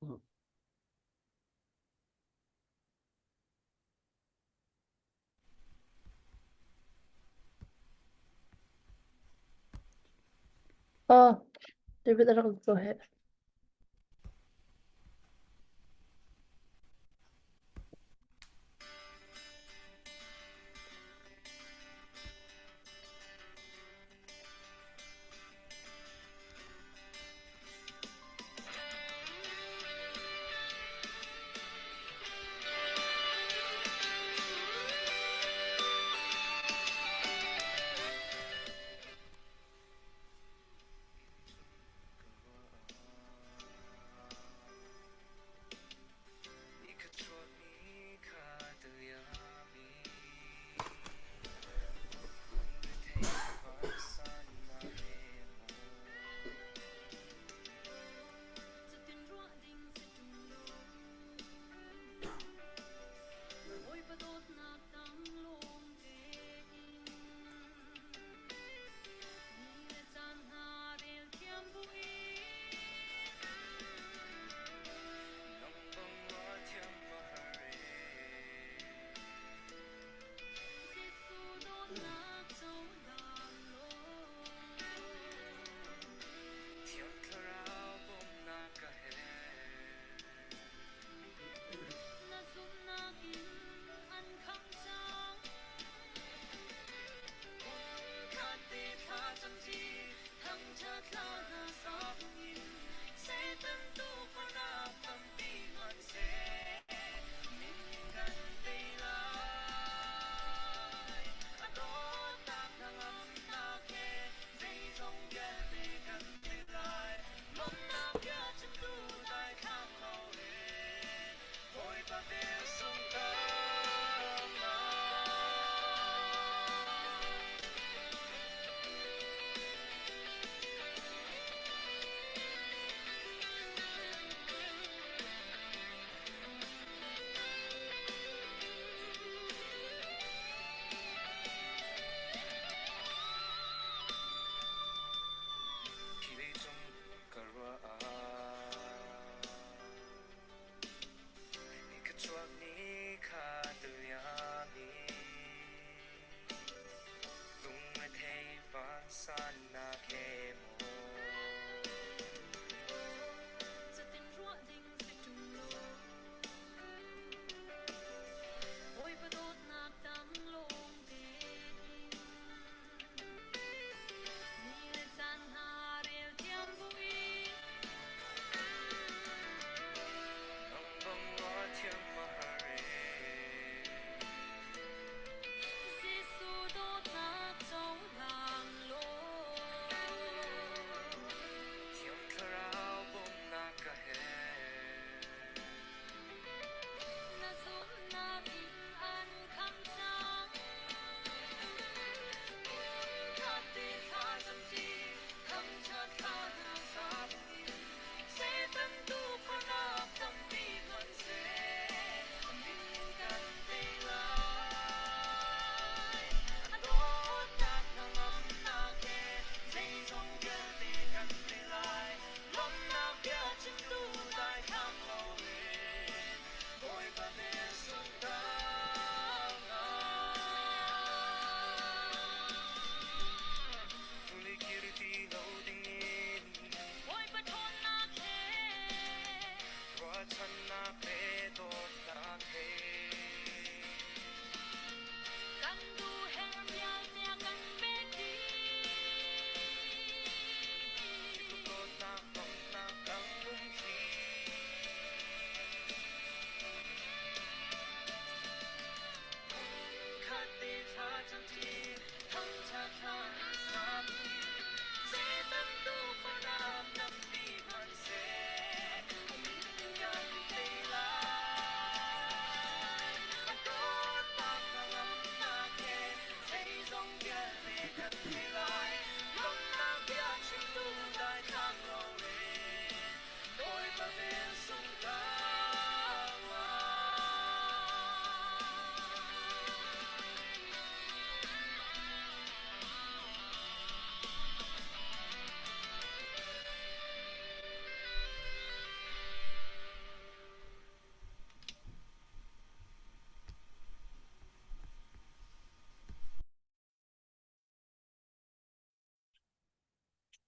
Aw, David a rak lut ko hih.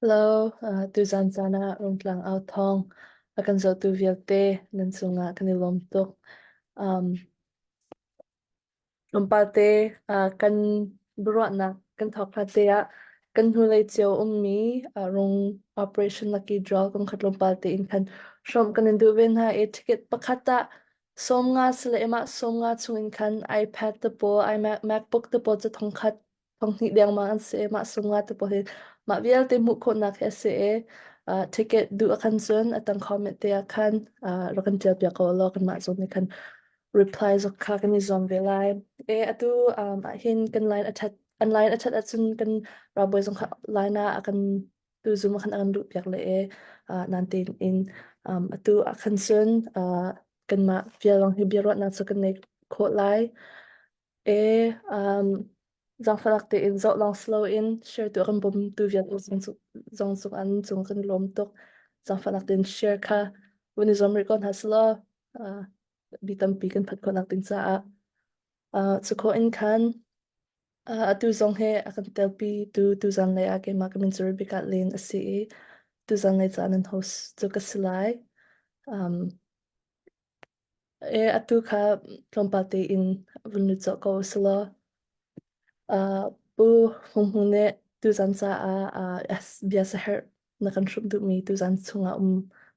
Hello, tuzan caan ah Rungtlang au thawng a kan zohtu vialte nan cungah kan i lawm tuk. Um, tlawmpal te kan biaruahnak kan thawk hlat te ah kan hnulei cio ummi rung Operation Lucky Draw kong kha tlawmpal tein khan hrawmh kan in duh ve hna i ticket pakhat ah 50 sile mah 50 chung in khan iPad te pawl, iMac, MacBook te pawl cu thongkhat 20 dengmang an si i mah sung ah te pawl hi mah vialte hmuh khawhnak hi a si i ticket duh a khan cun a tang comment te ah khan rak kan ṭial piak ko law kanmah zong nih khan reply zok kha kan i zuam ve lai. E atu um, ah hin kan line a ṭhat an line a ṭhat ahcun kan ralbawi zong kha line ah a kan tu zum khan a kan luh piak le e nan tein in um, atu ah khan cun uh, kanmah vial hi biaruahnak cu kan nei khawh lai. E um, Zaangfalak tein zoh lawng si loin share tu a kan bawmtu vialte zong cung an cung kan i lawm tuk. Zaangfahnak tein share kha vun i zuam rih ko hna selaw uh, mi tampi kan phanh khawhnak ding caah. Uh, cu khawh in khan uh, atu zong he a kan telpi tu tuzan lei ah keimah ka min cu Rebecca Lin a si i tuzan lei ca nan host cu ka si lai. Um, E atu kha tlawmpal tein vun lut cawh ko selaw uh, Pu Hmung Hmung nih tuzan caah uh, bia saherh na kan hrawmh duhmi tuzan chungah um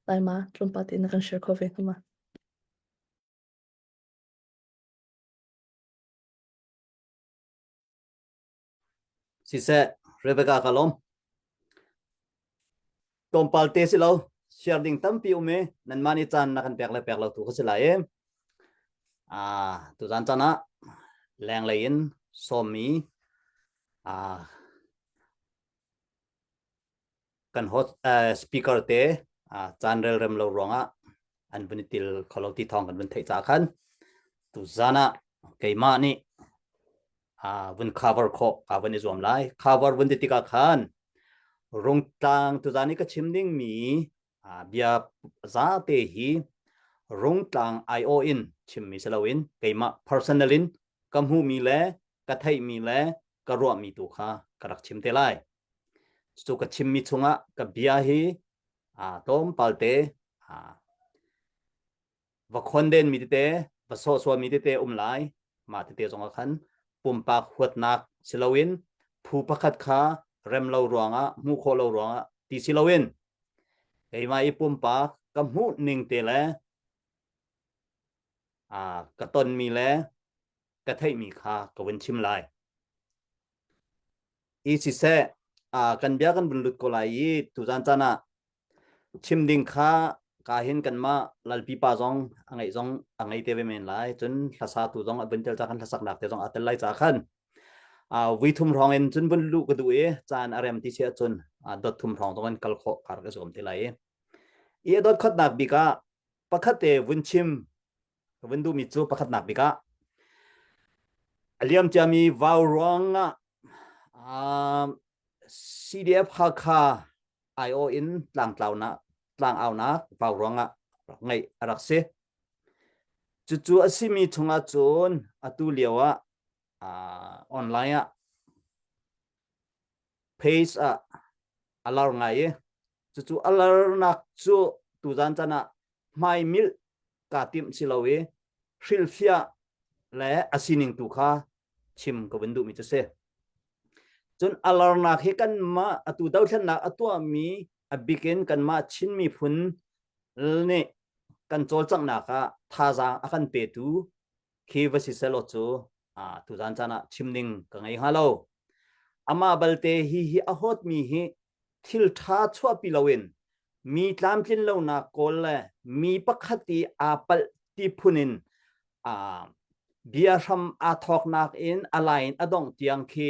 lai ma tlawmpal tein na kan share kho ve hnga ma? Siseh, Rebecca ka lawm. Tlawmpal te si lo, share ding tampi um i nanmah nih caan na kan pek le pek lo tu ka si lai i ah tuzan caan ah lenglei in sawmmi ah kan host uh, speaker te uh, caan relrem lo ruangah an vun i til kholo ti thawng kan vun theih ca khan tuzan ah keimah nih uh, vun cover khawh ka vun i zuam lai cover vun ti tikah khan rungtlang tuzan i ka chim ding mi uh, bia zate hi rungtlang IO in chimmi si loin keimah personal in ka hmuhmi le ka theihmi le ka ruahmi tu kha ka rak chim te lai Cu ka chimmi chungah ka bia hi aa tlawmpal te aa va khondenmi tete, va sawhsualmi tete um lai. Mah tete zongah khan pumpak huatnak si loin phu pakhat kha rem lo ruangah, hmuh khawh lo ruangah ti si loin keimah i pumpak ka hmuh ning te le aa ka tonmi le ka theihmi kha ka vun chim lai. I siseh, kan bia kan vun lut ko lai i tuzan caan ah chim ding kha ka hin kanmah lalpi pa zong a ngeih zong a ngei te ve men lai cun hlasatu zong a vun tel ca khan hlasaknak te zong a tel lai ca khan vui thum hrawng in cun vun luh ka duh i caan a rem ti si ahcun dot thum hrawng zong in kal khawh kar ka zuam te lai i i a dot khatnak bik ah pakhat te vun chim Ka vun duhmi cu pakhatnak bik ah a liam ciami vau ruangah um, CDF Hakha aiawh in tlangtlaunak tlangaunak vau ruangah ngeih a rak si. Cucu a simi chungah cun atu lio ah uh, online ah page ah a lar ngai i cucu a larnak cu tuzan chan ah hmaimilh kaa timh si lo i hrilhfiah le a sining tu kha chim ka vun duhmi cu si. Cun a larnak hi kanmah atu dothlennak a tuahmi a bikin kanmah Chin miphun nih kan cawlcanghnak ah thazaang a kan petu khi va si selaw cu tuzan caan ah chim ding ka ngei hnga lo. Amah balte hi hi a hawtmi hi thil ṭha chuahpi loin mi tlamtlin lonak kawl le mi pakhat i aa palh ti phun in uh, bia hram aa thawknak in a lai in a dongh tiang khi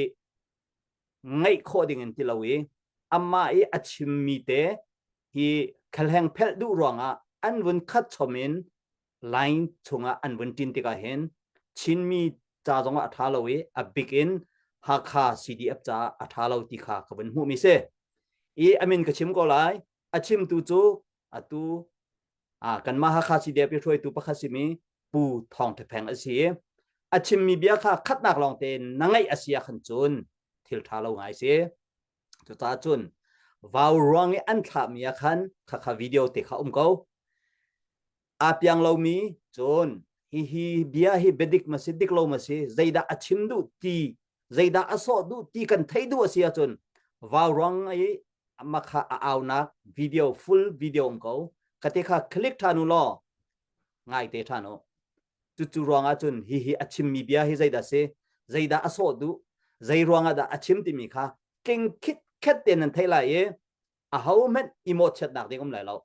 ngaih khawh ding in ti lo i amah i a chimmi te hi khalheng phelh duh ruangah an vun khat chom in line chungah an vun ṭin tikah hin Chinmi ca zongah a ṭha lo i a bik in Hakha CDF caah a ṭha lo ti kha ka vun hmuhmi si. I a min ka chim ko lai. A chimtu cu atu ah kanmah Hakha CDF i hruaitu pakhat simi Pu Thawng Ṭha a si i a chimmi bia kha khatnak lawng te na ngaih a si ah khan cun thil ṭha lo ngai si. Cucaah cun. Vau ruang i an thlahmi ah khan khakha video te kha um ko. Aa piang lomi cun hihi bia hi biadik ma si dik lo ma si zeidah a chim duh ti zeidah a sawh duh ti kan theih duh a si ahcun vau ruang i makha a aunak video full video um ko kate kha click ṭhan u law ngai te ṭhan u cucu ruangah cun hihi a chimmi bia hi zeidah si zeidah a sawh duh zei ruangah dah a chim timi kha tling khit khet te nan theih lai i aho hmanh i mawhchiatnak ding um lai lo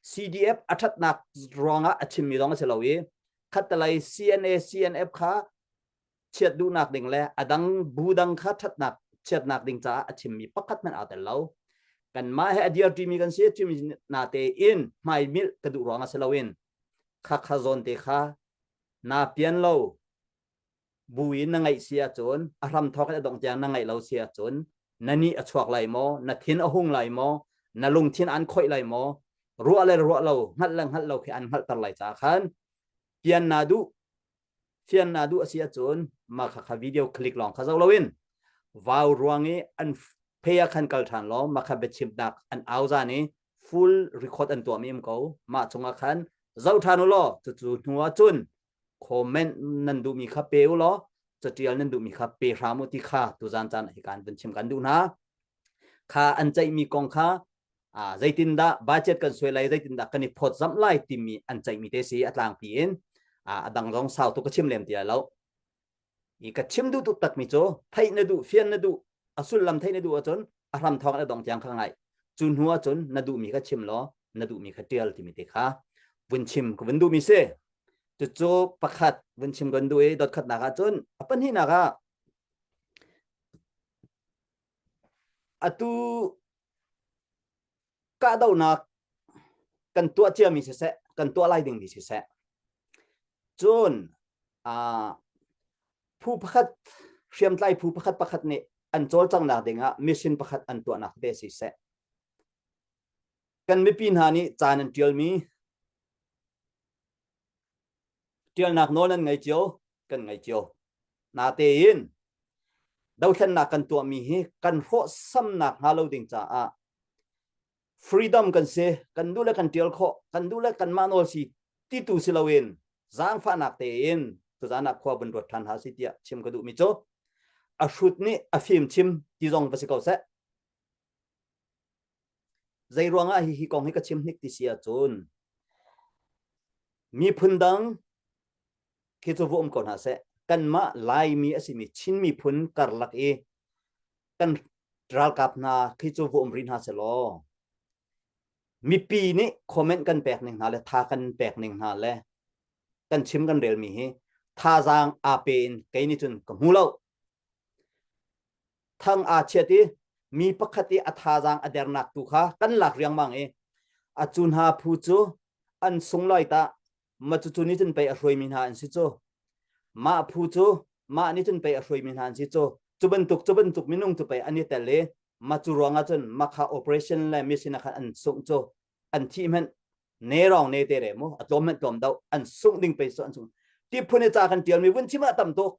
CDF a ṭhatnak ruangah a chimmi zong a si lo i khattalei CNA CNF kha chiat duhnak ding le a dang bu dang kha ṭhatnak chiatnak ding caah a chimmi pakhat hmanh aa tel lo kanmah he a dirṭimi kan si chimi na te in hmai milh ka duh ruangah si loin kha kha zawn te kha na pian lo bu in na ngaih si ahcun a hram thawk in a dongh tiang na ngaih lo si ahcun na nih a chuak lai maw na thin a hung lai maw na lungthin an khoih lai maw ruah le ruah lo hngalh le hngalh lo khi an hngalhter lai caah khan pian na duh fian na duh a si ahcun mah kha kha video click lawng kha zoh loin vau ruang i an phei ah khan kal ṭhan law mah kha biachimnak an au zan i full record an tuahmi um ko mah chungah khan zoh ṭhan u law cucu hnu ah cun comment nan duhmi kha pe u law catial nan duhmi kha pe hram u ti kha tuzan caan hi kan vun chim kan duh hna kha an ceihmi kong kha zeitindah budget kan suai lai zeitindah kan i phawtzamh lai timi an ceihmi te si a tlangpi in a dang zong sau tuk ka chim lem ti lai lo i ka chim duh tuk takmi cu theih na duh fian na duh a sullam theih na duh ahcun a hram thawng na dong tiang kha ngai cu hnu ahcun na duhmi kha chim law na duhmi kha tial timi te kha vun chim ka vun duhmi si cucu pakhat vun chim kan duh i dot khatnak ahcun a pahnihnak ah atu kahdohnak kan tuah ciami siseh kan tuah lai dingmi siseh cun phu pakhat hriamtlai phu pakhat pakhat nih an cawlcanghnak dingah mission pakhat an tuahnak te siseh kan mipi hna nih ca nan ṭialmi ṭialnak nawl nan ngei cio kan ngei cio natein dothlennak kan tuahmi hi kan hrawhsamnak hnga lo ding caah freedom kan si kan duh le kan ṭial khawh kan duh le kanmah nawl si ti tu si loin zaangfahnak tein tuzan ah khua vun ruat ṭhan hna si tiah chim ka duhmi cu a hrut nih a fim chim ti zong va si ko seh Zei ruangah hi hi kong hi ka chim hnik ti si ahcun miphun dang khi cu va um ko hna seh kanmah Laimi a simi Chin miphun karlak i kan ralkap hna khi cu va um rih hna selaw mipi nih comment kan pek ning hna le tha kan pek ning hna le kan chim kan relmi hi thazaang aa pe in kei nih cun ka hmu lo Thang aa chiat i mi pakhat i a thazaang a dernak tu kha kan lak riangmang i a cu hna phu cu an sunglawi tah ma cucu nih cun pei a hruaimi hna an si cu mah phu cu mah nih cun pei a hruaimi hna an si cu cu bantuk cu bantuk minung cu pei an i tel i ma cu ruangah cun ma kha operation le mission ah khan an sungh cu an thih hmanh ne rong ne te re mu a tlawm hmanh tlawm do an sungh ding pei su an sung ti phun i ca kan tial mi vun chim ah tam tuk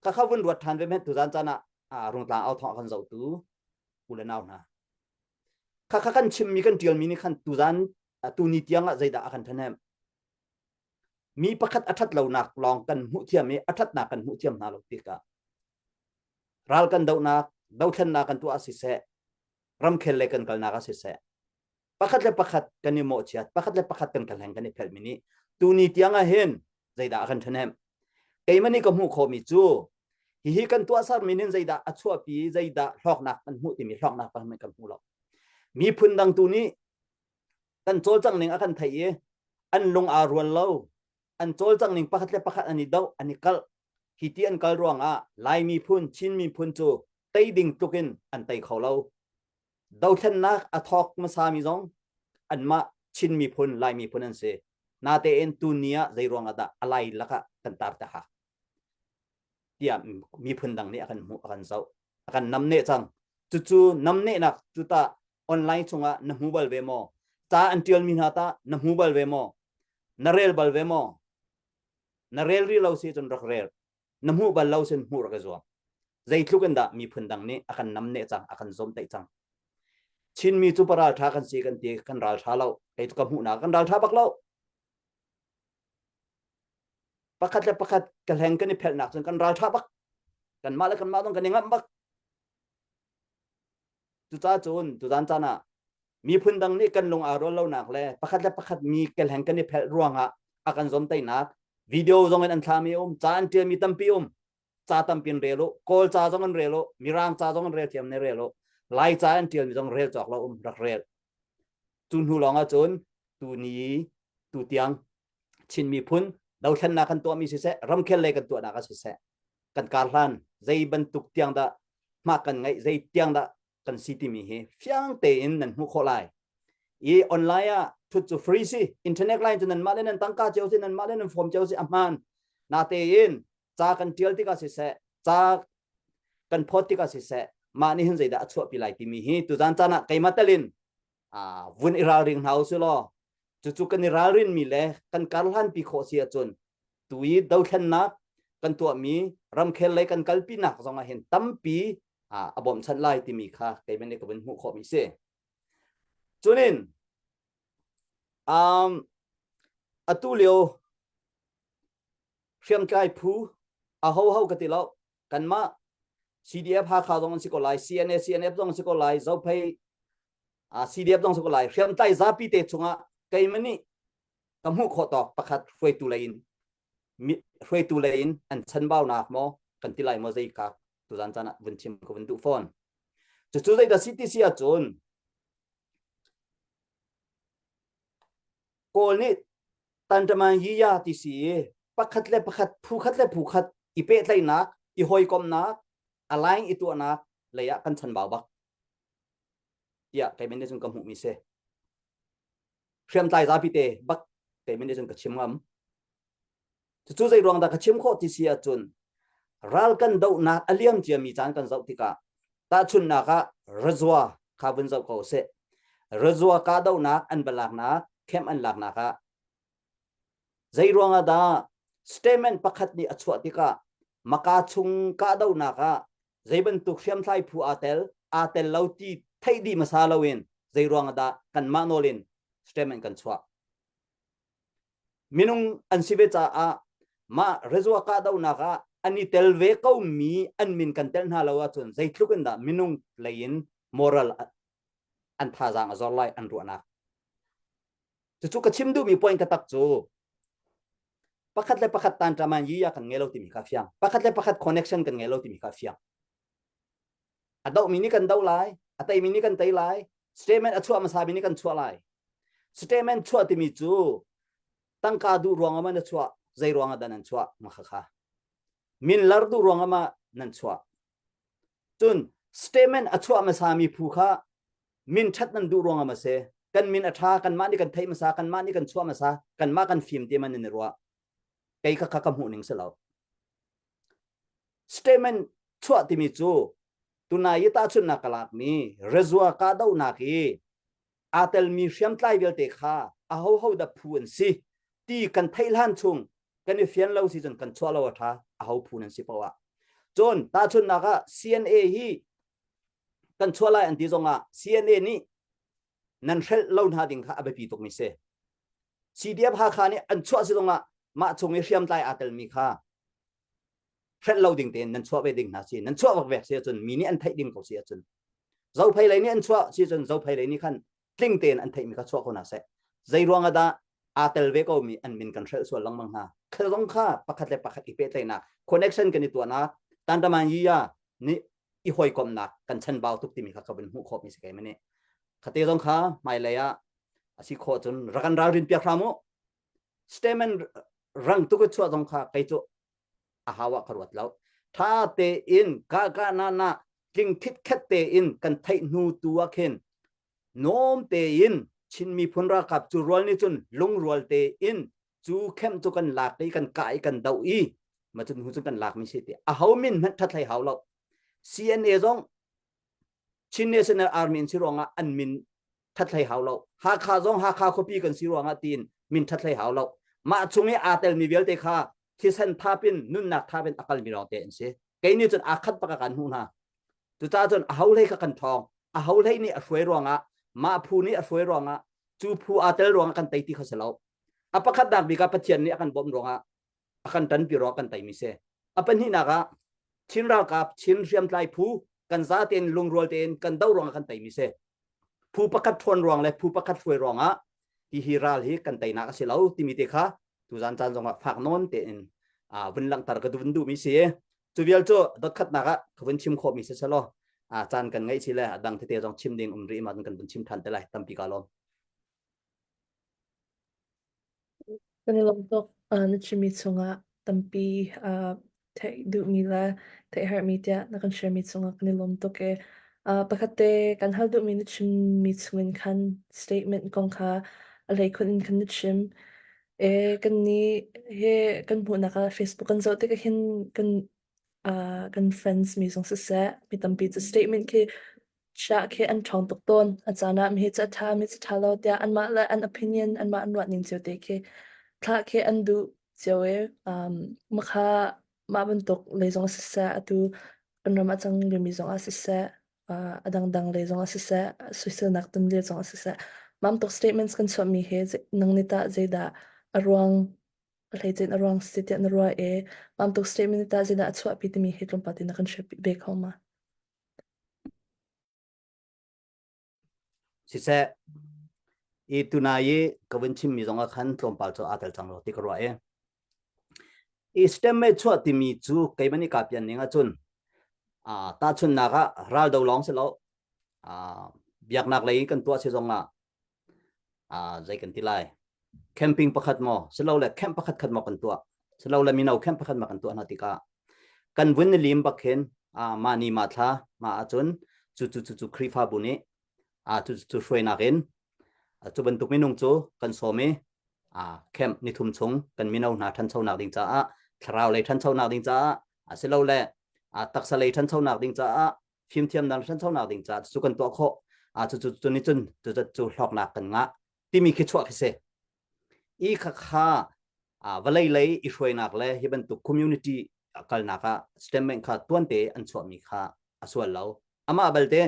Khakha vun ruat ṭhan ve hmenh tuzan caan ah Rungtlang au thawng a kan zohtu u le nau hna. Khakha kan chimmi kan ṭialmi nih khan tuzan tuni tiang ah zeidah a kan ṭhahnem? Mi pakhat a ṭhat lonak lawng kan hmuh thiam i a ṭhatnak kan hmuh thiam hna lo tikah ral kan dohnak dothlennak kan tuah siseh ramkhel le kan kalnak ah siseh pakhat le pakhat kan i mawhchiat pakhat le pakhat kan kalheng kan i phelhmi nih tuni tiang ah hin zeidah a kan ṭhahnem keimah nih ka hmuh khawhmi cu hihi kan tuahsermi nin zeidah a chuahpi zeidah hlawknak kan hmuh timi hlawknak pakhat kan hmu lo miphun dang tu nih kan cawlcangh ning a kan theih i an lung aa rual lo an cawlcangh ning pakhat le pakhat an i doh an i kalh hi ti an kal ruangah Lai miphun Chin miphun cu tei ding tluk in an tei kho lo Dothlennak a thawk hmasami zong anmah Chin miphun, Lai miphun an si. Natein tuni ah zei ruang ah dah a lai lakah kan tar te ha tiah miphun dang nih a kan hmuh, a kan zoh, a kan namneh cang. Cucu namnehnak cu tah online chungah na hmu bal ve maw? Ca an ṭialmi hna tah na hmu bal ve maw? Na rel bal ve maw? Na rel rih lo si cun rak rel. Na hmuh bal lo sin hmuh rak i zuam. Zeitluk in dah miphun dang nih a kan namneh cang, a kan zawmtaih cang. Chinmi cu paralṭha kan si kan ti kan ralṭha lo. Kei cu ka hmuhnak kan ralṭha bak lo. Pakhat le pakhat ka hleng kan i phelhnak cun kan ralṭha bak. Kanmah le kanmah zong kan i ngamh bak. Cucaah cun tuzan caan ah miphun dang nih kan lung aa rual lonak le pakhat le pakhat mi kelheng kan i phelh ruangah a kan zomtainak video zong in an thlami um, ca an ṭialmi tampi um. Ca tampi in rel u, Kawl ca zong in rel u, Mirang ca zong in rel thiam ne rel u, Lai ca an ṭialmi zong rel cawk lo um, rak rel. Cu hnu lawng ahcun tu ni tu tiang Chin miphun dothlennak kan tuahmi siseh, ramkhel lei kan tuahnak ah siseh, kan kar hlan zei bantuk tiang dah hma kan ngeih, zei tiang dah kan si timi hi fiang tein nan hmuh khawh lai. I online ah thut cu free si, internet line cu nanmah le nan tangka cio si, nanmah le nan form cio si a hmaan. Natein ca kan tial tikah siseh, ca kan phawt tikah siseh, mah nih hin zeidah a chuahpi lai timi hi tuzan caan ah keimah telin vun i ralring hna usih law cucu kan i ralrinmi le kan karhlanpi khawh si ahcun tu i dothlennak kan tuahmi ramkhel lei kan kalpinak zong ah hin tampi a bawmhchanh lai timi kha keimah nih ka vun hmuh khawhmi si. Cunin um, atu lio hriamtlai phu a ho ho ka ti lo kanmah CDF Hakha zong an si ko lai CNA CNF zong an si ko lai Zophei CDF zong si ko lai hriamtlai zapi te chungah keimah nih ka hmuh khawh tawk pakhat hruaitu lei in hruaitu lei in an chanbaunak maw kan ti lai maw zei ka tuzan caan ah vun chim ka vun duh fawn cucu zeidah CTC ahcun Kawl nih tantaman yiya ti si i pakhat le pakhat phu khat le phu khat i pehtlaihnak i hawikomhnak align i tuahnak lei ah kan chanbau bak tiah kei men nih cun ka hmuhmi si hriamtlai zapi te bak kei men nih cun ka chim ngam Cucu zei ruang dah ka chim khawh ti si ahcun ral kan dohnak a liam ciami caan kan zoh tikah tahchunhnak ah Razua kha vun zoh ko seh. Razua kahdohnak an va laknak, camp an laknak ah zei ruangah dah statement pakhat nih a chuah tikah Maka chung kahdohnak ah zei bantuk hriamtlai phu aa tel, aa tel lo ti theih dih hmasa loin zei ruangah dah kanmah nawl in statement kan chuah. Minung an si ve caah mah rezua kahdohnak ah an i tel ve komi an min kan telh hna lo ahcun zeitluk in dah minung lei in moral an thazaang a zor lai an ruahnak. Cucu ka chim duhmi point ka tak cu pakhat le pakhat tan ṭaman yiya kan ngei lo timi kha fiang. Pakhat le pakhat connection kan ngei lo timi kha fiang. A dohmi nih kan doh lai, a teimi nih kan tei lai, statement a chuah hmasami nih kan chuah lai. Statement chuah timi cu tangka duh ruangah ma na chuah, zei ruangah dah nan chuah ma kha kha. Min lar duh ruangah ma nan chuah. Cun statement a chuah hmasami phu kha min ṭhat nan duh ruangah ma si, kan min a ṭha, kanmah nih kan theih hmasa, kanmah nih kan chuah hmasa, kanmah kan fim ti ma nan i ruah. Kei kha kha ka hmuh ning si lo. Statement chuah timi cu tunai i tahchunhnak ka lakmi Rezua kahdohnak i aa telmi hriamtlai vialte kha ahoho dah phu an si ti kan theih hlan chung kan i fian lo si cun kan chuah lo a ṭha aho phu nan si poah. Cun tahchunhnak ah CNA hi kan chuah lai an ti zongah CNA nih nan hrelh lo hna ding kha a biapi tukmi si. CDF Hakha nih an chuah si zongah mah chung i hriamtlai aa telmi kha hrelh lo ding tein nan chuah ve ding hna si nan chuah vak vek si ahcun mi nih an theih ding ko si ahcun zophei lei nih an chuah si cun zophei lei nih khan tling tein an theihmi kha chuah ko hna seh zei ruang ah dah aa tel ve ko mi an min kan hrelh sual lengmang hna khel zong kha pakhat le pakhat i pehtlaihnak connection kan i tuahnak tandaman yiya nih i hawikomhnak kan chanbau tuk timi kha ka vun hmuh khawh mi si kai mani khate zong kha hmailei ah a si khawh cun rakan ralrin piak hram u statement rang tuk i chuah zong kha kei cu a hau ah ka ruat lo tha tein ka ka na na tling khitkhet tein kan theih hnu tu ah khin nom tein Chin miphun ralkap cu rual nih cun lungrual tein cu khem cu kan lak i kan kah i kan doh i ma cun hu cun kan lak mi si ti a ho min hmanh that hlei hau lo CNA zong Chin National Army in si ruangah an min that hlei hau lo Hakha zong Hakha khuapi kan si ruangah tiin min that hlei hau lo mah chung i aa telmi vialte kha thisen thapin nunnak thapin a kalmi lawng te an si kei nih cun aa khat bak a kan hmuh hna cucaah cun a ho hlei kha kan thawng. A ho hlei nih a hruai ruangah mah phu nih a hruai ruangah cu phu aa tel ruangah kan tei ti kha si lo. A pakhatnak bik ah Pathian nih a kan bawmh ruangah a kan ṭanpi ruangah kan teimi si. A pahnihnak ah Chin ralkap, Chin hriamtlai phu kan za tein lungrual tein kan do ruangah kan teimi si. Phu pakhat ṭhawn ruang le phu pakhat hruai ruangah hi hi ral hi kan teinak a si lo timi te kha tuzan caan zongah fak nawn tein vun langhter ka vun duhmi si. Cu vial cu dotkhatnak ah ka vun chim khawhmi si selaw caan kan ngeih si le a dang tete zong chim ding um rih ma kan vun chim ṭhan te lai tampi ka lawm. Kan i lawm tuk. Na chimmi chungah tampi theih duhmi le theih herhmi tiah na kan sharemi cungah kan i lawm tuk i pakhat te kan hal duhmi na chimmi chungin khan statement kong kha a hleikhun in khan na chim. E, kannih he kan hmuhnak ah Facebook kan zoh tikah hin kan kan friends mi zong siseh mi tampi cu statement khi Chiah khi an ṭhawng tuk tawn. A caan ah mi hi cu a ṭha, mi cu ṭha lo tiah anmah le an opinion, anmah an ruah ning cio te khi thlah khi an duh cio i um, makha mah bantuk lei zong ah siseh, atu kan ram ah cang liomi zong ah siseh, uh, a dangdang lei zong ah siseh, soiselnak ton lio zong ah siseh, mah bantuk statements kan chuahmi hi nang nih tah zeidah a ruang a hleicein a ruang si tiah na ruah i mah bantuk statement nih tah zeidah a chuahpi timi hi tlawmpal te na kan share ve kho ma? Siseh, i tunai i ka vun chimmi zong ah khan tlawmpal cu aa tel cang lo ti ka ruah i i stemme chuah timi cu keimah nih kaa pian ning ahcun tahchunhnak ah raldo lawng si lo biaknak lei kan tuah si zong ah zei kan ti lai camping pakhat maw silole camp pakhat khat maw kan tuah silole mino camp pakhat maw kan tuah hna tikah kan vun lim bak khin mah ni mah thla mah ahcun cu cu cu cu Khrihfabu nih cu cu hruainak in cu bantuk minung cu kan sawm i camp nithum chung kan mino hna ṭhanchonak ding caah thlarau lei ṭhanchonak ding caah asilole taksa lei ṭhanchonak ding caah fimthiamnak ṭhanchonak ding caah cu kan tuah khawh cu cu cu nih cun cu cu hlawknak kan ngah timi khi chuah khi si i kha kha vawlei lei i hruainak le hi bantuk community kalnak ah statement kha tuante an chuahmi kha a sual lo amah balte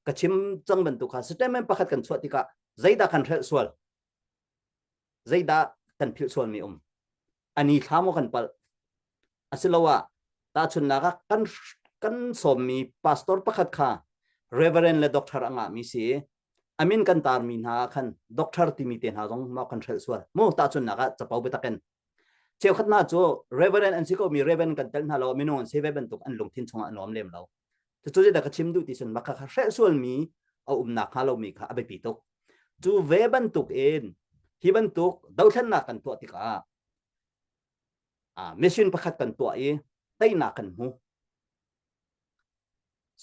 ka chim cang bantuk kha statement pakhat kan chuah tikah zeidah kan hrelh sual zeidah kan philh sualmi um ani thla maw kan palh asiloah tahchunhnak ah kan kan sawmmi pastor pakhat kha reverend le doctor a ngahmi si amin kan tarmi hna ah khan doctor timi te hna zong maw kan hrelh sual mu tahchunhnak ah capo biatakin cheukhat hna cu reverend an si ko mi reverend kan tel hna lo minung an si ve bantuk an lungthin chungah an nuam lem lo cucu zeidah ka chim duh ti cun maka kha hrelh sualmi a umnak hnga lomi kha a biapi tuk cu ve bantuk in hi bantuk dothlennak kan tuah tikah mission pakhat kan tuah i teinak kan hmu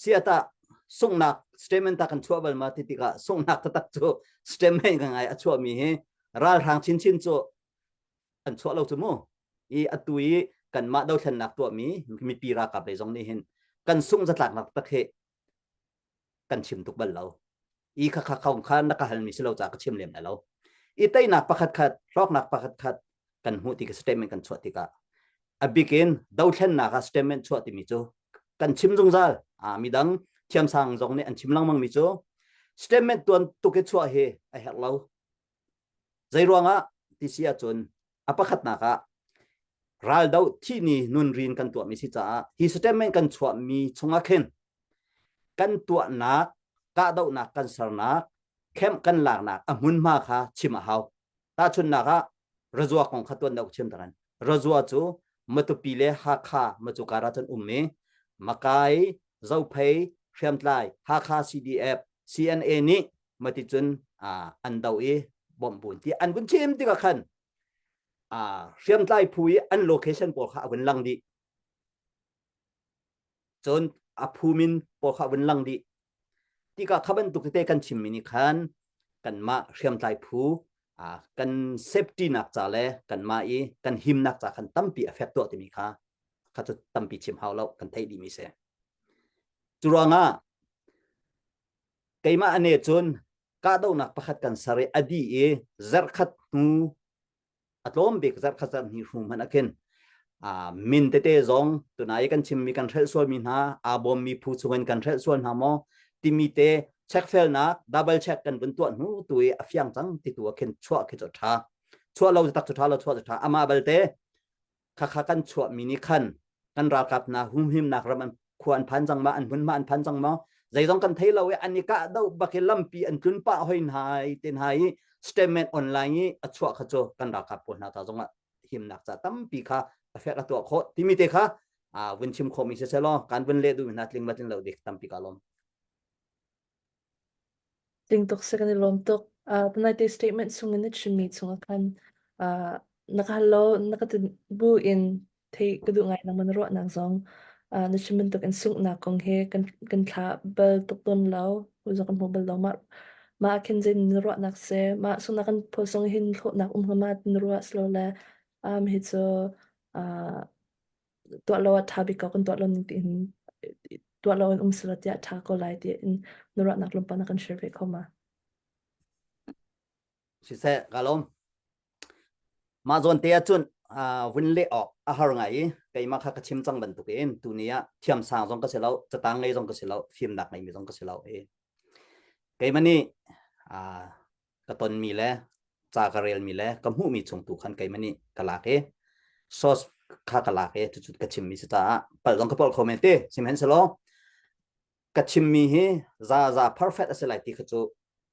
siata sunghnak statement ta kan chuah bal ma ti tikah sunghnak taktak cu statement ka ngai a chuahmi hi ralhrang chinchin cu an chuah lo cu mu i atu i kanmah dothlennak tuahmi mipi ralkap lei zong nih hin kan sungh zatlaknak tak hi kan chim tuk bal lo i kha kha khong kha na ka halmi si lo ca ka chim lem lai lo i teinak pakhat khat hlawknak pakhat khat kan hmuh ti ka statement kan chuah tikah a bikin dothlennak ah statement chuah timi cu kan chim zungzal a midang thiamsang zong nih an chim lengmang mi cu statement tuan tuk i chuah hi a herh lo Zei ruangah ti si ahcun a pakhatnak ah raldoh thihni nunrin kan tuahmi si caah hi statement kan chuahmi chungah khin kan tuahnak kahdohnak kan sernak camp kan laknak a hmunhma kha chim a hau. Tahchunhnak ah Razua kong kha tuan deuh chim taran. Razua cu Matupi le Hakha Macu kar ah cun um i Makai, Zophei, Hriamtlai, Hakha CDF, CNA nih maticun an do i bawmh bun ti an vun chim tikah khan hriamtlai phu i an location pawl kha a vun lang dih cun a phu min pawl kha a vun lang dih tikah kha bantuk tete kan chimmi nih khan kanmah hriamtlai phu kan safety nak ca le kanmah i kan himnak ca khan tampi a fek tuah timi kha kha cu tampi chim hau lo kan theih dihmi si cu ruangah Keimah ane cun kahdohnak pakhat kan ser i a dih i zarhkhat hnu a tlawm bik zarhkhat zarhhnih hnu hmanh ah khin min tete zong tunai kan chimmi kan hrelh sualmi hna aa bawmmi phu chungin kan hrelh sual hna maw timi te Check felnak double check kan vun tuah hnu tu i a fiang cang ti tu ah khin chuah khi cu tha. Chuah lo tak cu tha lo chuah cu tha. Amah balte khakha kan chuah mi nih khan kan ralkap hna humhimnak ram an khua an phan cang ma an hmunhma an phan cang maw zeizong kan thei lo i an i kah do bak i lampi an tlun pah hoi hna i ten ha i statement online i a chuah kha cu kan ralkap pawl hna ta zongah himnak ca tampi kha a fek a tuah khawh timi te kha a vun chim khawh mi si law kan vun leh duh mi hna tling ma tling lo dik tampi ka lawm. Tling tuk si kan i lawm tuk. Uh, tunai te statement chung in na chimmi chungah khan uh, na ka hal lo na ka tin bu in thei ka duh ngai nangman ruahnak zong uh, na chim bantuk in sunghnak kong he kan kan thla bal tuk tawn lo zong kan hmu bal lo mah mah khin zin na ruahnak se mah sunghnak kan pho song hin thlawhnak um hnga ma na ruah slo le um hi cu uh, tuah lo ah ṭha bik ko kan tuah lo ning tiin tuah lo in um sila tiah ṭha ko lai tiin na ruahnak lungpang na kan share ve kho ma? Siseh, ka lawm. Mah zawn te ahcun vun leh awk a har ngai i keimah kha ka chim cang bantuk in tuni ah thiamsang zong ka si lo, catang ngei zong ka si lo, fimnak ngeimi zong ka si lo i keimah nih ka tonmi le ca ka relmi le ka hmuhmi chung tu khan keimah nih ka lak i source kha ka lak i cucu ka chimmi si caah palh zong ka palh kho men te sihmanhsehlaw ka chimmi hi za za perfect a si lai ti kha cu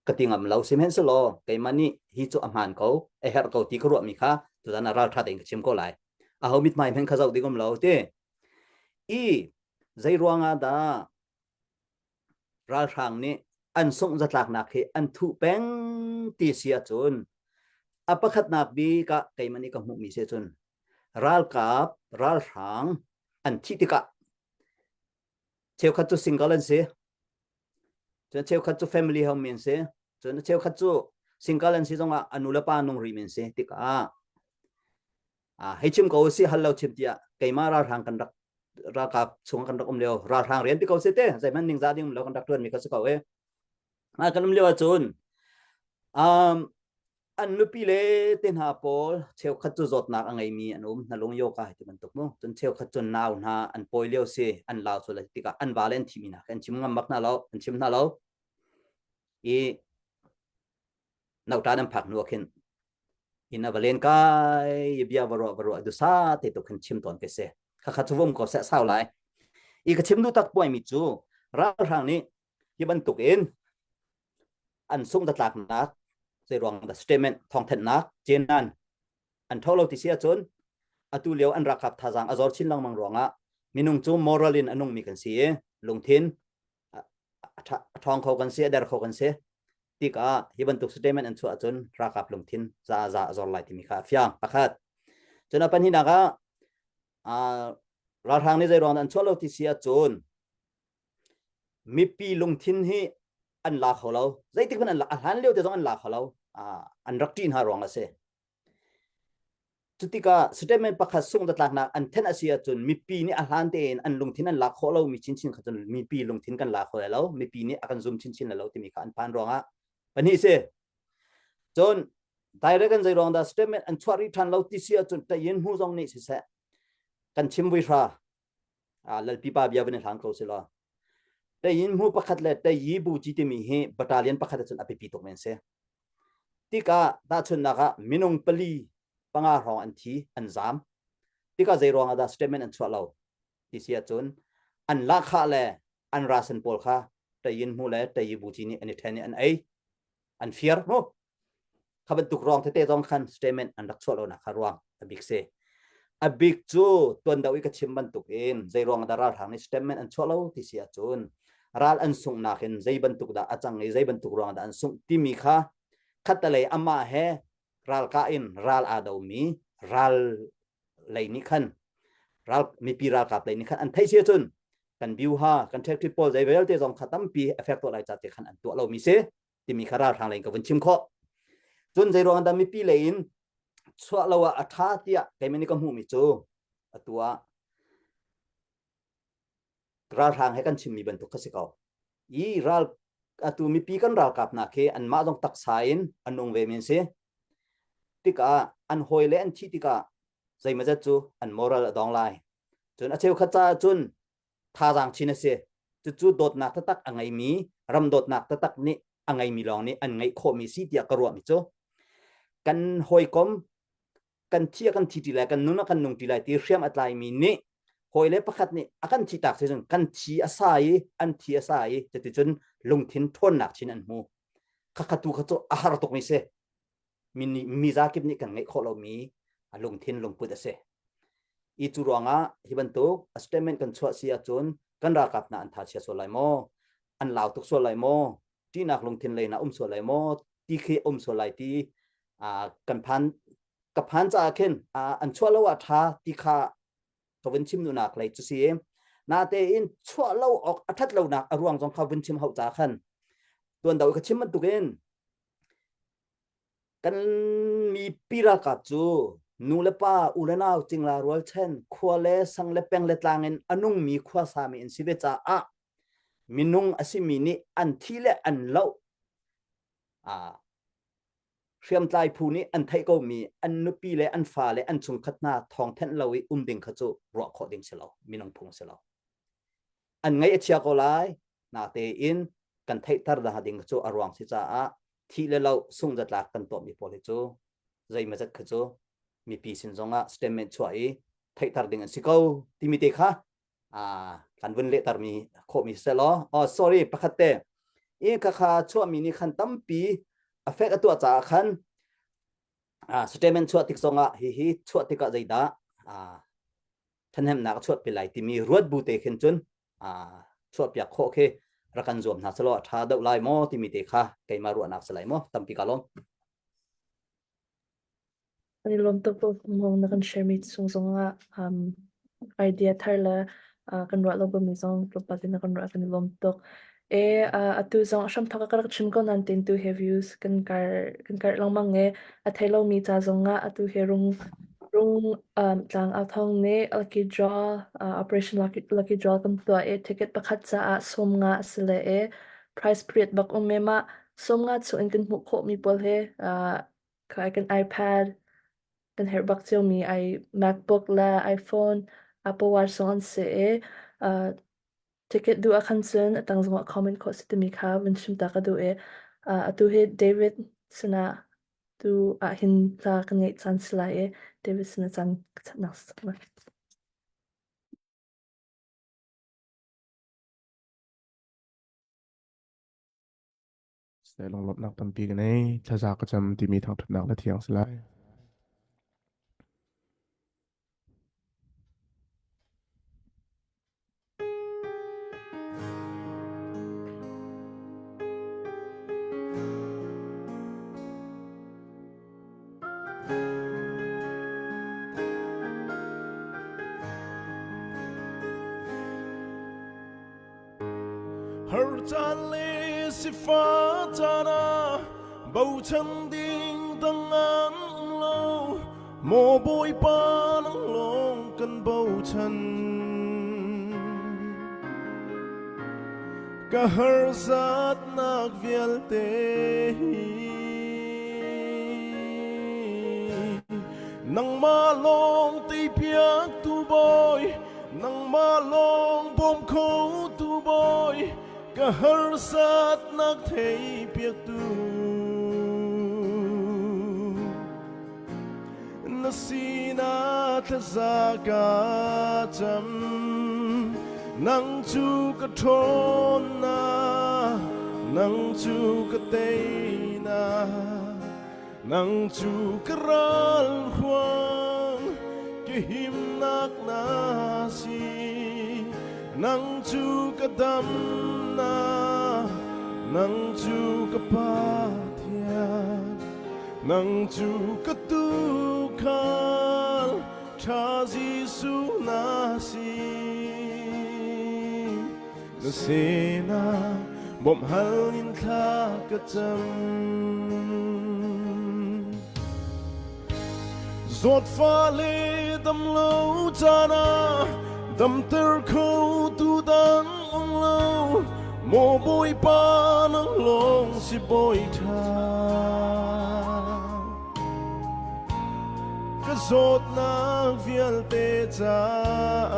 ka ti ngam lo sihmanhsehlaw keimah nih hi cu a hmaan ko a herh ko ti ka ruahmi kha tuzan ah ralṭha tein ka chim ko lai aho mithmai hmanh kha zoh ding um lo ti i zei ruangah dah ralhrang nih an sungh zatlaknak hi an thuh peng ti si ahcun a pakhatnak bik ah keimah nih ka hmuhmi si cun ralkap ralhrang an thih tikah cheukhat cu single an si cun cheukhat cu family home an si cun cheukhat cu single an si zongah a nu le pa nung rih an si tikah hei chim ko si hal lo chim tiah keimah ralhrang kan rak ralkap chung kan rak um lio ralhrang rian ti ko si te zeihmanh ningzah ding lo kan rak tuan mi kha si ko e a kan um lio ahcun um an nupi le te hna pawl cheukhat cu zawtnak a ngeimi an um hna lung yoga ti bantuk mu cun cheukhat cu nau hna an pawi lio si an lau cu le tikah an va le an thimi hna an chim ngam bak hna lo an chim hna lo i nauta nan phak hnu ah khin inn a va len kai bia va ruah va ruah dusa te to khin chim tawn ke se kha kha chu vom ko se sau lai i ka chim du tak puai mi cu ralhrang nih hi bantuk in an sung da tlaknak zei ruang da statement thawngthenhnak jenan an tho lo ti si ahcun atu lio an ralkap thazaang a zor chin lengmang ruangah minung cu moral in a nungmi kan si i lungthin a ṭhawng kho kan si a der kho kan si tikah hi bantuk statement an chuah ahcun ralkap lungthin za za a zor lai timi kha a fiang pakhat cun a pahnihnak ah ralhrang nih zei ruang an chuah lo ti si ahcun mipi lungthin hi an la kho lo zeitik hmanh an la a hlan lio te zong an la kho lo an rak ṭih hna ruang a si Cutikah statement pakhat sungh tlaknak an then a si ahcun mipi nih a hlan tein an lungthin an lak khawh lomi chinchin kha cun mipi lungthin kan la kho lai lo mipi nih a kan zum chinchin lai lo timi kha an phan ruangah pahnih si cun direct an zei ruang dah statement an chuah rih ṭhan lo ti si ahcun tayin hmu zong nih siseh kan chim vui hra lalpi pa bia van i hlang ko si law tayin hmu pakhat le tayi bu ci timi hi battalion pakhat ahcun a biapi tuk men si Tikah tahchunhnak ah minung pali panga hrawng an thi, an zaam. Tikah zei ruangah dah statement an chuah lo ti si ahcun an lahkhah le an rasen pawl kha tayin hmu le tayi buci nih an i ṭhen i an ei, an fir mu. Kha bantuk ruang tete zong khan statement an rak chuah lonak kha ruang a bik si. A bik cu tuan deuh i ka chim bantuk in zei ruang dah ralhrang nih statement an chuah lo ti si ahcun ral an sunghnak in zei bantuk dah a cang i zei bantuk ruang dah an sungh timi kha khattelei amah he ralkah in ral aa domi ral lei nih khan ral mipi ralkap lei nih khan an theih si ahcun kan biuha kan tactic pawl zei vialte zong kha tampi effect tuah lai ca te khan an tuah lomi si timi kha ralhrang lei in ka vun chim khawh cun zei ruang dah mipi lei in chuah lo ah a ṭha tiah keimah nih ka hmuhmi cu atu ah ralhrang he kan chimmi bantuk kha si ko i ral atu mipi kan ralkap hna khi anmah zong taksa in an nung ve men si tikah an hawi le an thih tikah zeimazat cu an moral a dong lai cun a cheukhat caah cun thazaang chin a si cucu dawtnak taktak a ngeimi Ramdawtnak taktak nih a ngeimi lawng nih an ngeih khawhmi si tiah ka ruahmi cu kan hawikom kan thi a kan thi ṭi lai kan nun a kan nung ṭi lai ti hriam a tlaimi nih hawile pakhat nih a kan thi tak cun kan thi a sa i an thi a sa i cuticun lungthin ṭhawnnak chin an hmu. Khakha tu kha cu a har tukmi si. Mi zakip nih kan ngeih khawh lomi lungthin lungput a si. I cu ruangah hi bantuk a statement kan chuah si ahcun kan ralkap hna an tha chia sual lai maw? An lau tuk sual lai maw? Ṭihnak lungthin lei na um sual lai maw? Ti khi um sual lai ti kan phan ka phan caah khin an chuah lo ah ṭha ti kha ka vun chim duhnak lei cu si. Natein chuah lo awk a ṭhat lonak a ruang zong kha vun chim hau ca khan tuan do ka chim bantukin kan mipi ralkap cu nu le pa u le nau cingla rualchan khua le sang le peng le tlang in a nungmi khua sami an si ve caah minung a simi nih an thi le an loh hriamtlai phu nih an theih komi an nupi le an fa le an chungkhat hna thawng thenh lo i um ding kha cu ruah khawh ding si lo, minung phung si lo. An ngaih a chia ko lai natein kan theihter dah ding cu a ruang si caah thih le lo sung zatlak kan tuahmi pawl hi cu zeimazat kha cu mipi sin zongah statement chuah i theihter ding an si ko timi te kha kan vun lehtermi khawhmi si law. Oh, sorry, pakhat te i kha kha chuahmi nih khan tampi affect a tuah caah khan statement chuah tik zongah hihi chuah tikah zeidah ṭhahnemnak a chuahpi lai timi ruat bu te khin cun chuahpiak khawh khi rak kan zuam hna selaw a ṭha deuh lai maw timi te kha keimah ruahnak si lai maw. Tampi ka lawm. Kan i lawm tuk mong na kan share mi chung zongah idea thar le kan ruah lo mi zong tlawmpal in na kan ruah, kan i lawm tuk. E atu zong hramthok ka rak chim ko nan tin tu he views kan kar kan kar lengmang e a thei lo mi ca zongah atu he rung rung tlang au thong nih lucky draw operation lucky, lucky draw kan tuah e ticket pakhat caah 50 a si le e price period bak um e ma 50 chung in kan hmuh khawh mi pawl he kai kan iPad kan herh bak ciomi ai MacBook le iPhone, Apple Watch zong an si i ticket duh ah khan cun a tang zongah comment khawh si timi kha vun chim ta ka duh i atu hi David sinah tu ah hin hla kan ngeih caan si lai i David sinah caan ka chatnak si lai. Seh lunglawmhnak tampi ka nei. Thlaza ka cam timi thangṭhatnak na thiang si lai. Har caan le sifah caan ah bochan ding dang an um lo. Maw Bawipa nang lawng kan bochan. Ka harsatnak vialte hi nangmah lawng teipiak tu Bawi, nangmah lawng bawm kho tu Bawi, ka harsatnak theipiaktu na sinah thlaza ka cam. Nang cu ka ṭhawnnak, nang cu ka teinak, nang cu ka ral huang ka himnak na si. Nang cu ka damnak, nang cu ka Pathian, nang cu ka tuukhal ṭha Jesuh na si. Na sinah bawmh hal in thla ka cam. Zawtfah le damlo caan ah damter kho tu dang um lo, maw Bawipa nang lawng si bawi ṭha. Ka zawtnak vialte caah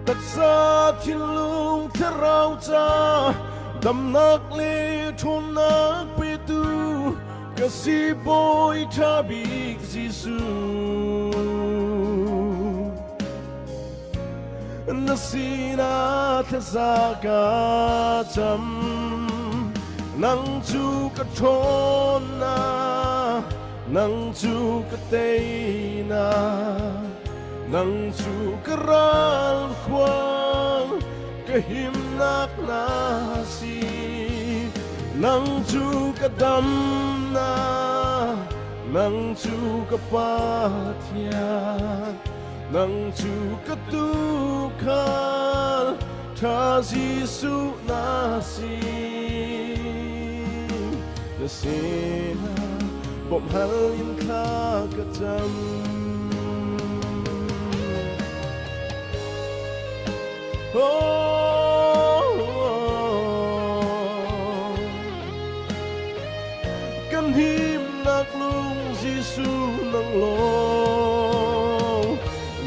taksa. Taksa thinlung thlarau ca damnak le ṭhawnnak petu ka si Bawi ṭha bik Jesuh. Na sinah thlaza ka cam nang cu ka ṭhawnnak nang cu ka teinak nang cu ka ral khuang ka himnak na si nang cu ka damnak nang cu ka Pathian nang cu ka tuukhal ṭha Jesuh na si na sinah bawmhhal in thla ka cam. Oh, kan himnak lung Jesuh nang lawng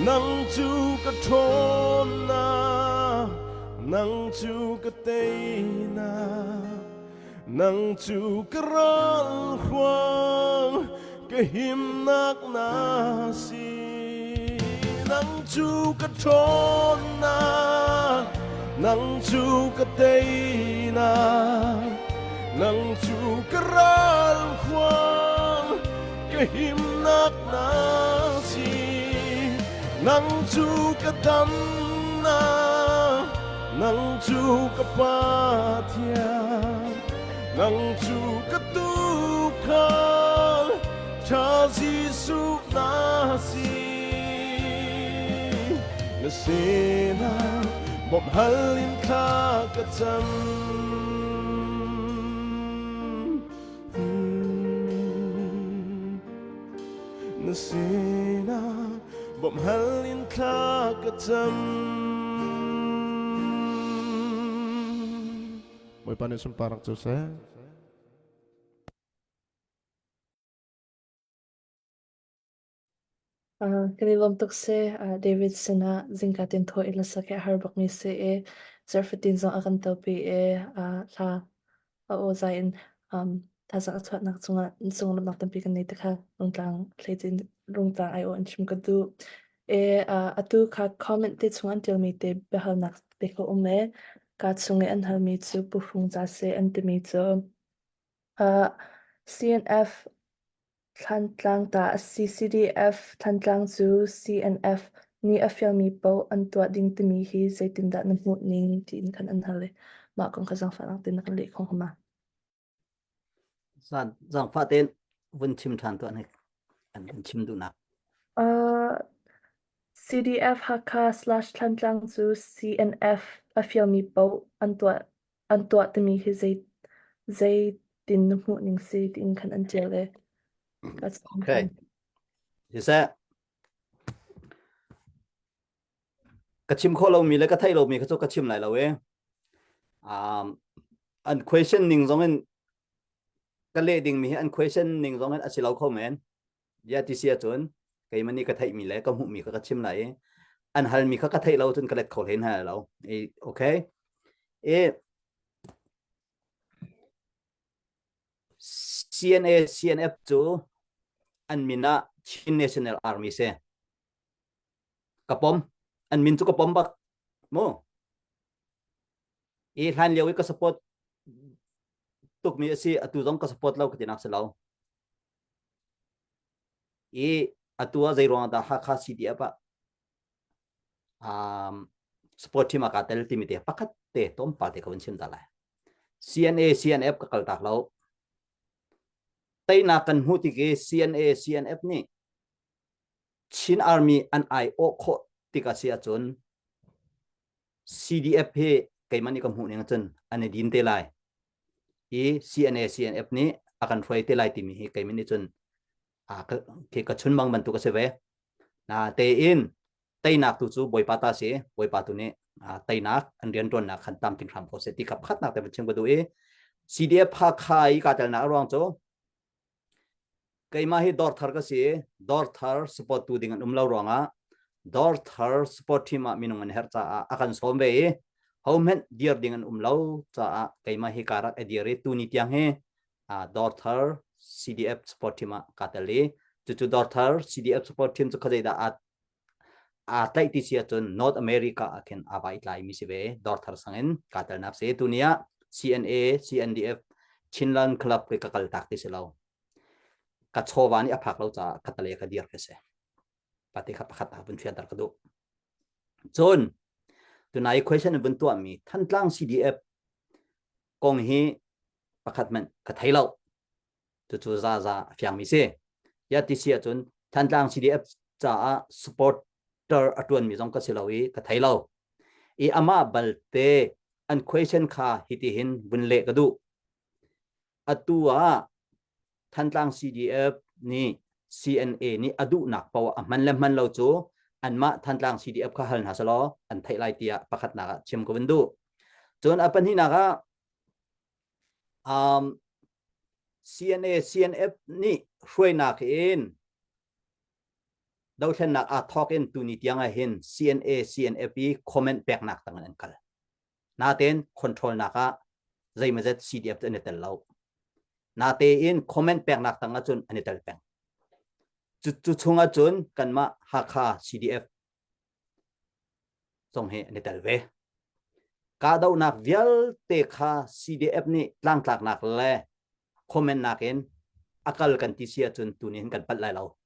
nang cu ka ṭhawnnak nang cu ka teinak Nang cu ka ral hruang ka himnak na si. Nang cu ka ṭhawnnak, nang cu ka teinak, nang cu ka ral hruang ka himnak na si. Nang cu ka damnak, Nang cu ka Pathian, nang cu ka tuukhal, ṭha Jesuh na si. Na sinah bawmhhal in thla ka cam. Na sinah bawmhhal in thla ka cam. Bawipa nih sunparnak cu seh. Kan i lawm tuk si. David sinah zingka tin thaw i hlasak hi a har bakmi si i zarhfatin zong a kan telpi i hla a aw zai in thazaang a chuahnak cungah sunglawmhnak tampi kan nei ti kha Rungtlang hleice Rungtlang aiawh in chim ka duh. E atu kha comment te chung an ṭialmi te biahalnak te kha um e ka chung i an halmi cu Pu Hung ca seh an timi cu CNF Thlantlang ta a si. CDF Thantlang cu CNF nih a fialmi paoh an tuah ding timi hi zeitindah na hmuh ning tiin khan an hal i mah kong kha zaangfahnak tein na kan leh kho hnga ma? Zaangfah tein vun chim ṭhan tuah hnik an kan chim duhnak. CDF Hakha slash Thantlang cu CNF a fialmi paoh an tuah an tuah timi hi zei zeitin na hmuh ning si tiin khan an ṭial i ka Okay. Siseh ka chim khawh lomi le ka theih lomi kha cu ka chim lai lo e. Um, an question ning zong in ka leh dingmi hi an question ning zong in a si lo kho men. Ya ti si ahcun keimah nih ka theihmi le ka hmuhmi kha ka chim lai i an halmi kha ka theih lo cun ka let kho hlei hna lo. I, okay. I CNA CNF cu an min ah Chin National Army si. Ka pom. An min cu ka pom bak. Mu. I hlan lio i ka support tukmi a si atu zong ka support lo ka ti nak si lo. I atu ah zei ruang dah Hakha CDF ah um, sport team ah kaa tel timi te pakhat te tlawmpal te ka vun chim ta lai. CNA CNF ka kal tak lo. Teinak kan hmuh tik i CNA CNF nih Chin Army an ai awh khawh tik a si ahcun CDF hi keimah nih ka hmuh ning ahcun an i din te lai. I CNA CNF nih a kan hruai te lai timi hi keimah nih cun khi ka chunmang bantuk a si ve. Na tein teinak tu cu Bawipa ta si Bawipa tu nih teinak an rianṭuannak khan tam ting hram ko seh ti kha pakhatnak te van chim ka duh i CDF Hakha i kaa telnak a ruang cu keimah hi dawrthar ka si dawrthar support tu ding an um lo ruangah. Dawrthar sport team ah minung an herh caah a kan sawm ve i hohmanh dir ding an um lo caah keimah hi ka rak i dir i tuni tiang hi Dawrthar CDF sport team ah kaa tel i cucu Dawrthar CDF sport team cu khuazei dah aa aa tlaih ti si ahcun North America ah khin aa vai tlai mi si ve Dawrthar sang in kaa telnak si tuni ah CNA CNDF Chinland Club ke ka kal tak ti si lo ka chawva nih a phak lo caah ka tale ka dir ka si pate kha pakhat ah vun fianter ka duh cun tunai question in vun tuahmi Thantlang CDF kong hi pakhat hmanh ka thei lo cucu za za a fiangmi si ya ti si ahcun Thantlang CDF caah supporter a tuanmi zong ka si lo i ka thei lo i amah balte an question kha hitihin vun leh ka duh atu ah Thantlang CDF nih CNA nih a duhnak poah a hman le hman lo cu anmah Thantlang CDF kha hal hna selaw an theih lai tiah pakhatnak ah chim ka vun duh. Cun a pahnihnak ah um, CNA CNF nih hruainak in dothlennak aa thawk in tuni tiang ah hin CNA CNF i comment peknak tang in an kal. Natein control nak ah zeimazet CDF cu an i tel lo. Natein comment peknak tang ahcun an i tel peng. Cu, cu chung ahcun kanmah Hakha CDF zong hi an i tel ve. Kahdohnak vialte kha CDF nih tlangtlaknak le comment nakin a kal kan ti si ahcun tuni hin kan palh lai lo.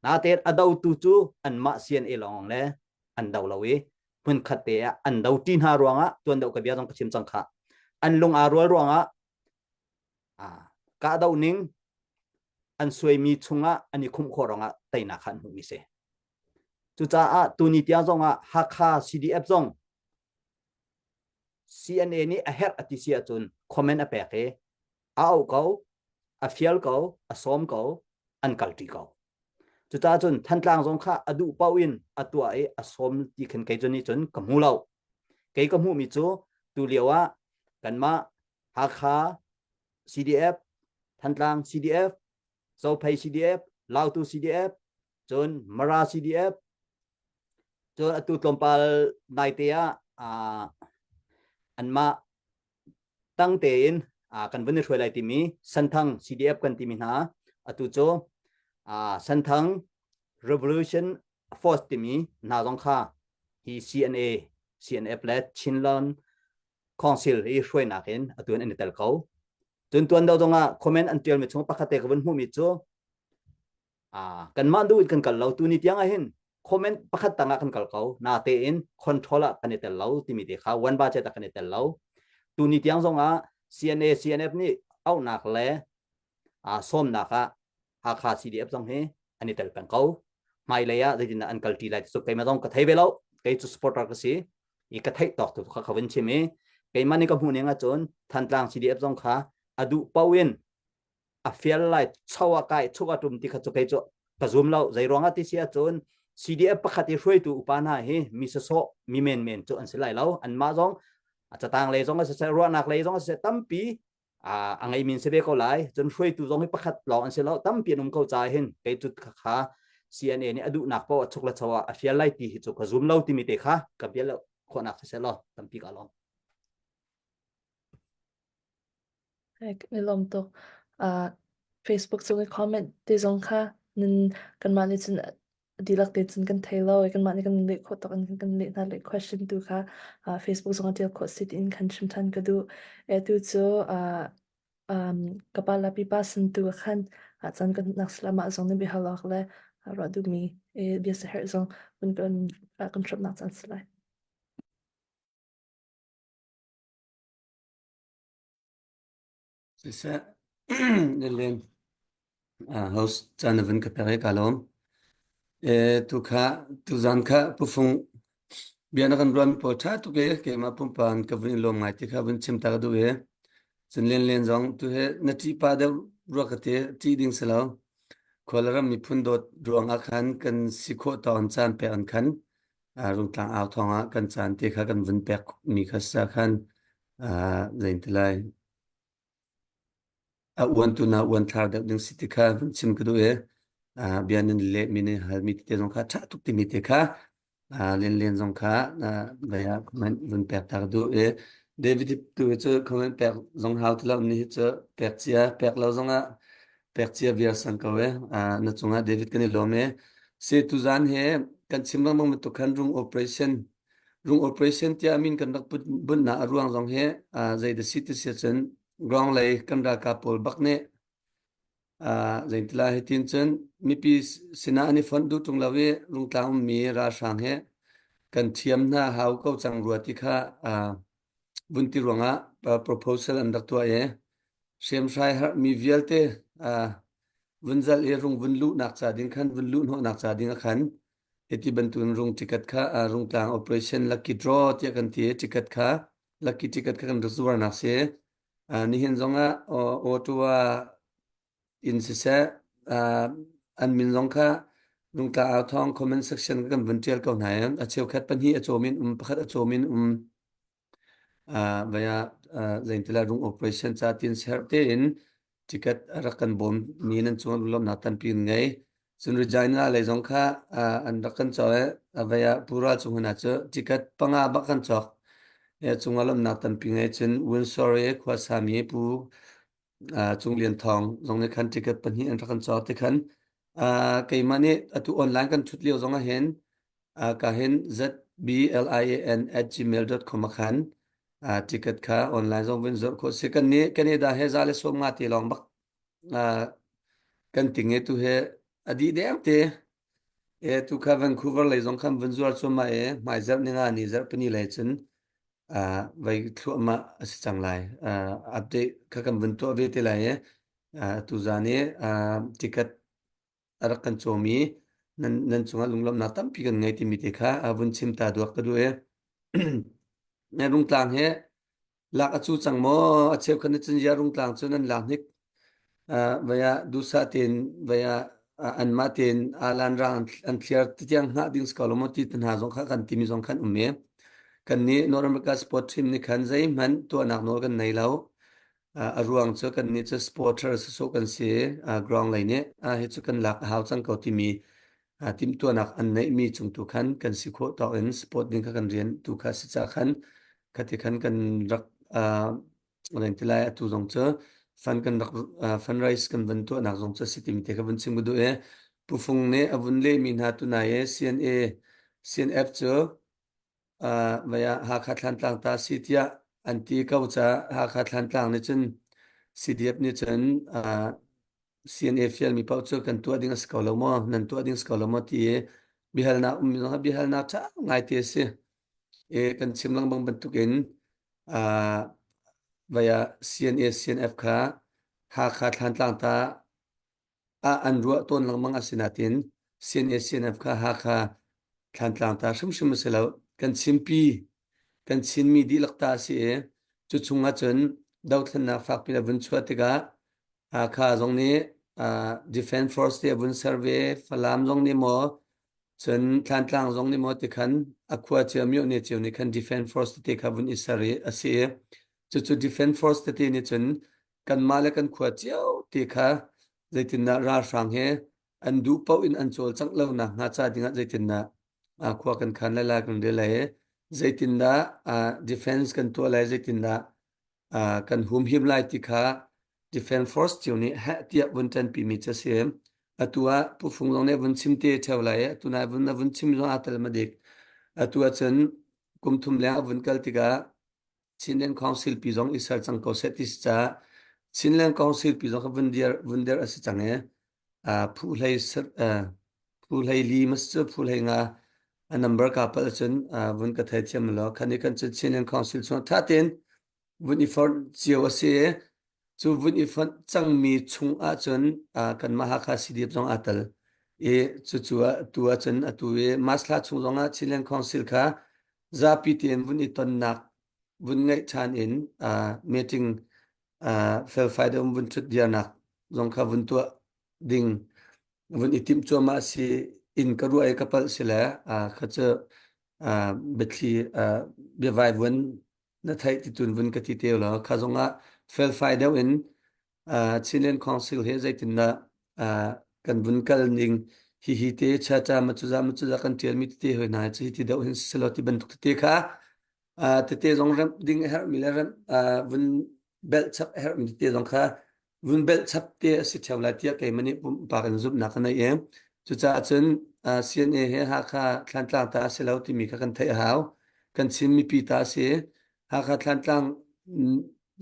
Natein a dotu cu anmah CNA lawng le an do lo i hmunkhat te ah an do ṭi hna ruangah tuan deuh ka bia zong ka chim cang kha. An lung aa rual ruangah kahdoh ning an suaimi chungah an i khumh khawh ruangah teinak kha an hmuhmi si. Cucaah tuni tiang zongah Hakha CDF zong CNA nih a herh a ti si ahcun comment a pek i a auh ko, a fial ko, a sawm ko, an kalṭi ko. Cucaah cun Thantlang zong kha a duh paoh in a tuah i a sawm ti khin kei cu nih cun ka hmu lo. Kei ka hmuhmi cu tu lio ah kanmah Hakha CDF, Thantlang CDF, Zophei CDF, Lautu CDF, cun Mara CDF, cun atu tlawmpal naite ah anmah tang tein kan vun i hruai lai timi Santhang CDF kan timi hna atu cu Santhang Revolution Force timi hna zong kha hi CNA CNF le Chinland Council i hruainak in atu in an i tel ko. Cun tuan do zong ah comment an tialmi chung pakhat te ka vun hmuhmi cu kanmah duh in kan kal lo tu ni tiang ah hin comment pakhat tang ah kan kal ko na tein control ah kan i tel lo timi te kha one budget ah kan i tel lo tu ni tiang zong ah CNA CNF nih auhnak le sawmnak ah Hakha CDF zong hi an i tel peng ko hmailei ah zeitin an kal ṭi lai cu keimah zong ka thei ve lo kei cu supporter ka si i ka theih tawk tu kha ka vun chim i keimah nih ka hmuh ning ahcun Thantlang CDF zong kha a duh paoh in a fial lai cho a kai chuk a tum ti kha cu kei cu ka zum lo zei ruangah ti si ahcun CDF pakhat i hruaitu upa hna hi mi sasawh mi menmen cu an si lai lo anmah zong a catang lei zong a siseh ruahnak lei zong a siseh tampi a ngeimi an si ve ko lai cun hruaitu zong hi pakhat lawng an si lo tampi an um ko caah hin kei cu kha CNA nih a duhnak paoh a chuk le cho ah a fial lai ti hi cu ka zum lo timi te kha ka bia lo khawhnak siseh law tampi ka lawm. Kan i lawm tuk. Uh, Facebook cung i comment te zong kha nan kanmah nih cun dihlak te cun kan thei lo i kanmah nih kan leh khawh tawk in kan leh hna le question tu kha uh, Facebook zong ah ṭial khawh si tiin khan chim ṭhan ka duh. E tu cu uh, um, ka pa la pipa sin tu ah khan ah caan kan nak salam ah zong na biahal awk le ruah duhmi e bia saherh zong kun kan kan hramnak caan si lai. Siseh, Lilian, host caan na vun ka pek i ka lawm. E, tu kha, tuzan kha pufung bia na kan ruahmi pawl ṭha tuk i keimah pumpak in ka vun i lawm ngai ti kha vun chim ta ka duh i cun Lian Lian zong tu hi na ṭih pah deuh rua ka ti, ṭih ding si lo. Khual ram miphun dawt ruang ah khan kan si khawh tawk in caan pek an khan Rungtlang au thawng ah kan caan te kha kan vun pek mi kha sa khan zein ti lai a uan tu na uan thlar deuh ding si ti kha vun chim ka duh i. Bia nan lehmi nan halmi tete zong kha ṭha tuk timi te kha Lian Lian zong kha vei ah comment vun pek ta ka duh i David tu hi cu comment pek zong hau ti lo ni hi cu pek cia pek lo zong ah pek cia viar sang ko e. Na cungah David kan i lawm e. Si tuzan he kan chim lengmang bantuk khan rung operation rung operation tiah min kan rak bunhnak a ruang zong hi zei da si ti si cun ground lei kan ralkap pawl bak nih Zeintila hitin cun mipi sinah an i fonh duh ṭung lo i Rungtlang ummi ralhrang he kan thiam hna hau ko cang rua ti kha vun ti ruangah proposal an rak tuah i hriamhrai harhmi vialte vun zalh i rung vun luhnak ca ding khan vun luh hnawhnak ca ding ah khan hiti bantukin rung ticket kha Rungtlang operation lucky draw tiah kan ti i ticket kha lucky ticket kha kan rak zuarnak si. Nihin zongah Ottawa in siseh an min zong kha Rungtla Au Thawng comment section kan vun ṭial ko hna i a cheukhat pahnih a cawm in um, pakhat a cawm in um. Vaya zeintila rung operation ca tin serh tein ticket a rak kan bawm mi nan cung lawmhnak tampi kan ngei. Cun Regina lei zong kha an rak kan cawk i a vei ah Pura cung hna cu ticket panga bak kan cawk. Cungah lawmhnak tampi ngei cun Windsor i khuasami Pu Cung Lian Thawng zong nih khan ticket pahnih an rak kan cawk ti khan keimah nih atu online kan ṭhut lio zong ah hin ka hin zblian@gmail.com ah khan ticket kha online zong vun zoh khawh si. Kan nih Canada he za le 50 te lawng bak Kan ting i tu hi a dih deng te. E tu kha Vancouver lei zong khan vun zuar cuahmah i hmaizarh ninga ni zarhpini lei cun vai thluahmah a si cang lai. Update kha kan vun tuah ve te lai i tuzaan i ticket a rak kan cawmi nan nan cungah lunglawmhnak tampi kan ngei timi te kha vun chim ta duak ka duh i Rungtlang hi lak a cu cang maw? A cheukhat nih cun ya Rungtlang cu nan lak hnik vai ah duhsah tein vai ah anmah tein alan rang an thliar tiang hngah ding si ko lo maw ti te hna zong kha kan timi zong khan um i kan nih North America Sport Team nih khan zeihmanh tuahnak nawl kan nei lo. A ruang cu kan nih cu supporter sawsawh kan si ground lei nih hi cu kan lak a hau cang ko timi timhtuahnak an neihmi cung tu khan kan si khawh tawk in support ding kha kan rian tu kha si ca khan khati khan kan rak len ti lai. Atu zong cu fund kan rak fundraise kan van tuahnak zong cu si timi te kha vun chim ka duh i Pufung nih a vun lehmi hna tunai i CNA CNF cu vei ah Hakha Thlantlang ta si tiah an ti ko caah Hakha Thlantlang nih cun CDF nih cun CNA fialmi paoh cu kan tuah ding a si ko lo maw, nan tuah ding a si ko lo maw ti i biahalnak um zong ah biahalnak ṭha ngaite a si. I kan chim lengmang bantukin vei ah CNA CNF kha Hakha Thlantlang ta ah an ruah tawn lengmang a si nain CNA CNF kha Hakha Thlantlang ta hrimhrim a si lo. Kan Chinpi, kan Chinmi dihlak ta a si i cu chung ahcun dothlennak fakpi a vun chuah tikah Hakha zong nih Defense Force te a vun ser ve, Falam zong nih maw, cun Thlantlang zong nih maw ti khan a khua cio myohne cio nih khan Defense Force tete kha vun i ser i a si i cucu Defense Force tete nih cun kanmah le kan khua cio ti kha zeitindah ralhrang he an duh paoh in an cawlcangh lo nakhnga ca dingah zeitindah khua kan khan lai lai kan rel lai i zeitindah defense kan tuah lai, zeitindah kan humhim lai ti kha defense force cio nih heh tiah vun ṭanpi mi cu a si. Atu ah Pu Fung zong nih vun chim te ṭheo lai i atu nai vun a vun chim zong aa tel ma dik. Atu ah cun kum thum leng a vun kal tikah Chinland Council pi zong i ser cang ko seh ti si caah Chinland Council pi zong kha vun dir vun dir a si cang i phu hlei phu hlei li mas cu phu hlei nga a number ka pal cun vun ka thei thiam lo khan i kan cun Chinland Council chung tha tein vun i forh cio a si i cu vun i fonh cangmi chung ahcun kanmah Hakha CDF zong aa tel i cucu tu ahcun atu i March thla chung zong ah Chinland Council kha zapi tein vun i tonnak vun ngeih ṭhan in meeting felfai deuh vun ṭhut diarnak zong kha vun tuah ding vun i timh cuahmah a si in ka ruah i ka palh si le kha cu biathli biavai vun na theih ti tun vun ka ti te law kha zong ah felfai deuh in Chinland Council he zeitindah. Kan vun kal ning hihi te chacha ma cuza ma cuza kan ṭialmi tete hoi hna cu hi ti deuh hin siselaw ti bantuk tete kha tete zong remh ding a herhmi le remh vun belh chap a herhmi tete zong kha vun belh chap te a si ṭheo lai tiah keimah nih pumpak in zumhnak ka nei i cucaah cun CNA he Hakha Thlantlang ta a si lo timi kha kan theih a hau. Kan Chin mipi ta a si. Hakha Thlantlang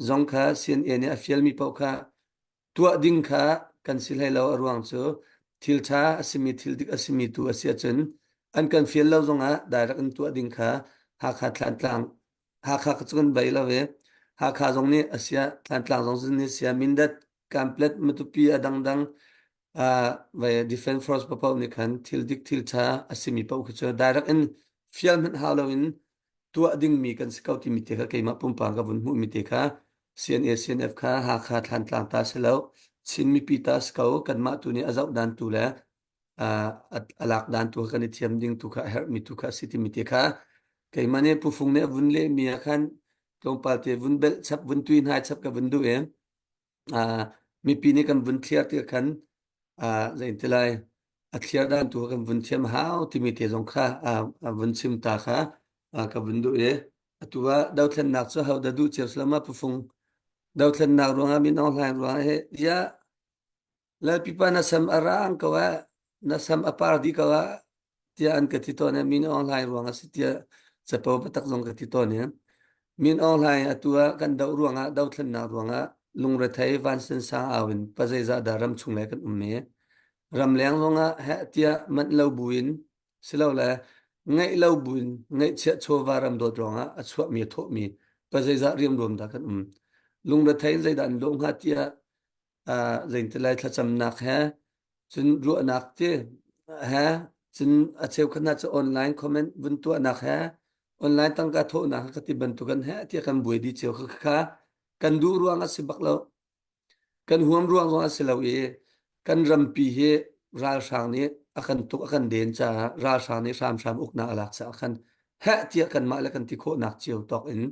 zong kha CNA nih a fialmi paoh kha tuah ding kha kan si hlei lo a ruang cu thil ṭha a simi thil dik a simi tu a si ahcun an kan fial lo zongah direct in tuah ding kha Hakha Thlantlang Hakha cu kan bei lo i Hakha zong nih a sia Thlantlang zong nih sia Mindat Kanplet Matupi a dangdang vai Defense Force paoh nih khan thil dik thil ṭha a simi paoh khi cu direct in fial hmanh hau loin tuah dingmi kan si ko timi te kha keimah pumpak ka vun hmuhmi te kha CNA CNF kha Hakha Thlantlang ta si lo Chin mipi ta si ko kanmah tu nih a zoh dan tu le a lak dan tu kha kan i thiam ding tu kha a herhmi tu kha a si timi te kha keimah nih pufung nih a vun lehmi ah khan tlawmpal te vun belh chap vun tui hnai chap ka vun duh i mipi nih kan vun thliar ti khan zei ti lai a thliar dan tu kan vun thiam hau timi te zong kha a vun chim ta kha ka vun duh i atu ah dothlennak cu ho da duh cio salama pufung dothlennak ruangah min Aung Hlaing ruangah he ya Lalpipa na sam a rang ko ah na sam a par dih ko ah tiah an ka ti tawn i Min Aung Hlaing ruang a si tiah capo biatak zong ka ti tawn i Min Aung Hlaing atu ah kan doh ruangah dothlennak ruangah lungrethei vansan sang au in pazeizah dah ram chung le kan um i ramleng zongah heh tiah manh lo buin silole ngeih lo buin ngeihchiah chawva ram dawt ruangah a chuahmi a thawhmi pazeizah riamruam dah kan um lungrethei in zeidah an lawh hnga tiah zeintilai thlacamnak he cun ruahnak ti he cun a cheukhat hna cu online comment vun tuahnak he online tangka thawhnak ka ti bantukan he tiah kan buai dih cio kha kha kan duh ruang a si bak lo kan huam ruang zong a si lo i kan rampi hi ralhrang nih a kan tuk a kan den caah ralhrang nih hramhram uknak a lak caah khan heh tiah kanmah le kan ti khawhnak cio tawk in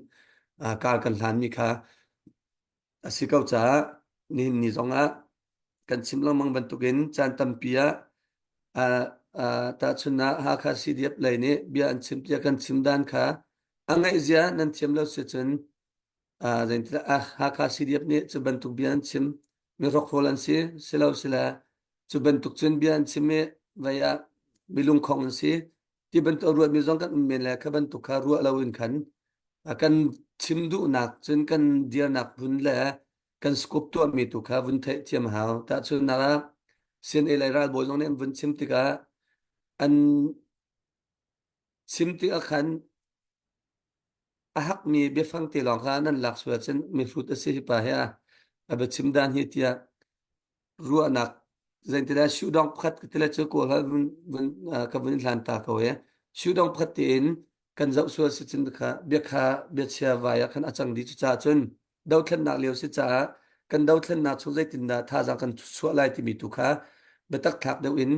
kar kan hlanmi kha A si ko caah nihin ni zongah kan chim lengmang bantukin caan tampi ah tahchun ah Hakha CDF lei nih bia an chim tiah kan chim dan kha a ngaihzia nan thiam lo si cun zeitilah Hakha CDF nih cu bantuk bia an chim mi hrokhrawl an si silo sila cu bantuk cun bia an chim i vei ah mi lungkhong an si ti bantuk a ruatmi zong kan um men le kha bantuk kha ruah loin khan kan chim duhnak cun kan dirnak vun le kan scope tuahmi tu kha vun theih thiam hau tahchunhnak ah CNA lei ralbawi zong nih an vun chim tikah an chim tikah khan a hakmi biafang te lawng kha nan lak sual cun mihrut a si hi pa hi a a biachim dan hi tiah ruahnak zeitilah shoedong pakhat ka tile cu kawl hal vun vun ka vun hlan ta ko e shoedong pakhat tein kan zoh sual si cun kha bia kha bia chia vai ah khan a cang dih cu caah cun dothlennak lio si caah kan dothlennak chung zeitindah thazaang kan chuah lai timi tu kha biatak thlak deuh in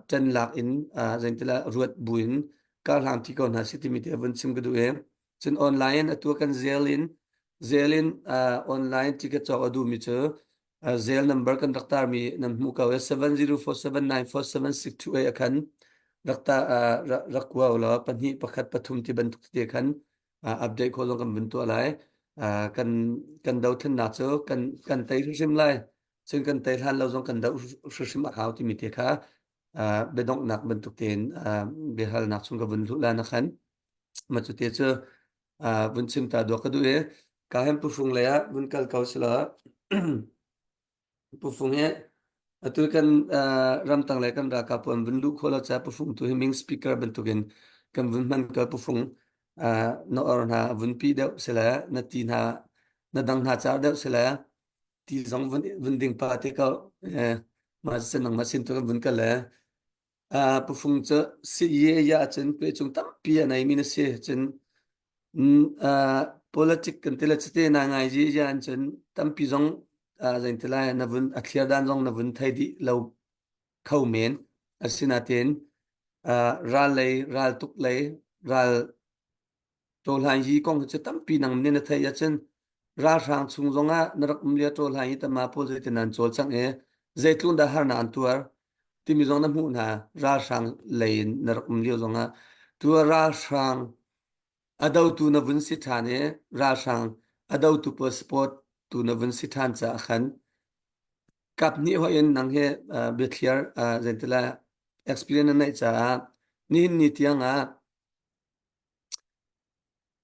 ṭan lak in zeitilah ruat buin karhlang ti ko hna si timi te vun chim ka duh e cun online in atu kan zel in zel in online ticket cawk a duhmi cu zel number kan rak tarmi nan hmuh ko e 7047947628 a khan rak ta rak kua law pahnih pakhat pathum ti bantuk te khan update kho zong kan vun tuah lai kan kan dothlennak cu kan kan tei hrimhrim lai cun kan tei hlan lo zong kan doh hrimhrim a hau timi te kha biadonghnak bantuk tein biahalnak chung ka vun hluh la na khan ma cu te cu vun chim ta dua ka duh i ka hem pufung lei ah vun kal ko sila pufung hi atu kan ramtang le kan ralkap an vun luh khawh lo ca pufung tu hi ming speaker bantukin kan vun hman ko pufung na or hna vun pi deuh sila na ti hna na dang hna car deuh sila ti zong vun vun ding pa te ko ma sin nang ma sin tu kan vun kal le pufung cu si ye ya cun pe chung tampi a nei mi na si cun politic kan tila chite na ngai ji ya cun tampi zong zain tila na vun a thliar dan zong na vun thei dih lo kho men asinain ral lei ral tuk lei ral Ṭawhhlan hi kong hi cu tampi nang nih na theih ahcun ralhrang chung zongah na rak um lio ṭawhhlan hi tama pawl zeitin an cawlcangh i Zeitluk dah harnak an tuar timi zong na hmuh hna. Ralhrang lei in na rak um lio zongah tu ralhrang a dotu na vun si ṭhan i ralhrang a dotu pawl support tu na vun si ṭhan caah khan kap hnih hoih in nang hi biathliar zeintila experience na neih caah nihin ni tiang ah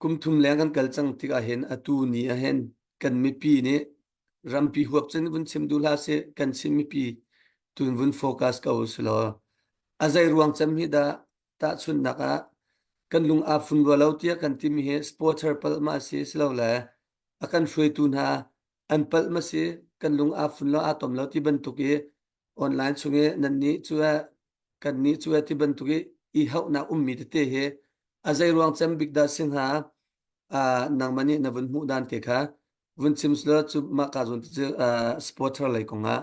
Kum thum leng kan kal cang tikah hin atu ni ah hin kan mipi nih rampi huap cun vun chim duh hlah sih kan Chin mipi tun vun focus ko usih law a zei ruang cem hi dah tahchunhnak ah kan lung aa fun rua lo tiah kan timi hi supporter palh ma si silole a kan hruaitu hna an palh ma si kan lung aa fun lo aa tom lo ti bantuk i online chung i nan nih cu kan nih cu ti bantuk i i hauhnak ummi tete hi a zei ruang cem bik dah si hnga nangmah nih na vun hmuh dan te kha vun chim selaw cu mah ka zawn cu supporter lei kong ah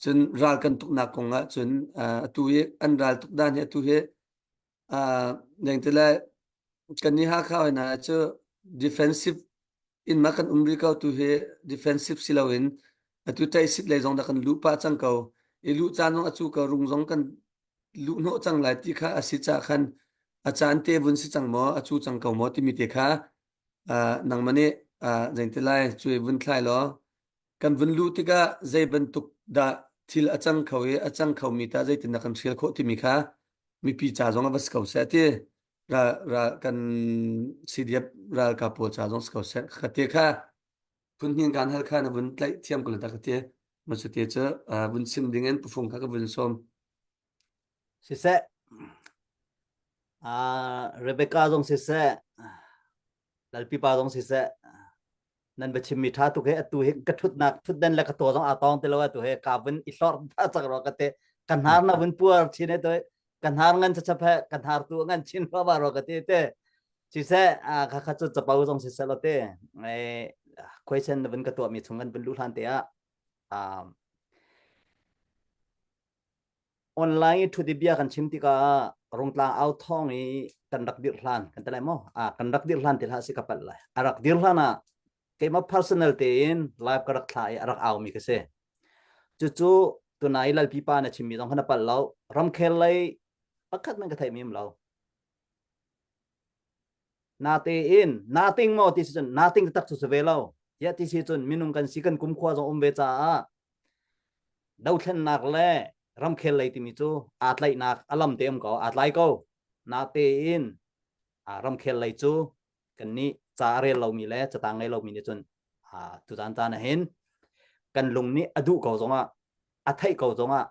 cun ral kan tuknak kong ah cun atu hi an ral tuk dan hi atu hi neng te le kan ni Hakha hoi na cu defensive in ma kan um rih ko tu hi defensive si loin atu taisit lei zong da kan luh pah cang ko i luh caan zong acu ko rung zong kan luh hnawh cang lai ti kha asi ca khan a caan te vun si cang maw acu cang ko maw timi te kha nangmah nih zeiti lai cui vun thlai law kan vun luh tikah zei bantuk dah thil a cang kho i a cang khomi ta zeitin dah kan hrial khawh timi kha mipi ca zong a va si ko seh ti ral ral kan CDF ralkap pawl ca zong si ko seh ka te kha phun hnin kan hal kha na vun tlaih thiam ko ta ka te ma cu te cu vun sim ding in pufung kha ka vun sawm Siseh uh, Rebecca zong siseh Lalpi pa zong siseh nan va chimmi ṭha tuk he atu hi ka ṭhutnak ṭhutden le ka taw zong aa tawng ti lo atu he ka vun i hlorh ta cak ro ka te ka hnar na vun puar chin he to ka hnar ngan chachap he ka hnar tu ngan chin ro ba ro ka te te siseh kha kha cu capo zong siseh lo te question na vun ka tuah mi chung kan vun lu hlan te ah Online i ṭhut i bia kan chim tikah Rungtlang au thawng i kan rak dirh hlan kan ti lai maw? Ah, kan rak dirh hlan ti hlah si ka palh lai. A rak dir hlan ah keimah personal tein live ka rak thla i a rak aumi ka si. Cucu tunai Lalpi pa na chimmi zong kha na palh lo. Ramkhel lei pakhat man ka theihmi um lo. Natein nating maw ti si cun nating taktak cu si ve lo. Tiah ti si cun minung kan si kan kumkhua zong um ve caah Dothlennak le ramkhel lei timi cu aa tlaihnak a lam te um ko, aa tlai ko. Natein ramkhel lei cu kannih ca a rel lomi le catang ngei lomi nih cun tuzaan caan ah hin kan lung nih a duh ko zongah a theih ko zongah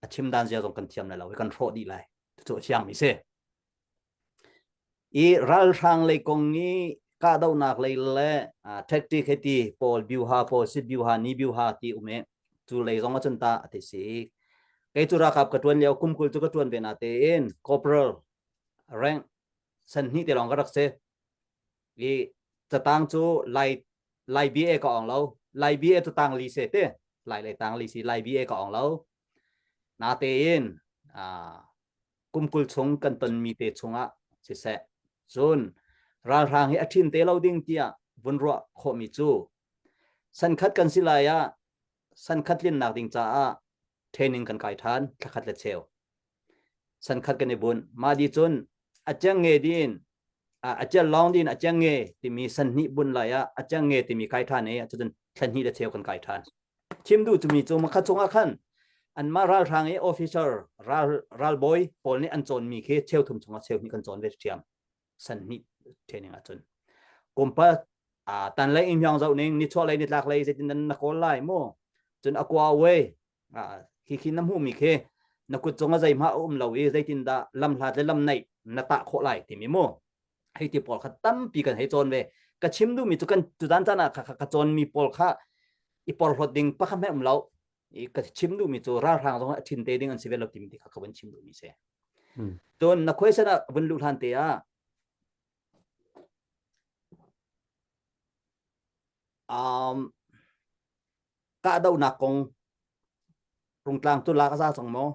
a chim dan zia zong kan thiam lai lo i kan hrawh dih lai. Cucu a fiangmi si. I ralhrang lei kong i kahdohnak lei le tactic hei ti pawl biuha pawl sit biuha ni biuha ti um i cu lei zong ahcun ta a ti si. Kei cu ralkap ka ṭuan lio kum 20 cu ka ṭuan ve na tein corporal rank san hnih te lawng ka rak si. I catang cu Lai Lai BA ka ong lo. Lai BA cu tang li se te. Lai lei tang li si Lai BA ka ong lo. Na tein kum 20 chung kan tonmi te chungah siseh cun ralhrang hi a ṭhin te lo ding tiah vun ruah khawhmi cu sankhat kan si lai ah sankhat tlinnak ding caah training kan kai ṭhan thlakhat le cheu sankhat kan i bunh mah di cun a chiang nge din a chial lawng din a chiang nge timi san hnih bun lai ah a chiang nge timi kai ṭhan i cucun thla hnih le cheu kan kai ṭhan Thim duh cumi cu makhat chungah khan anmah ralhrang i officer ral ralbawi pawl nih an cawnmi khi cheuthum chungah cheu hnih kan cawn ve ṭhiam san hnih training ahcun kumpa tan lei in hyang zoh ning nichuah lei nitlak lei zeitin nan na kawl lai mu cun a kua we khi khi na hmuhmi khi na kut cung a zeihmah a um lo i zeitin dah lam hlat le lam naih na tah khawh lai timi mu hei ti pawl kha tampi kan hei cawn ve ka chim duhmi cu kan tutan caan ah ka cawnmi pawl kha i porhlawt ding pakhat hmanh um lo i ka chim duhmi cu ralhrang zong a thin te ding an si ve lo timi ti kha ka vun chim duhmi si cun na question ah vun luh hlan te ah um kahdohnak kong Rungtlang cu lak a za cang maw?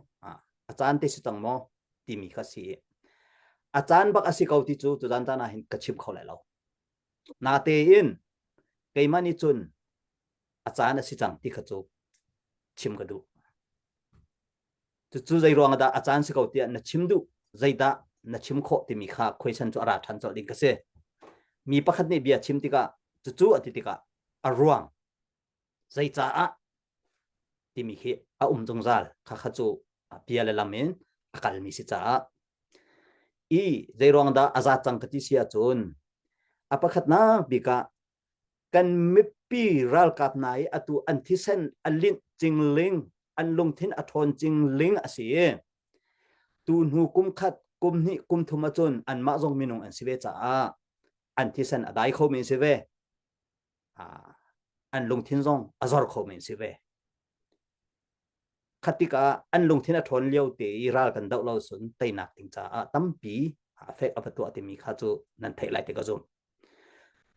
A caan te si cang maw? timi kha si. A caan bak a si ko ti cu tuzan caan ah hin ka chim kho lai lo. Natein keimah nih cun a caan a si cang ti kha cu chim ka duh. Cucu zei ruang dah a caan si ko tiah na chim duh, zeidah na chim khawh timi kha question cu a ra ṭhan colh ding ka si. Mi pakhat nih bia chim tikah cucu a ti tikah a ruang zeicaah timi khi a um zungzal. Khakha cu bia le lam in a kalmi si caah i zei ruang dah a zat cang ka ti si ahcun a pakhatnak bik ah kan mipi ralkap hna i atu an thisen a linh cingling an lungthin a ṭhawn cingling a si i tu hnu kum khat kum hnih kum thum ahcun anmah zong minung an si ve caah an thisen a dai kho men si ve an lungthin zong a zor kho men si ve khat tikah an lungthin a ṭhawn lio te i ral kan doh lo sun teinak ding caah tampi a fek a va tuah timi kha cu nan theih lai ti ka zum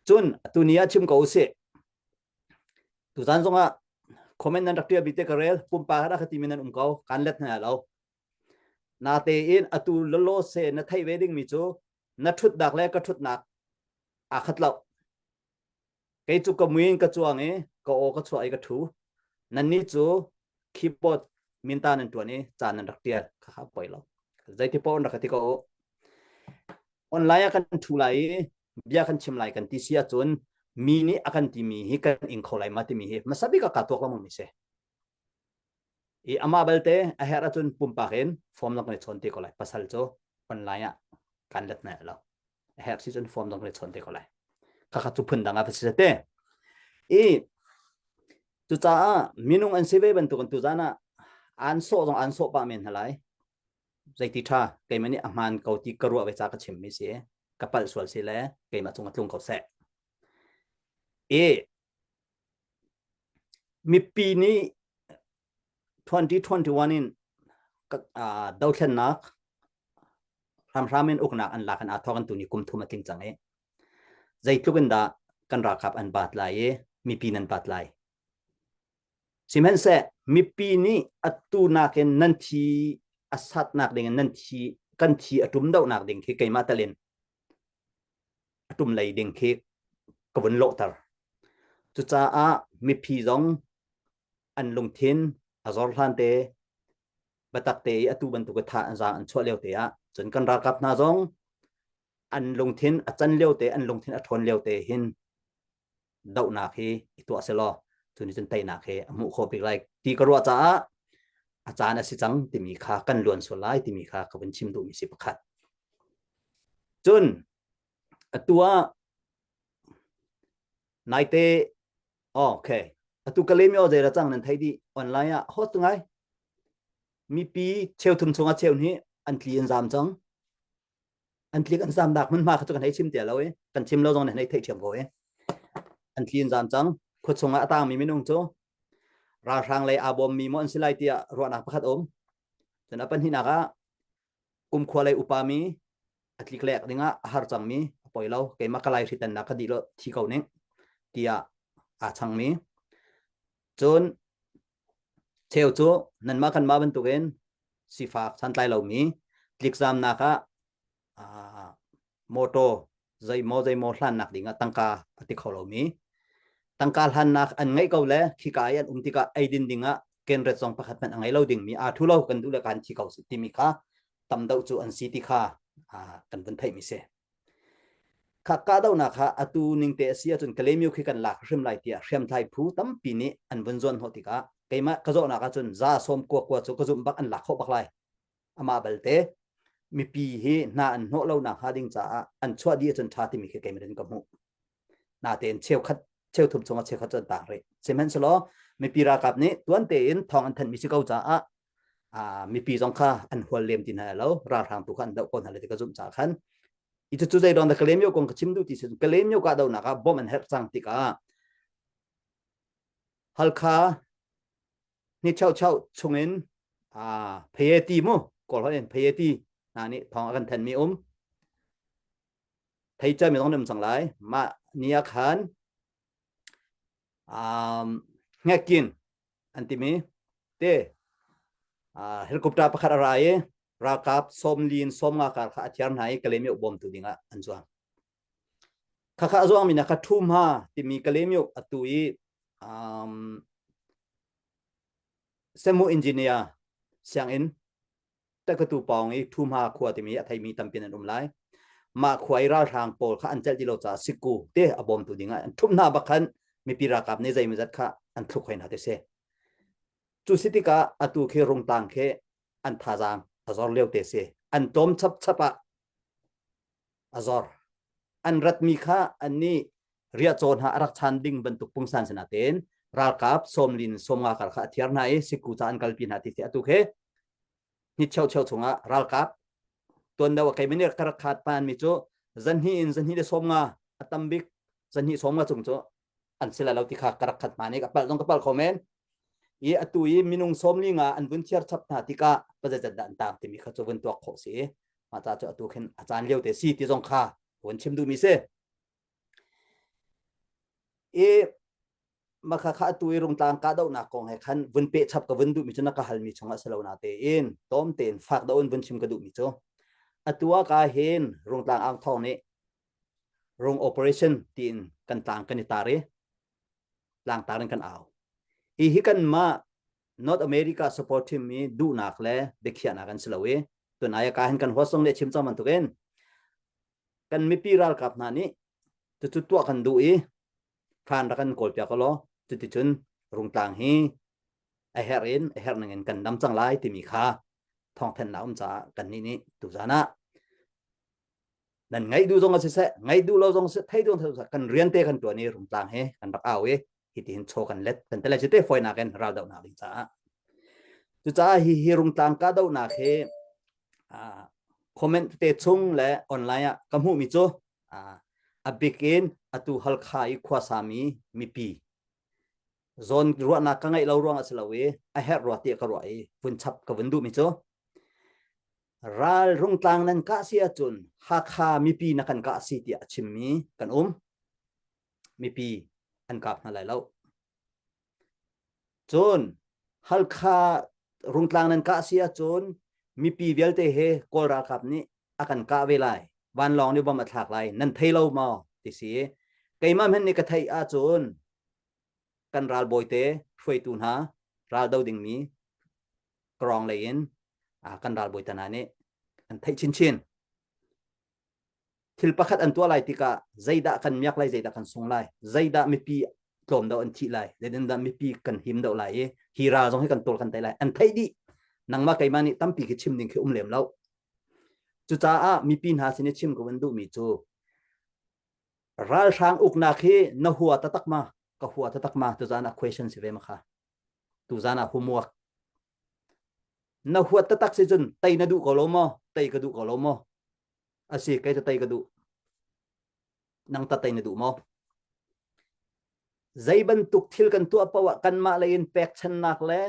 Cun tuni ah chim ko usih. Tuzan zongah comment nan rak ṭial bi te ka rel pumpak rak ka timi nan um ko kan let hna lo. Natein atu lolo se na theih ve dingmi cu na ṭhutnak le ka ṭhutnak aa khat lo. Kei cu ka muin ka cuang i ka aw ka chuah i ka ṭhu. Nannih cu keyboard minta nan ṭuan i ca nan rak ṭial. Khakha poi lo. Zeiti paoh in rak ka ti ko u. Online ah kan ṭhu lai i bia kan chim lai kan ti si ahcun mi nih a kan timi hi kan ing kho lai ma timi hi hmasa bik ah kaa tuak lengmang mi si. I amah balte a herh ahcun pumpak in form zong kan i chawn te ko lai. Pasal cu online ah kan let na lo. A herh si cun form zong kan i chawn te ko lai. Khakha cu phun dang ah va si te. I cucaah minung an si ve bantuk in tuzan ah an sawh zong an sawh pah men hna lai. Zeiti ṭha keimah nih a hmaan ko ti ka ruah ve ca ka chimmi si ka palh sual si le keimah cung a tlung ko seh. I mipi nih 2021 in dothlennak hramhram in uknak an lak in aa thawk an tuni kum thum a tling cang i zeitluk in dah kan ralkap an baat lai i mipi nan baat lai Sihmanhseh mipi nih atu nakin nan thi a satnak ding in nan thi kan thi a ṭum dohnak ding khi keimah tal in a ṭum lei ding khi ka vun lawhter. Cucaah mipi zong an lungthin a zor hlan te biatak te i atu bantuk i tha an zaang an chuah lio te ah cun kan ralkap hna zong an lungthin a can lio te an lungthin a ṭhawn lio te hin dohnak hi i tuah selaw cu nih cun teinak hi a hmuh khawh bik lai ti ka ruah caah a caan a si cang timi kha kan luan sual lai timi kha ka vun chim duhmi si pakhat. Cun atu ah naite okay atu Kalaymyo zei ra cang nan thei dih online ah hot ngai mipi cheuthum chungah cheu hnih an tli an zam cang An tlik an zamnak hmunhma kha cu kan hei chim ti lo i kan chim lo zong nih hei theih ṭhiam ko i an tli an zam cang. Khua chungah a tangmi minung cu ralhrang lei aa bawmmi maw an si lai tiah ruahnak pakhat um. Cun a pahnihnak ah kumkhua lei upami a tlik lek dingah a har cangmi a poi lo keimah ka lai hritannak ka dih lo thi ko ning tiah aa changmi. Cun cheu cu nanmah kanmah bantukin sifak santlai lomi tlikzamnak ah motor zeimaw zeimaw hlannak ding ah tangka a ti kho lomi tangka hlannak an ngeih ko le khika i an um tikah eidin ding ah kenret zong pakhat hmanh a ngei lo dingmi aa thu lo kan duh le kan thi ko timi kha tam deuh cu an si ti kha kan vun theihmi si. Kha kahdohnak kha atu ning te a si ahcun Kalaymyo khi kan lak hrim lai tiah hriamtlai phu tampi nih an vun zuan hnawh tikah keimah ka zawhnak ahcun za sawm kua kua cu ka zumh bak an lak khawh bak lai. Amah balte mipi hi hna an hnawh lo nak hnga ding caah an chuah dih ahcun ṭha timi khi keimah in ka hmuh. Natein cheukhat cheuthum chungah cheukhat cu an tang rih. Sihmanhsehlaw mipi ralkap nih tuan tein thawng an thanhmi si ko caah mipi zong kha an hual lem ti hna lo ralhrang tu kha an doh ko hna le ti ka zumh caah khan i cucu zei dawng dah Kalaymyo kong ka chim duh ti si Kalaymyo kahdohnak ah bom an herh cang tikah Halkha ni chau chau chungin pheye ti mu kawl holh in pheye ti hna nih thawng a kan thanmi um thei cami zong um cang lai mah ni ah khan um ngekin an timi te helicopter pakhat a ra i ralkap sawmli in sawmnga kar kha a thiar hna i Kalaymyo bawmtu dingah an zuang. Khakha a zuangmi na kha Thumha timi Kalaymyo atu i um, Semu engineer sianginn. Takatu pawng i Thumha khua timi a theimi tampi an um lai. Mah khua i ralhrang pawl kha an celh ti lo caah sikku te a bawmtu ding ah an ṭhumh hna bak khan mipi ralkap nih zeimawzat kha an thluk hoi hna ti si. Cu si tikah atu khi Rungtlang khi an thazaang a zor lio te si. An tlawm chapchap ah a zor. An ratmi kha an nih riahcaw hna a rak chan ding bantuk pungsan si natein ralkap sawmlin sawmnga kar kha a thiar hna i sikku ca an kalpi hna ti si atu khi ni cheu cheu chungah ralkap tuan deuh kei mani ka rak khat pan mi cu zanhnih in zanhnih le sawmnga a tam bik zanhnih sawmnga chung cu an si lai lo ti kha ka rak khat hma ni ka palh zong ka palh kho men i atu i minung sawmli nga an vun thiar chap hna tikah pazeizat dah an tang timi kha cu vun tuak khawh si mah ca cu atu khin a caan lio te si ti zong kha vun chim duhmi si i makha kha atu i rungtlang kahdohnak kong he khan vun peh chap ka vun duhmi cu na ka halmi chungah si lo na tein tom tein fak deuh in vun chim ka duhmi cu atu ah ka hin rungtlang ang thawng nih rung operation tiin kan tlang kan i tar i tlangtar in kan au hi hi kan mah North America support team mi duhnak le biakhiahnak an si lo i tunai ka hin kan host zong nih chim cang bantukin kan mipi ralkap hna nih cucu tuah kan duh i khan rak kan kawl piak law cuticun rungtlang hi a herh in a herh ning in kan dam cang lai timi kha thawngthanhnak um caah kan nih nih tuzan ah nan ngaih duh zong a siseh ngaih duh lo zong si thei duh zong kan rian te kan tuan i rungtlang he kan rak au i hitihin chaw kan let kan tele cu te fawinak in ral dohnak ding caah cucaah hi hi rungtlang ka dohnak hi comment te chung le online ah ka hmuhmi cu a bik in atu Halkha i khuasami mipi zawn ruahnak ka ngeih lo ruang a si lo i a herh rua tiah ka ruah i vun chap ka vun duhmi cu ral rungtlang nan kah si ahcun Hakha mipi na kan kah si tiah a chimmi kan um mipi an kap hna lai lo cun Halkha rungtlang nan kah si ahcun mipi vialte he Kawl ralkap nih a kan kah ve lai vanlawng nih bom a thlak lai nan thei lo maw ti si keimah hmanh nih ka theih ahcun kan ralbawi te hruaitu hna ral do dingmi krawng lei in kan ralbawi te hna nih an theih chinchin thil pakhat an tuah lai tikah zeidah kan miak lai zeidah kan sung lai zeidah mipi tlawm deuh an thih lai zeitindah mipi kan him deuh lai i hi ral zong hi kan tawl kan tei lai an theih dih nangmah keimah nih tampi khi chim ding khi um lem lo cucaah mipi hna sin i chim ka van duhmi cu ralhrang uknak hi na hua tatak ma ka hua tatak ma tuzan ah question si ve ma kha tuzan ah homework na huat tatak si cun tei na duh ko lo maw tei ka duh ko lo maw asi kei cu tei ka duh nang ta tei na duh maw zei bantuk thil kan tuah paoh ah kanmah lei in pekchannak le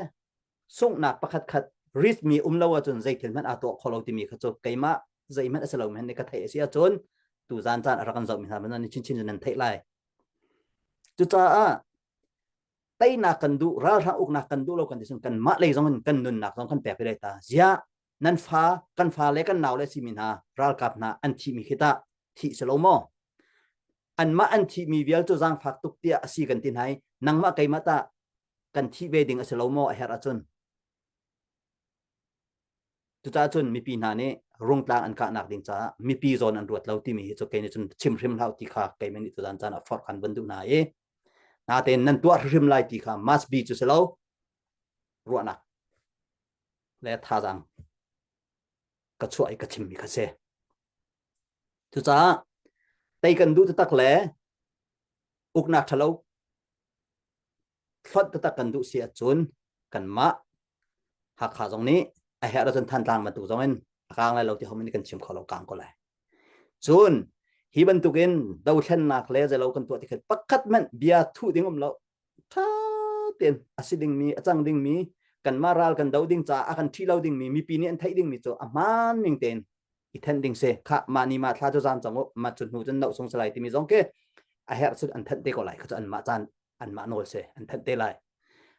sunghnak pakhat khat risk mi um lo ahcun zei thil hmanh aa tuah kho lo timi kha cu keimah zeihmanh a si lo men nih ka theih a si ahcun tu zan caan a rak kan zoh mi hna nan chinchin cu nan theih lai cucaah teinak kan duh ralhrang uknak kan duh lo kan ti cun kanmah lei zong in kan nunnak zong kan pek ve ta ziah nan fa kan fa le kan nau le simi hna ralkap hna an thihmi khi tah thih si lo maw anmah an thihmi vial cu zaangfak tuk tiah a si kan ti hna i nangmah keimah tah kan thih ve ding a si lo maw a herh ahcun cucaah cun mipi hna nih rungtlang an kahnak ding caah mipi zawn an ruat lo timi hi cu kei nih cun chim hrim hlah ti kha kei nih tuzan caan ah forh kan van duh hna i natein nan tuah hrim lai ti kha must be cu si lo ruahnak le thazaang ka chuah i ka chimmi kha si. Cucaah tei kan duh taktak le uknak ṭhalo hlonh taktak kan duh si ahcun kanmah Hakha zong nih a herh ahcun Thantlang bantuk zong in a kaang lai lo ti homi nih kan chim kho lo kaang ko lai. Cun hi bantukin dothlennak le zeilo kan tuah tikhat pakhat hmanh bia thuh ding um lo ṭha tein a si dingmi a cang dingmi kanmah ral kan do ding caah a kan ṭhi lo dingmi mipi nih an theih dingmi cu a hmaan ning tein i thenh ding si kha mah ni mah thla cu zam cang u mah cu hnu cun noh sung salai timi zong khi a herh cun an thanh te ko lai kha cu anmah caan anmah nawl si an thanh te lai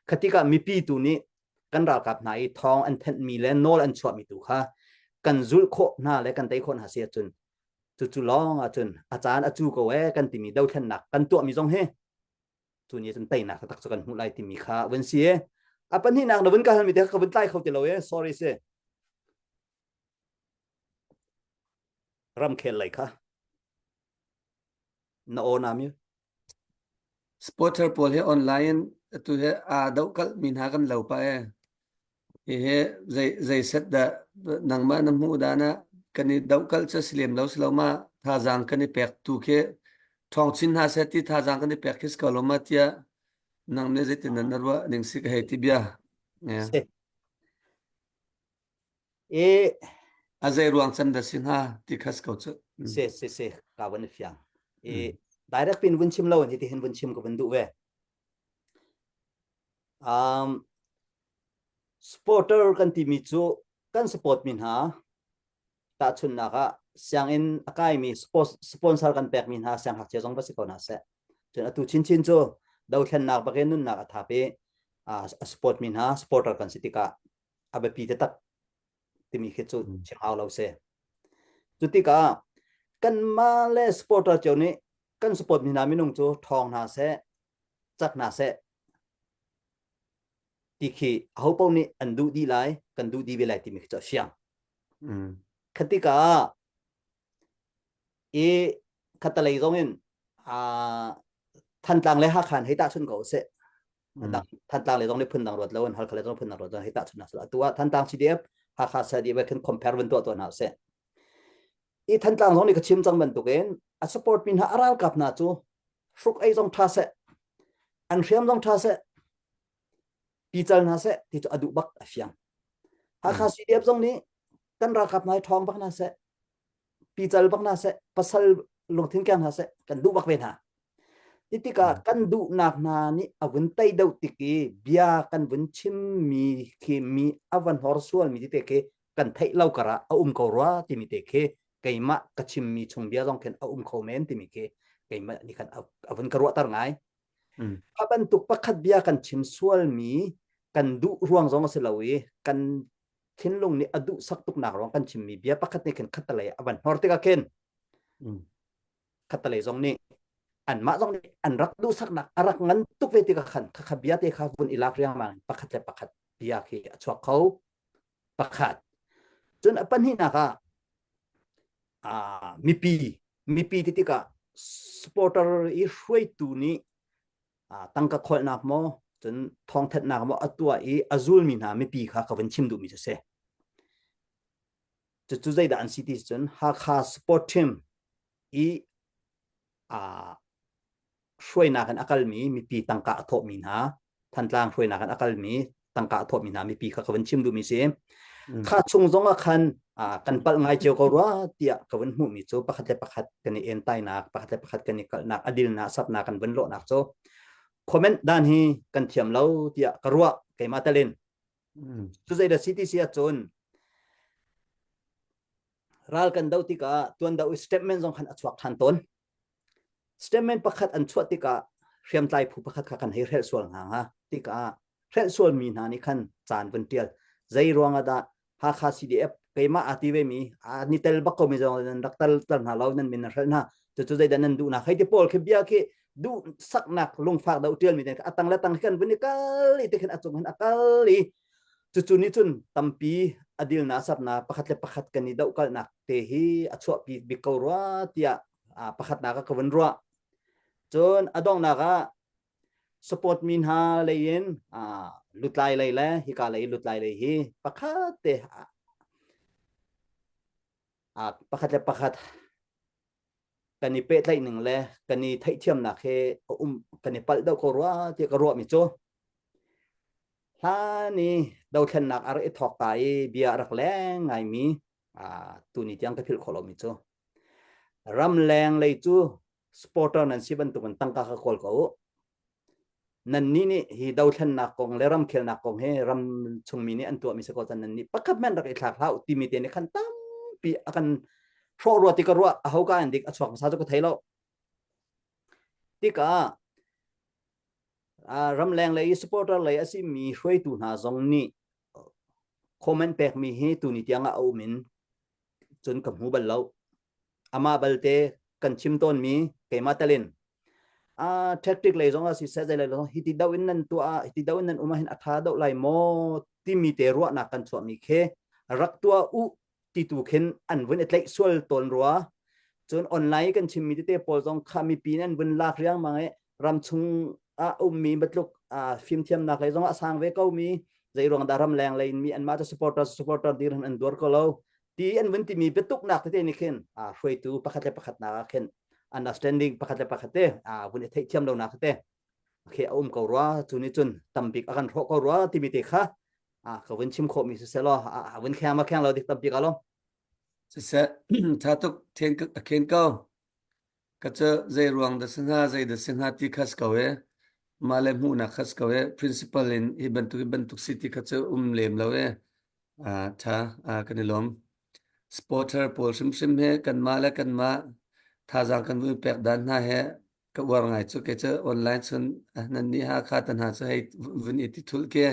khatikah mipi tu nih kan ralkap hna i thawng an thenhmi le nawl an chuahmi tu kha kan zulh khawh hna le kan tei khawh hna si ahcun cucu lawng ahcun a caan a cu ko ee kan timi dothlennak kan tuahmi zong hi cu ni cun teinak taktak cu kan hmuh lai timi kha vun si a pahnihnak na vun ka halmi te ka vun tlai kho ti lo e sorry si. Ramkhel lei kha na aw na mi Supporter pawl hi online in atu hi aa dohkalh mi hna kan lo pah ee. Hihi zei zei set dah nangmah na hmuh dan ah kan i dohkalh cu si lem lo si lo ma thazaang kan i pek tu khi ṭhawng chin hna seh ti thazaang kan i pek khi si ko lo ma tiah nang nih zeitin na ruah ning si ka hei ti bia. Yeah. Si. E A zei ruang cem dah si hnga ti kha si ko cu. Mm. Si si si ka van fiang. E direct pin vun chim lo hi ti hin vun chim ka vun duh ve. Um supporter kan timi cu kan support mi hna tahchunhnak ah sianginn a kaimi sponsor kan pekmi hna sianghngakchia zong va si ko hna seh cun atu chinchin cu dothlennak bakin nunnak a thap i a support mi hna supporter kan si tikah a biapi taktak timi khi cu chim hau lo si cu tikah kanmah le supporter cio nih kan support mi hna minung cu ṭhawng hna seh cak hna seh ti khi aho paoh nih an duh dih lai kan duh dih ve lai timi khi cu a fiang kha tikah i khatalei zong in Thantlang le Hakha hei tahchun ko seh Thantlang le zong nih phundang ruat lo in Halkha le zong phundang ruat lo hei tahchun hna seh atu ah Thantlang CDF Hakha CDF khin compare vun tuah tuah hna seh i Thantlang zong nih ka chim cang bantukin a support mi hna a ralkap hna cu hruk ei zong tha seh an hriam zong tha seh pical hna seh ti cu a duh bak a fiang Hakha CDF zong nih kan ralkap hna hi ṭhawng bak hna seh pical bak hna seh pasal lungthin keng hna seh kan duh bak ve hna ti tikah kan duhnak hna nih a vun tei deuh tik i bia kan vun chimmi khi mi a van horsual mi tete khi kan theih lo karah a um ko rua timi te khi keimah ka chimmi chung bia zong khin a um kho men timi khi keimah nih khan a vun ka ruahter ngai Kha bantuk pakhat bia kan chim sualmi kan duh ruang zong a si lo i kan thinlung nih a duh sak tuknak ruang kan chimmi bia pakhat nih khin khattalei a van hnor tikah khin khattalei zong nih anmah zong nih an rak duhsaknak a rak ngan tuk ve tikah khan khakha bia te kha vun i lak riangmang pakhat le pakhat bia khi a chuak kho pakhat cun a pahnihnak ah mipi mipi ti tikah supporter i hruaitu nih tangka kholhnak maw cun thawngthanhnak maw a tuah i a zulmi hna mipi kha ka vun chim duhmi cu si cucu zeidah an si ti cun Hakha sport team i hruainak in a kalmi mipi tangka a thawhmi hna Thantlang hruainak in a kalmi tangka a thawhmi hna mipi kha ka vun chim duhmi si. Kha chung zong ah khan kan palh ngai cio ko rua tiah ka vun hmuhmi cu pakhat le pakhat kan i entainak, pakhat le pakhat kan i kalhnak, a dilnak, sapnak kan vun lawhnak cu comment dan hi kan thiam lo tiah ka ruah keimah telin. Cu zeidah CTC ahcun ral kan do tikah tuan do statement zong khan a chuak than tawn. Statement pakhat an chuah tikah hriamtlai phu pakhat kha kan hei hrelh sual hna hnga tikah hrelh sualmi hna nih khan caan vun tial zei ruang ah dah Hakha CDF keimah aa ti ve mi aa ni tel bak ko mi zong nan rak tal tal hna lo nan min nan hrelh hna cucu zeidah nan duhnak hei ti pawl khi bia khi duh saknak lungfak do tial mi a tang le tang khan vun i kal i te khin a cung hin a kal i cucu nih cun tampi a dilna sapna pakhat le pakhat kan i dohkalhnak te hi a chuahpi bik ko rua tiah pakhatnak ah ka vun ruah cun a donghnak ah support mi hna lei in lutlai lei le hika lei lutlai lei hi pakhat te pakhat le pakhat kan i pehtlaih ning le kan i theihthiamnak he a um kan i palh deuh ko rua tiah ka ruah mi cu hlan i dothlennak a rak i thawk ta i bia a rak leng ngaimi tuni tiang ka philh khawh lomi cu ramleng lei cu supporter nan si bantukin tangka kha kawl ko u nannih nih hi dothlennak kong le ramkhelnak kong hi ram chungmi nih an tuahmi si ko can nannih pakhat men rak i thlak hlah u timi te nih khan tampi a kan hrawh rua ti ka ruah a ho ka in dik a chuak hmasa cu ka thei lo tikah ramleng lei supporter lei a si mi hruaitu hna zong nih comment pekmi hi tuni tiang ah a um in cun ka hmu bal lo amah balte kan chim tawnmi keimah telin a tactic lei zong ah siseh zei lei zong hiti do in nan tuah hiti do in nan um ah hin a tha do lai maw timi te ruahnak kan chuahmi khi rak tuah u. ti tu khin an vun i tlaih sual tawn rua. Cun online kan chimmi tete pawl zong kha mipi nih an vun lak riangmang i ramchung ah ummi batluk fimthiamnak lei zong a sang ve ko mi zei ruang dah ramleng lei in mi anmah cu supporter supporter dir an duar ko lo ti an vun timi biatuknak tete nih khin hruaitu pakhat le pakhat nak ah khin understanding pakhat le pakhat te vun i theihthiam lonak tete khi a um ko rua. Cu nih cun tambik a kan hrawh ko rua timi te kha ka vun chim khawhmi siseh law a vun kheng ma kheng lo dik tampi ka lo. Siseh, tha tuk then a khen ko. Ka cu zei ruang da si hnga zei da si hnga ti khas ko e mah le hmuhnak khas ko e principal in hi bantuk hi bantuk si ti kha cu um lem lo e tha kan i lawm. Supporter pawl hrimhrim he kanmah le kanmah thazaang kan vui pek dan hna he ka uar ngai cu. Ke cu online chun nan nih Hakha tan hna cu hei vun i ti thul ke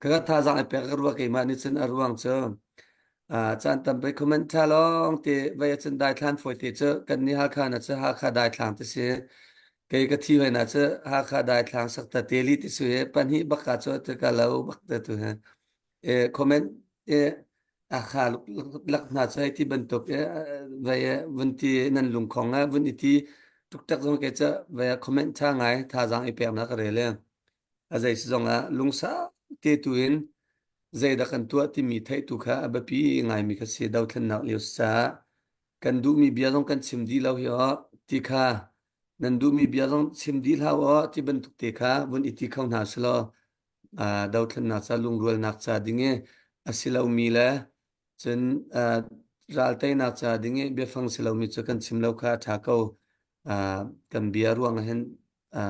ka ka thazaang i pek ka ruah keimah nih cun. A ruang cu caan tampi comment tha lawng te vai cun daithlan fawi te cu kan nih Hakha na cu Hakha daithlang te si kei ka thi hoi na cu Hakha daithlang sakta te li ti su he pahnih bak ka cu te ka lo bak te tu he e comment e a kha lak hna cu hei ti bantuk e vai vun ti nan lungkhong e vun i ti tuktak zong ke ca vai comment tha ngai thazaang i pek na ka rel e a zei si zong ah lungsa te tu in zeidah kan tuah timi theih tu kha a biapi ngaimi kha si. Dothlennak lio caah kan duhmi bia zong kan chim dih lo hi aw ti kha nan duhmi bia zong chim dih hlah aw ti bantuk te kha vun i ti kho hna selaw dothlennak ca lungrualnak ca ding i a si lomi le cun ral teinak ca ding i biafang si lomi cu kan chim lo kha a ṭha ko. Kan bia ruang ah hin a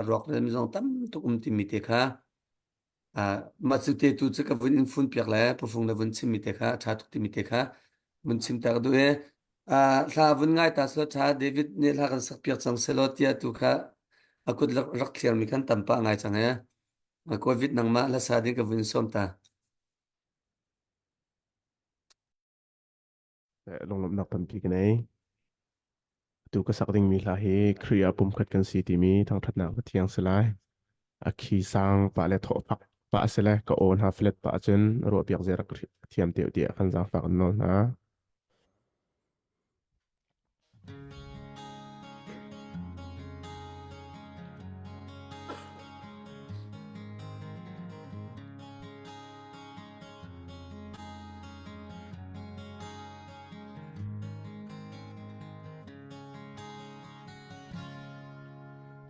rawk mi zong tam tuk um timi te kha mah cu te tu cu ka vun in fun piak le pufung na vun chimmi te kha a ṭha tuk timi te kha vun chim ta ka duh i hla vun ngai ta selaw ṭha. David nih hla kan sak piak cang selaw tiah tu kha a kut rak thliarmi khan tam pah ngai cang e. Covid nangmah hlasa ding ka vun sawm ta. Lunglawmhnak tampi ka nei. Atu ka sak dingmi hla hi Khrih ah pumkhat kan si timi thangṭhatnak va thiang si lai. A khi sang pah le thawh fak pah a si le ka aw hna flat pah cun ruahpiak zia rak thiam te tiah kan zaangfak an nawl hna.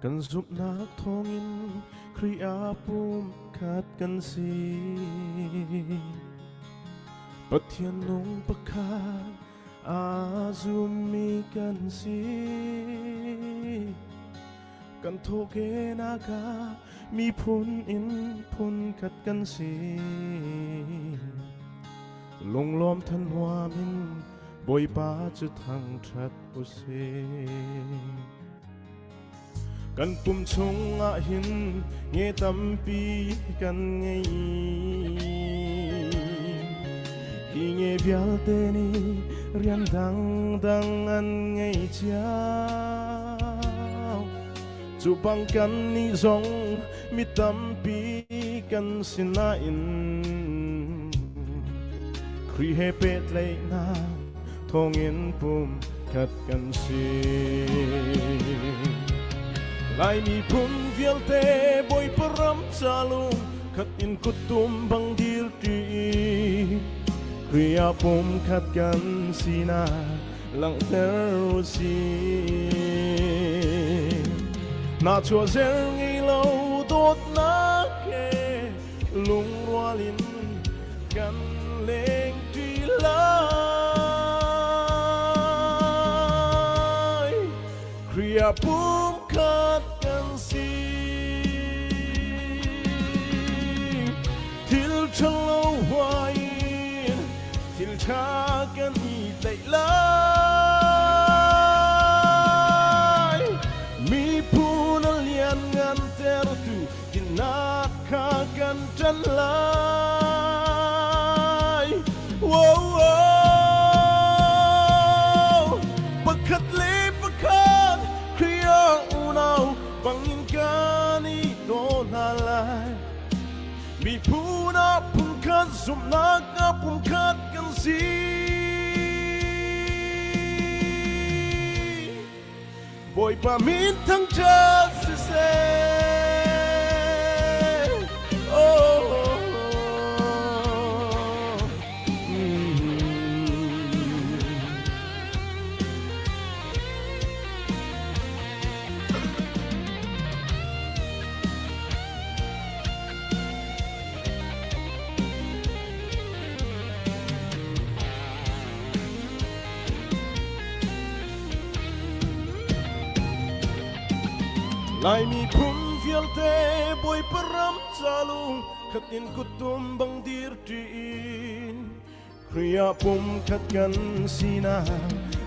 Kan zumhnak thawngin Khrih ah pumkhat kan si. Pathian nung pakhat aa zummi kan si. Kan thawhkehnak ah miphun in phunkhat kan si. Lunglawm thanuam in Bawipa cu thangṭhat u sih. Kan pum chungah hin nge tampi kan ngei. Hi nge vialte nih rian dangdang an ngei cio. Cu bang kan nih zong mi tampi kan si nain Khrih he pehtlaihnak thawngin pum khat kan si. Lai miphun vialte Bawipa ram ca lung khat in kuttum bang dir ṭi. Khrih ah pum khat kan sinak langhter u sih. Nahchuah zer ngei lo dawtnak he lungrual in kan lengṭi lai. Khrih ah pumkhat kan si. Thil ṭhalo huai in thil ṭha kan i tlaih lai. Miphun a lianngan tertu dinnak kha kan ṭan lai. Wow, wow. Pakhat le pakhat Khrih ah unau bangin kan i daw hna lai. Miphun ah phunkhat, zumhnak ah pumkhat kan si. Bawipa min thangṭhat siseh. Oh, mm. Lai miphun vialte Bawipa ram ca lung khat in kuttum bang dir ṭi in Khrih ah pum khat kan sinak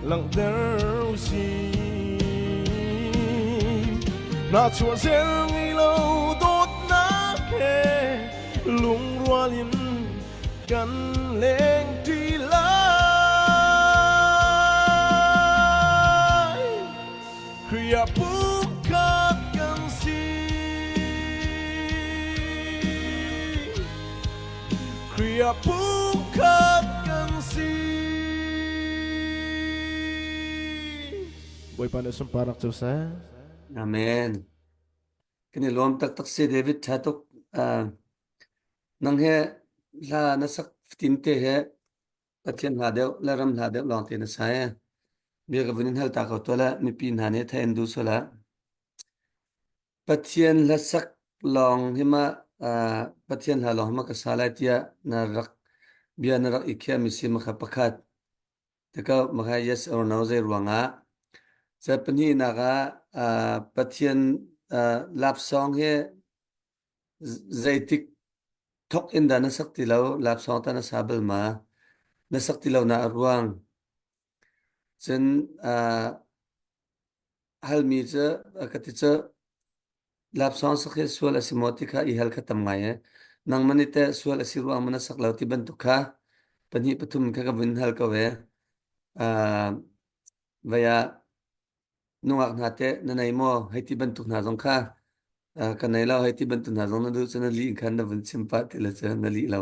langhter usih. Hna chuah zel ngei lo dawtnak he lungrual in kan leng ṭi lai. Khrih ah pumkhat kan si. Khrih ah pumkhat kan si. Bawipa nih sunparnak cu seh. Amen. Kan i lawm taktak si David tha tuk. Uh, nang he hla na sak fatin te he Pathian hla deuh le ram hla deuh lawng te na sa e. Bia ka vun in hal ta ko to la mipi hna nih thai an duh sual ah. Pathian hlasak lawng hi ma uh, Pathian hla lawng hi ma ka sa lai tiah na rak bia na rak i khiahmi si ma kha pakhat. Teka maka yes or no zei ruangah ca pahnihnak ah uh, Pathian uh, lapsong hi zeitik thok in dah na sak ti lo lapsong ta na sa bal ma na sak ti lo na a ruang cun uh, halmi cu ka ti cu lapsong sak hi sual a si maw ti kha i hal kha tam ngai e nangmah nih teh sual a si ruang maw na sak lo ti bantuk kha pahnih pathum kha ka vun hal ko e uh, vai ah nungak hna teh na nei maw hei ti bantuk hna zong kha uh, ka nei lo hei ti bantuk hna zong na duh cu na lih khan na vun chim pah ti le cu na lih lo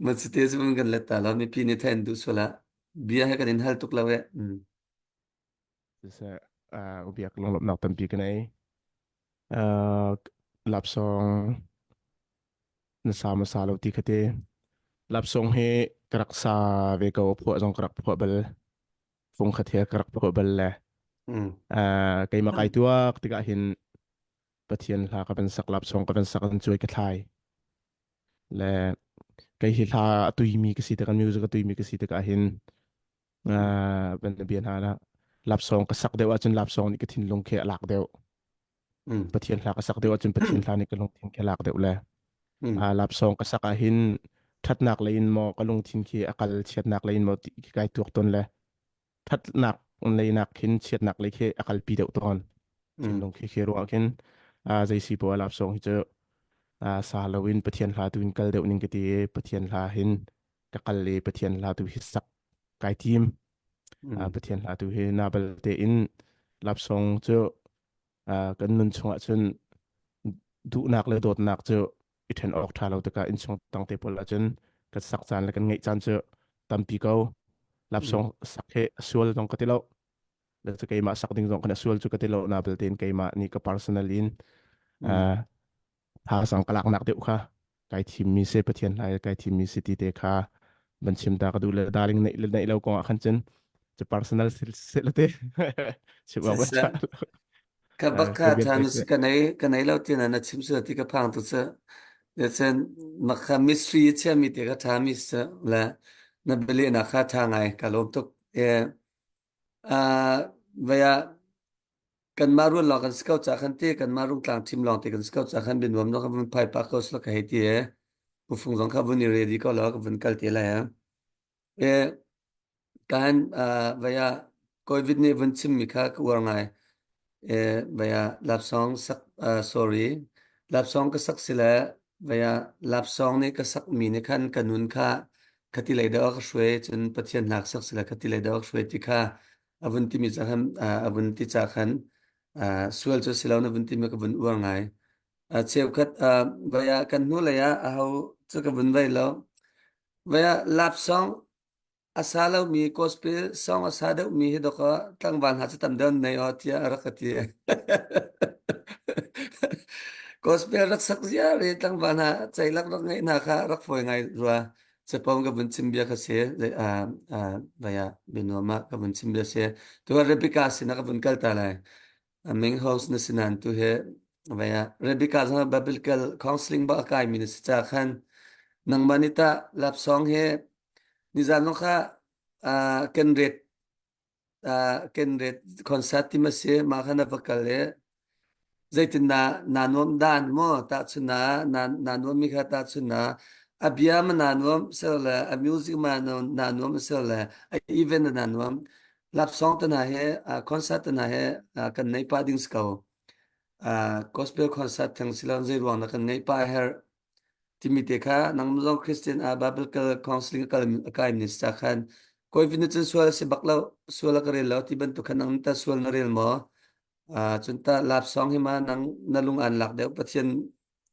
ma cu te cu vun kan let ta lo mipi nih thein duh sual ah bia he kan in hal tuk lo e mm. Siseh, uh, ubiak lunglawmhnak tampi ka nei. Uh, lapsong na sa ma sa lo ti khate. Lapsong he ka rak sa ve ko phuah zong ka rak phuah bal. Fung khat he ka rak phuah bal le. Mm. Uh, keimah kai tuak tikah hin Pathian hla ka van sak lapsong ka van sak an cuai ka thlai. Le kei hi hla a tuimi ka si tikah music a tuimi ka si tikah hin ban bia hna la lapsong ka sak deuh ahcun lapsong nih ka thinlung khi a lak deuh Pathian hla ka sak deuh ahcun Pathian hla nih ka lungthin khi a lak deuh le lapsong ka sak ahhin thatnak lei in maw ka lungthin khi a kal chiatnak lei in maw ti khi kai tuak tawn le thatnak lei nak khin chiatnak lei khi a kalpi deuh tawn thinlung khi khi ruah khin zei si poah lapsong hi cu sa loin Pathian hla tu in kal deuh ning ka ti i Pathian hla hin ka kal i Pathian hla tu hi sak kai tim. Pathian hla tu hi na balte in lapsong cu kan nun chungah cun duhnak le dawtnak cu i ṭhen awk ṭha lo tikah innchung tang te pawl ahcun kan sak caan le kan ngeih caan cu tampi ko. Lapsong sak hi a sual zong ka ti lo. Le cu keimah sak ding zong kan a sual cu ka ti lo. Na balte in keimah nih ka personal in thazang ka laknak deuh kha kai thimmi si Pathian hlai kai thimmi si ti te kha van chim ta ka duh le darling neih le neih lo kong ah khan cun cu personal se le te chim awk Siseh ka bak kha ka tha bian na si ka nei ka nei lo ti na na chim su ti ka phang tu che le chen makha mystery chia mi te ka tha mi se le na bele na kha tha ngai ka lom tuk e a vaya Kanmah rual lawng kan si ko ca khan ti kanmah rungtlang ṭhim lawng te kan si ko ca khan bianuam zong kha vun phai pah ko sila ka hei ti e. Pufung zong kha vun i ready ko law ka vun kal te lai e. E kan uh, vaya COVID nih vun chimmi kha ka uar ngai. E vaya lapsong sak uh, sorry lapsong ka sak sile vaya lapsong nih ka sak mi nih khan ka nun kha khati lei deuh a ka hruai cun Pathian hna ka sak sile khati lei deuh a ka hruai ti kha a vun timi ca khan a vun ti ca khan sual cu si lo na vun timi ka vun uar ngai. Cheukhat vai ah kan hnu lei ah aho cu ka vun vai lo. Vai ah lapsong A sa lomi gospel song a sa deuhmi hi dawkaw tlangval hna cu tam deuh an nei aw tiah a rak ka ti. Gospel rak sak ziar i tlangval hna ceilak rak ngeih hna kha rak fawi ngai rua. Capon ka vun chim bia kha si. Vai ah bianuam ah ka vun chim bia si. Tu ah Rebecca sinah ka vun kal ta lai. A ming host na si nain tu hi vai ah Rebecca zong biblical counseling bak a kaimi na si ca khan nangmah nih tah lapsong hi Nizan zong kha kan ret kan ret concert ti ma si mah kha na va kal i zeitin na naa nuam dan maw tahchun na na naa nuam mi kha tahchun na a bia ma naa nuam sel le a music ma naa nuam sel le a event na naa nuam lapsong te hna he concert te hna he kan nei pah ding si ko. Gospel concert theng si lo zei ruang dah kan ngeih pah a herh Timi te kha nangmah zong Christian ah Biblical counseling a kal a kai mi sa khan koi vin cun sual si bak lo sual a ka rel lo ti bantuk khan nang ta sual na rel maw cun ta lap song hi ma nang na lung an lak deuh Pathian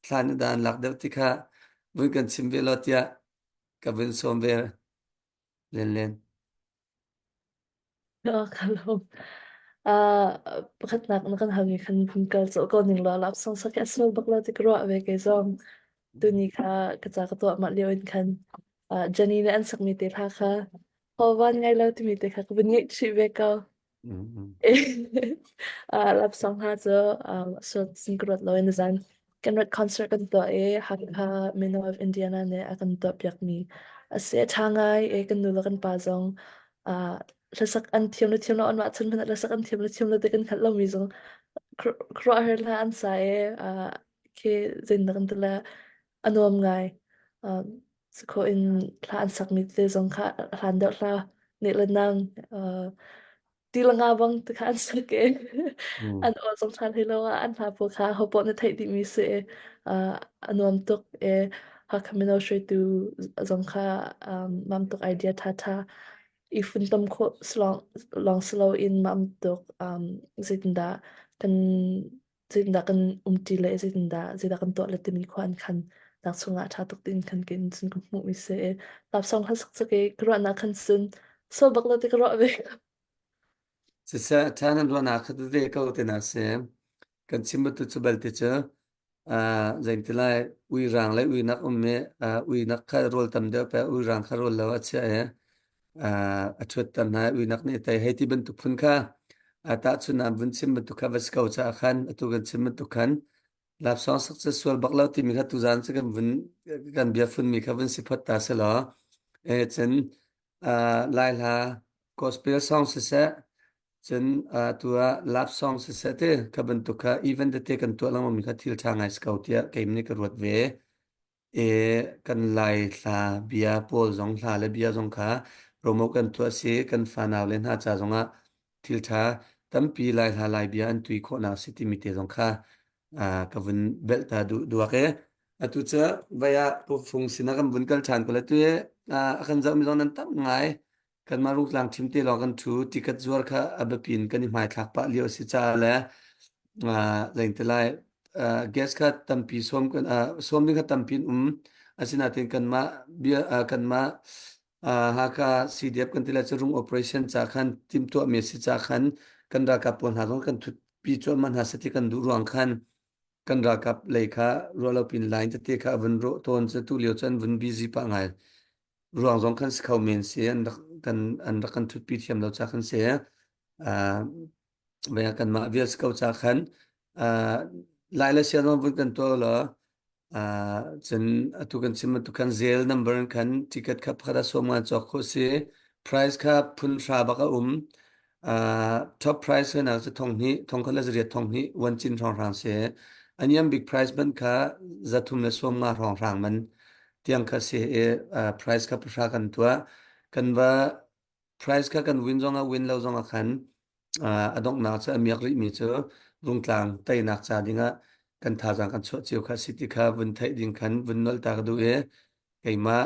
thlan dan lak deuh ti kha vun kan chim ve lo tiah ka vun sawm ve len len. Ka lawm. Pakhatnak na kan halmi khan vun kal colh ko ning law lapsang sak hi a sual bak lo ti ka ruah ve kei zong. Tuni kha ka ca ka tuah mah lio in khan Jenny nih an sakmi te hla kha Hawan ngai lo timi te kha ka vun ngaih chih ve ko. Lapsang hna cu sual sin ka ruat lo in zan kan rat concert kan tuah i Hakha Mino of Indiana nih a kan tuah piakmi a si. A ṭha ngai i kan nu le kan pa zong hlasak an thiam le thiam lo anmah chan hmanh ah hlasak an thiam le thiam lo ti kan hngalh lomi zong khuaruahhar hla an sa i khi zeitindah kan ti le a nuam ngai. Sikhawh in hla an sakmi te zong kha hlan deuh hla nih le nang ti le nga bang ti kha an sak i an aw zong ṭha hlei lo ah an hla pawl kha hopoh na theih dihmi si i a nuam tuk i Hakha mino hruaitu zong kha mam tuk idea ṭhaṭha i funtom khawh lawng si loin mam tuk zeitindah kan zeitindah kan umṭi le zeitindah zeidah kan tuah le timi khua an khan nak chungah ṭha tuk tiin khan kin cun ka hmuhmi si i lapsang hlasak cu kei ka ruahnak khan cun so bak lo ti ka ruah ve. Siseh ṭha nan ruahnak kha ve ko te na si. Kan chim bantuk cu balte cu zeiti lai ui rang le ui nak um i ui nak kha rawl tam deuh pe ui rang kha rawl lo a chiah i a ṭhutter hna i uinak nih a tei hei ti bantuk phun kha tahchun ah vun chim bantuk kha va si ko caah khan atu kan chim bantuk khan lapsawng sak cu sual bak lo timi kha tuzaan cu kan vun kan bia funmi kha vun si phot ta si law cun lai hla gospel song siseh cun atu ah love song siseh te kha bantuk kha event tete kan tuah lengmang mi kha thil ṭha ngai si ko tiah keim nih ka ruat ve. E kan Lai hla bia pawl zong hla le bia zong kha promote kan tuah si kan fanau le hna ca zongah thil ṭha tampi Lai hla Lai bia an tui khawhnak si timi te zong kha ka vun belh ta duh duak e atu cu vai ah Pu Fung sinah kan vun kal ṭhan ko le tu i a kan zohmi zong nan tam ngai kanmah Rungtlang ṭhim te lawng kan ṭhu ticket zuar kha a biapi in kan i hmaithlak pah lio a si caah le zeiti lai gas kha tampi sawm kan sawm ding kha tampi in um asinain kanmah bia kanmah Hakha CDF kan ti lai cu rung operation ca khan timhtuahmi a si ca khan kan ralkap pawl hna zong kan thutpi cuahmah hna sati kan duh ruang khan kan ralkap lei kha ruahlo pin line tete kha a vun rawh tawn cu tu lio cu an vun busy pah ngai ruang zong khan si kho men si an rak kan an rak kan thutpi thiam lo ca khan si uh, kanmah vial si ko ca khan uh, lai le sian zong vun kan tuah law uh, cun atu kan chim atu khan zel number in khan ticket kha pakhat ah sawm ngan cawk khawh si price kha phun hra bak a um uh, top price na cu thong hnih thong khat le zariat thong hnih wan cin hrawng hrang si aniam big price man kha zathum le sawm nga hrawng hrang man tiang kha si i price kha pahra kan tuah kan va price kha kan win zong ah win lo zong ah khan a donghnak cu a miak rihmi cu Rungtlang teinak ca dingah kan thazaang kan chuah cio kha si ti kha vun theih ding khan vun nolh ta ka duh i keimah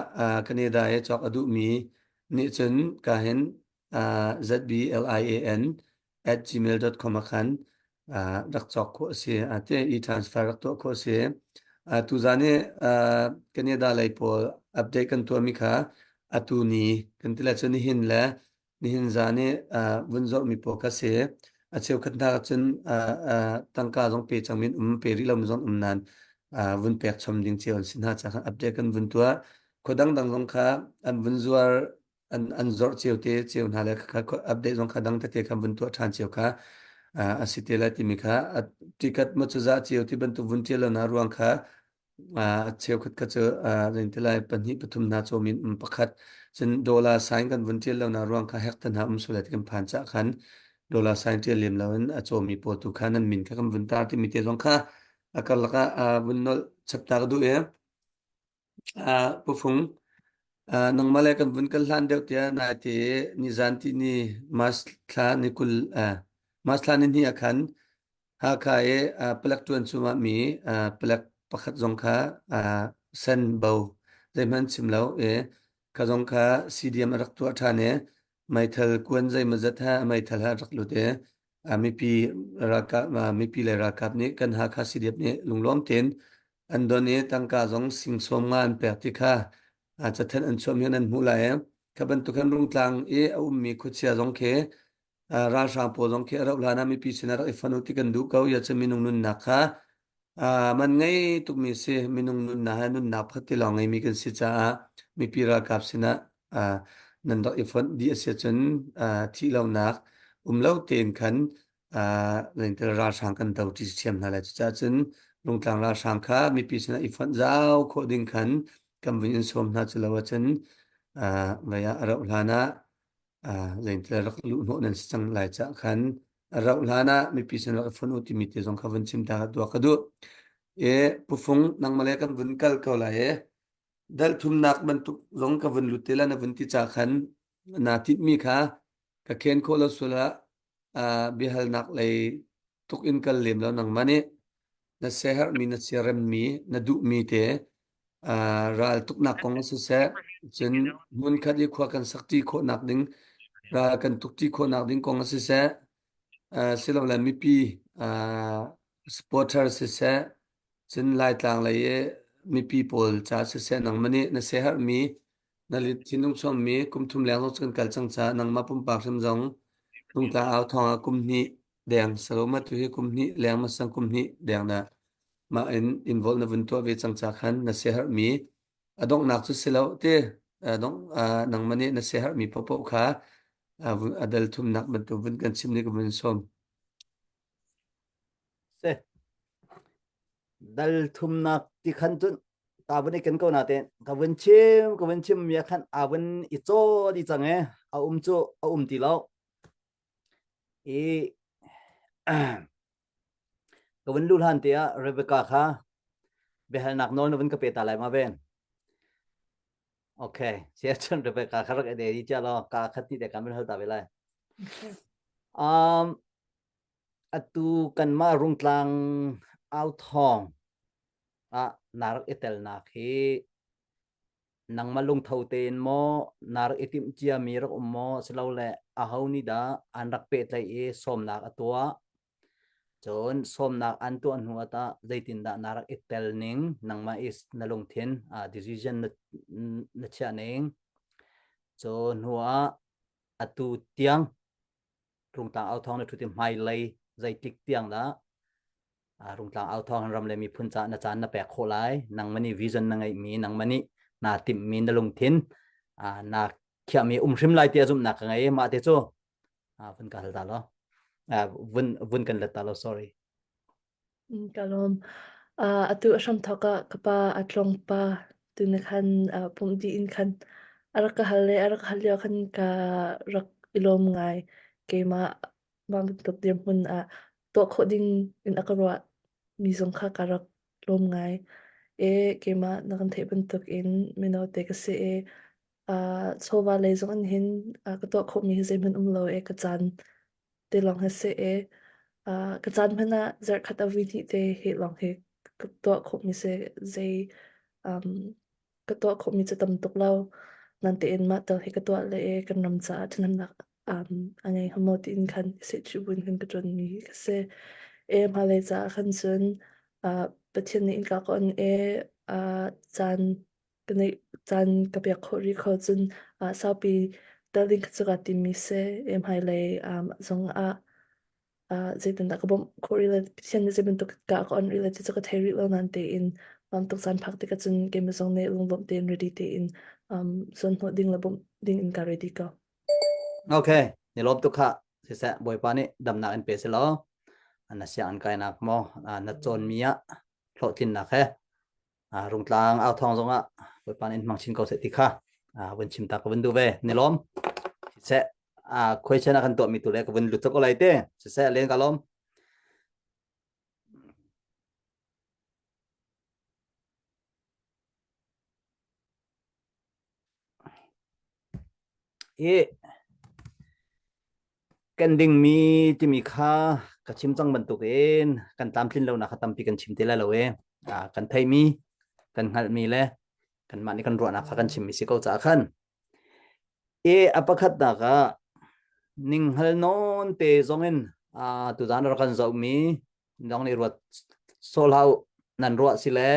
Canada i cawk a duhmi nih cun ka hin zblian at gmail.com ah khan rak cawk khawh a si. Te e-transfer rak tuah khawh a si. Tuzan i Canada lei pawl update kan tuahmi kha Atu ni kan ti lai cu nihin le nihin zan i vun zorhmi pawl kha si. A cheukhat hna cun tangka zong pe cangmi an um, pe rih lomi zong um nain vun pek chom ding cio an si hna caah khan update kan vun tuah. Khua dangdang zong kha an vun zuar an zorh cio te cio hna le kha update zong kha dang tete khan vun tuah ṭhan cio kha a si te lai timi kha ticket maw cu zah cio ti bantuk vun ṭial lo na ruang kha cheukhat kha cu zeiti lai pahnih pathum hna cawm in um pakhat cun dollar sign kan vun ṭial lo na ruang kha hek te hna um sual ti kan phan cah khan dollar sign ṭial lem lo in a cawmi pawl tu kha nan min kha kan vun tar timi te zong kha a karlak ah vun nolh chap ta ka duh i Pufung, nangmah le kan vun kal hlan deuh tiah naite nizan ti ni March thla ni 20 March thla ni hnih ah khan Hakha i palek ṭuan cungah mi palek pakhat zong kha sen bo zeihmanh chim lo i kha zong kha CDM a rak tuah ṭhan i meithal kuan zeimawzat he meithal he a rak lut i mipi ralkap mipi le ralkap nih kan Hakha CDF nih lunglawm tein an don i tangka zong sing sawm nga an pek ti kha cathanh an chuahmi an hmuh lai i kha bantuk khan Rungtlang i a ummi khuachia zong khi ralhrang pawl zong khi a rauh hlan ah mipi sinah rak i fanu ti kan duh ko ya cu minung nunnak kha man ngei tukmi si minung nunnak he nunnak pakhat ti lawng ngeimi kan si caah mipi ralkap sinah nan rak i fonh dih a si ahcun thih lonak um lo tein khan ralhrang kan do ṭi ṭhiam hna lai. Cucaah cun Rungtlang ralhrang kha mipi sinah i fonh zau khawh ding khan kan vun in sawm hna cu lo ahcun vei ah a rauh hlan ah zeitin rak luh hnawh nan si cang lai caah khan a rauh hlan ah mipi sin rak i fonh u timi te zong kha vun chim ta tuah ka duh. E pufung nangmah le kan vun kal ko lai e. Dal thumnak bantuk zong ka vun lut te la na vun ti ca khan naa tinhmi kha ka khen khawh lo sual ah biahalnak lei tuk in kal lem lo nangmah nih na siaherhmi na siaremmi na duhmi te ral tuknak kong siseh cun hmunkhat i khua kan sakṭi khawhnak ding ral kan tukṭi khawhnak ding kong siseh silole mipi supporter siseh cun Laitlang lei i mipi pawl ca siseh nangmah nih na siaherhmi na thinlung chuangmi kum thum leng zong kan kal cang caah nangmah pumpak hrim zong Rungtlang au thawng ah kum hnih deng saloma tu hi kum hnih leng masang kum hnih deng na mah in involve na vun tuah ve cang ca khan na siaherhmi a donghnak cu si lo ti dong nangmah nih na siaherhmi paohpaoh kha a dal thumnak bantuk vun kan chim ni ka vun sawm. Se dal thumnak ti khan cun ta vun i ken ko na te ka vun chim ka vun chim mi khan a vun i chaw di cang e a um cu a um ti lo i ka vun lu hlan te ah Rebecca kha biahalnak nawl na vun ka pe ta lai ma ven okay sia chun Rebecca kha rak e di cha lo ka khat ni te kan vun hal ta ve lai um atu kanmah Rungtlang au thawng ah naa rak i telnak hi nangmah lungtho tein maw naa rak i timh ciami rak um maw silole aho nih dah an rak pehtlaih i sawmnak a tuah cun sawmnak an tuah hnu ah tah zeitindah naa rak i tel ning nangmah i na lungthin decision na, na chiah ning cu hnu ah atu tiang Rungtlang au thawng na ṭhut i hmailei zeitik tiang dah Rungtlang au thawng ram le miphun caah na caan na pek khawh lai nangmah nih vision na ngeihmi nangmah nih naa timhmi na lungthin naa khiahmi um hrim lai tiah zumhnak ka ngei mah te cu vun ka hal ta lo vun vun kan let ta lo sorry Ka lawm. Atu a hramthawk ah ka pa a tlawng pa tu na khan pumh dih in khan a rak ka hal le a rak hal lio khan ka rak i lawm ngai. Keimah mah bantuk dirhmun ah tuah khawh ding in a ka ruah mi zong kha ka rak lawm ngai. E keimah na kan theih bantuk in mino te ka si i chawva lei zong in hin ka tuah khawhmi hi zeihmanh um lo e ka caan te lawng hi si i ka caan hmanh ah zarhkhat a vui hnih te hi lawng hi ka tuah khawhmi si zei ka tuah khawhmi cu tam tuk lo nan tein mah tal hi ka tuah le i kan ram caah ṭhahnemnak a ngei hnga maw tiin khan i sehchih buin khan ka ṭuanmi ka si. E hmailei caah khan cun Pathian nih innka ka on i caan Ka neih caan ka pek khawh rih kho cun saupi tel ding kha cu kaa timmi si. Hmailei zong ah zeitindah ka bawmh khawh rih lai, Pathian nih zei bantuk ka ka on rih lai ti cu ka thei rih lo nain tein tuk caan phak tikah cun keimah zong nih lunglawmh tein ready tein zuanhnawh ding le bawmh ding in ka ready ko. Okay, ni lawm tuk kha. Siseh, Bawipa nih damnak in pe selaw na sianginn kainak maw na cawnmi ah hlawhtlinnak he rungtlang au thawng zongah Bawipa nih in hmang chin ko seh ti kha vun chim ta ka vun duh ve. Ni lawm. Siseh, question a kan tuahmi tu le ka vun lut ko lai te. Siseh, len ka lawm. Hi kan dingmi timi kha ka chim cang bantukin kan tlamtlin lonak kha tampi kan chim ti lai lo e. Kan theimi, kan hngalhmi le kanmah nih kan ruahnak kha kan chimmi si ko caah khan. E a pakhatnak ah ninghngal nawn te zongin tuzaan rak kan zohmi dong nih ruat sawh hlah u nan ruah si le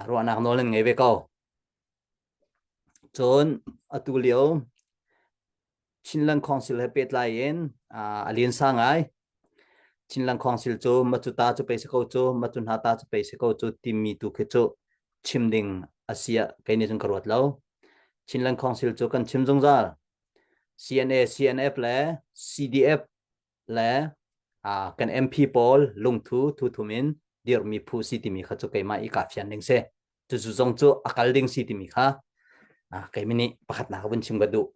ruahnak nawl nan ngei ve ko. Cun atu lio Chinland Council he pehtlai in a linsa ngai. Chinland Council cu macu ta cu pei si ko cu, macu hna ta cu pei si ko cu timi tu khi cu chim ding a si ah kei nih cun ka ruat lo. Chinland Council cu kan chim zungzal. CNA, CNF le CDF le kan MP pawl lungthu thuthum in dirhmi phu si timi kha cu keimah i kaa fian ding si. Cucu zong cu a kal ding si timi kha keimah nih pakhatnak vun chim ka duh.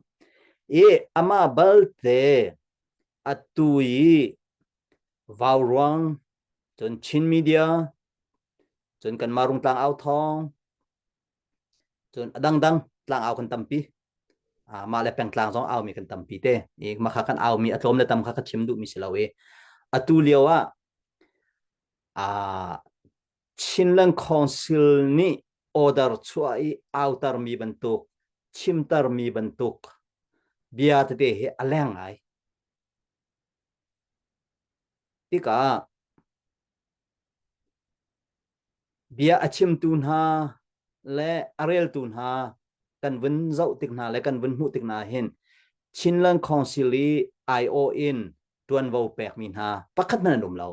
I amah balte atu i vauruang cun Chin media cun kanmah Rungtlang au thawng cun a dangdang tlangau kan tampi mah le pengtlang zong aumi kan tampi te i mah kha kan aumi a tlawm le tam kha ka chim duhmi si lo i atu lio ah Chinland Council nih order chuah i autermi bantuk chimtermi bantuk bia tete hi a leng ngai tikah Bia a chimtu hna le a reltu hna kan vun zoh tik hna le kan vun hmuh tik hna hin Chinland Council i aiawh in ṭuanvo pekmi hna pakhat hmanh an um lo.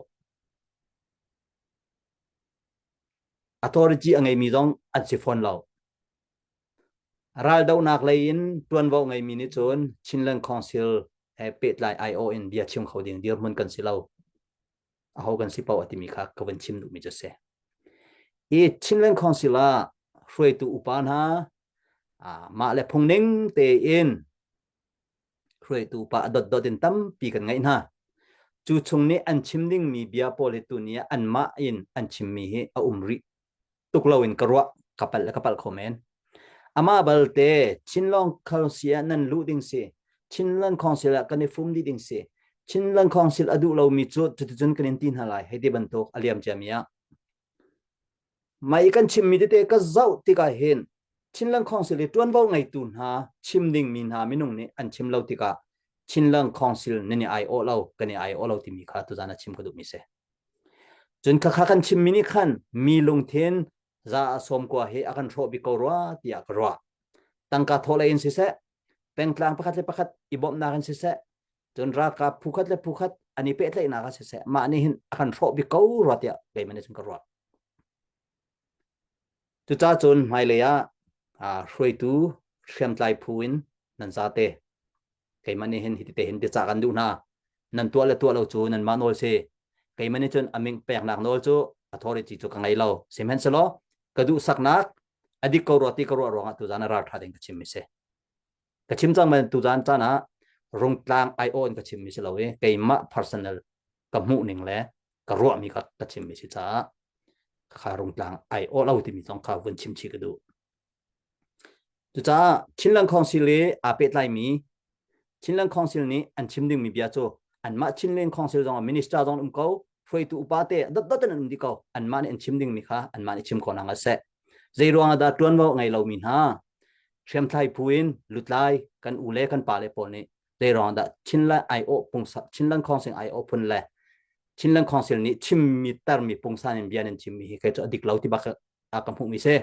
Authority a ngeimi zong an si fawn lo. Raldohnak lei in ṭuanvo ngeimi nih cun Chinland Council he pehtlai aiawh in bia chim kho ding dirhmun kan si lo. Aho kan si paoh a timi kha ka vun chim duhmi cu a si. I Chinland Council ah hruaitu upa hna mah le phung ning tein hruaitu upa a dotdot in tampi kan ngeih hna. Cu chung nih an chim dingmi bia pawl hi tuni ah anmah in an chimmi hi a um rih tuk loin ka ruah ka palh le ka palh kho men. Amah balte Chinlong Council ah nan luh ding si. Chinland Council ah kan i fum dih ding si. Chinland Council a duh lomi cu cuticun kan in ti hna lai hei ti bantuk a liam ciami ah. Mai kan chimmi tete ka zoh tikah hin Chinland Council i ṭuanvo ngeitu hna chim dingmi hna minung nih an chim lo tikah Chinland Council nan i aiawh lo kan i aiawh lo timi kha tuzan ah chim ka duhmi si. Cun khakha kan chimmi nih khan mi lungthin za a sawm kua hi a kan hrawh bik ko rua tiah ka ruah. Tangka thawh lei in siseh, pengtlang pakhat le pakhat i bawmhnak in siseh, cun ralkap phukhat le phukhat an i pehtlaihnak ah siseh, mah nih hin a kan hrawh bik ko rua tiah keimah nih cun ka ruah. Cucaah cun hmailei ah hruaitu hriamtlai phu in nan zate keimah nih hin hiti te hin biacah kan duh hna nan tuah le tuah lo cu nanmah nawl si keimah nih cun a min peknak nawl cu authority cu ka ngei lo sihmanhsehlaw ka duhsaknak a dik ko rua ti ka ruah ruangah tuzan a ral ṭha ding ka chim mi si ka chim cang man tuzan caan ah rungtlang aiawh in ka chim mi si lo i keimah personal ka hmuh ning le ka ruah mi ka ka chim mi si caah kha rungtlang aiawh lo timi zong kha vun chim chih ka duh Cucaah Chinland Council i aa pehtlaimi Chinland Council nih an chim dingmi bia cu anmah Chinland Council zong ah minister zong an um ko, hruaitu upa te dotdot in an um dih ko. Anmah nih an chim dingmi kha anmah nih chim ko hna seh. Zei ruang ah dah ṭuanvo ngei lomi hna hriamtlai phu in lutlai kan u le kan pa le pawl nih zei ruang dah Chinland aiawh pungsa Chinland Council aiawh phun le Chinland Council nih chimmi termi pungsan in bia nan chimmi hi kei cu a dik lo ti bak a ka hmuhmi si.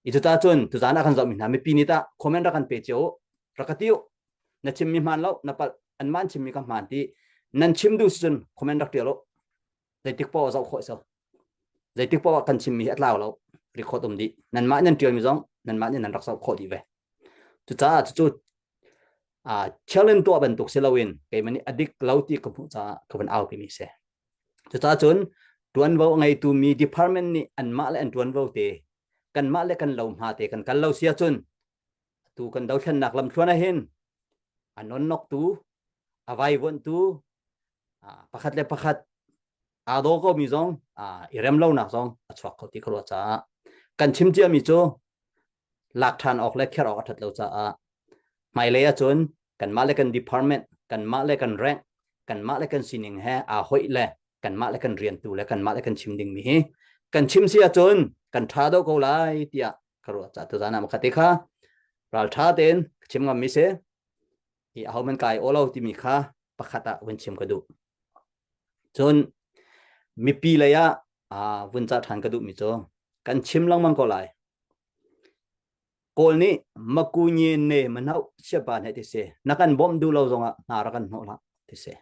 I cuta cun tuzan ah kan zohmi hna mipi nih tah comment rak kan pe cio rak ka ti u. Na chimmi hmaan lo, na palh, anmah an chimmi ka hmaan ti nan chim duh si cun comment rak tial u. Zeitik poah zoh khawh so. Zeitik poah kan chimmi hi a tlau lo. Record um dih. Nanmah nan tialmi zong nanmah nih nan rak zoh khawh dih ve. Cucaah cucu challenge tuah bantuk si loin keimah nih a dik lo ti ka hmuh caah ka van aupi mi si. Cucaah cun ṭuanvo a ngeitu mi department nih anmah le an ṭuanvo te kanmah le kan lo hma te kan kal lo si ahcun atu kan dothlennak lamthluan ah hin a nonnoktu a vaivuanhtu pakhat le pakhat aa daw ko mi zong i rem lonak zong a chuak kho ti ka ruah caah kan chim ciami cu lak ṭhan awk le kher awk a ṭhat lo caah hmailei ahcun kanmah le kan department kanmah le kan rank kanmah le kan sining he aa hoih le kanmah le kan riantu le kanmah le kan chim dingmi hi kan chim si ahcun kan ṭha deuh ko lai tiah ka ruah caah tuzaan ah makhat kha ralṭha tein ka chim ngammi si i aho man kai aw lo timi kha pakhat ah vun chim ka duh. Cun mipi lei ah vun ca ṭhan ka duhmi cu kan chim lengmang ko lai. Kawl nih makunye ne manau siapa ne ti si na kan bawmh duh lo zongah hna rak kan hnawh hlah ti si.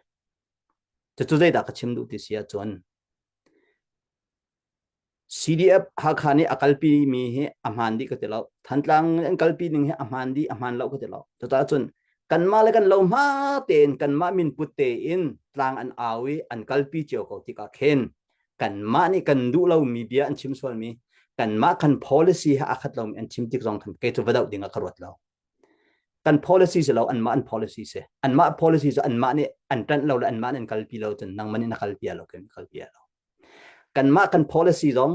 Cucu zeidah ka chim duh ti si ahcun CDF Hakha nih a kalpi mi hi a hmaan dih ka ti lo. Thantlang an kalpi ning hi a hmaan dih a hmaan lo ka ti lo. Cucaah cun kanmah le kan lo hma tein kanmah min put tein tlang an au i an kalpi cio ko tikah khin kanmah nih kan duh lomi bia an chim sualmi kanmah kan policy he aa khat lomi an chim tik zong khan kei cu va doh ding ah ka ruat lo. Kan policy si lo anmah an policy si. Anmah policy cu anmah nih an ṭanh lo le anmah nih an kalpi lo cun nangmah nih na kalpi lo kan kalpi lo. Kanmah kan policy zong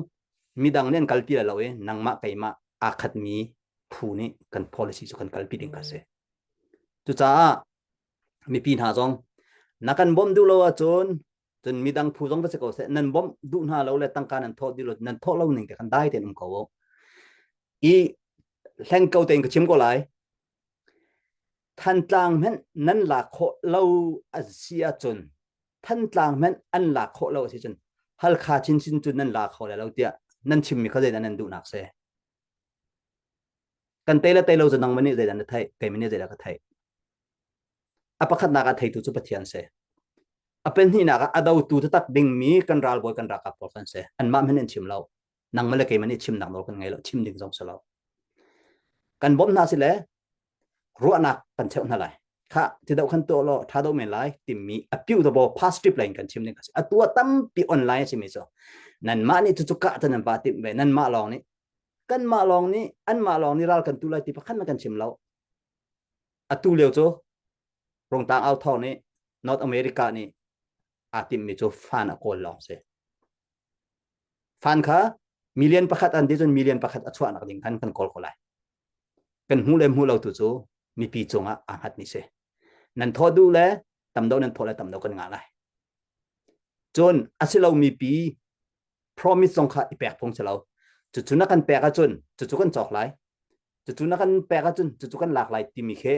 midang nih an kalpi lo i nangmah keimah aa khatmi phu nih kan policy cu kan kalpi ding kha si. Cucaah mipi hna zong na kan bawmh duh lo ahcun cun midang phu zong va si ko seh nan bawmh duh hna lo le tangka nan thawh dih lo nan thawh lo ning te khan dai tein um ko u. I hleng ko tein ka chim ko lai. Thantlang hmanh nan lak khawh lo a si ahcun Thantlang hmanh an lak khawh lo a si cun Halkha chinchin cu nan la kho lai lo tiah nan chimmi kha zeidah nan duhnak si? Kan tei le tei lo cu nangmah nih zeidah na theih, keimah nih zeidah ka theih. A pakhatnak ah theitu cu Pathian si. A pahnihnak ah a dotu taktak dingmi kan ralbawi kan ralkap pawl kan si. Anmah hmanh an chim lo. Nangmah le keimah nih chimnak nawl kan ngei lo, chim ding zong si lo. Kan bawmh hna si le ruahnak kan cheuh hna lai. Kha ti do khan tuah law tha do men lai timi a piu to bo positive line kan chim ding ka si. Atu a tampi online a simi cu nanmah nih cucu kah tan nan pa timh ve nanmah lawng nih kanmah lawng nih anmah lawng nih ral kan tu lai ti pakhat na kan chim lo. Atu lio cu Rungtang au thawng nih North America nih aa timhmi cu fan a kawl lawng si. Fan kha million pakhat an ti cun million pakhat a chuahnak ding khan kan kawl ko lai. Kan hmuh le hmuh lo tu cu mipi cungah aa hngatmi si. Nan thawh duh le tam do nan thawh le tam do kan ngah lai. Cun a si lo mipi promise zong kha i pek phung si lo. Cucu na kan pek ahcun cucu kan cawk lai. Cucu na kan pek ahcun cucu kan lak lai timi khi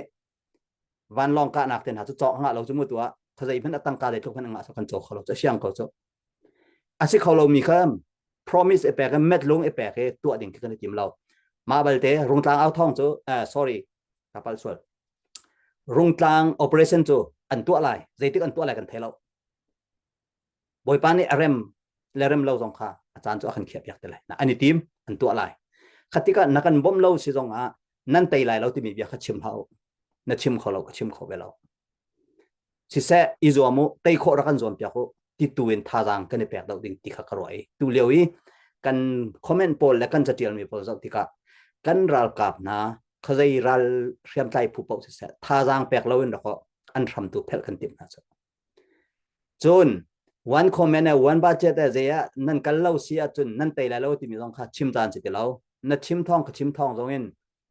vanlawng kahnak te hna cu cawk ngah lo cu mu tu ah khazei hmanh a tangka zeitluk hmanh ngah so kan caw kho lo cu siang ko cu a si kho lomi kha promise e pek met lung e pek e tuah ding khi kan i tim lo mah balte rungtlang au thong cu uh, sorry ka pal sual rungtlang operation cu an tuah lai zeitik an tuah lai kan thei lo Bawipa nih a rem le rem lo zong kha a caan cu a kan khiahpiak te lai. An i tim, an tuah lai. Kha tikah na kan bawmh lo si zong ah nan tei lai lo timi bia kha chim hlah u. Na chim kho lo, ka chim kho ve lo. Siseh, i zuam u, tei khawh rak kan zuam piak u, ti tu in thazaang kan i pek deuh ding ti kha ka ruah i tu lio i kan comment pawl le kan catialmi pawl zoh tikah kan ralkap hna khazei ral hriamtlai phu paoh siseh thazaang pek lo in rak an hramtu phelh kan timh hna cu. Cun one comment le one budget le zei ah nan kal lo si ahcun nan tei lai lo timi zong kha chim caan si ti lo. Na chim thawng ka chim thawng zong in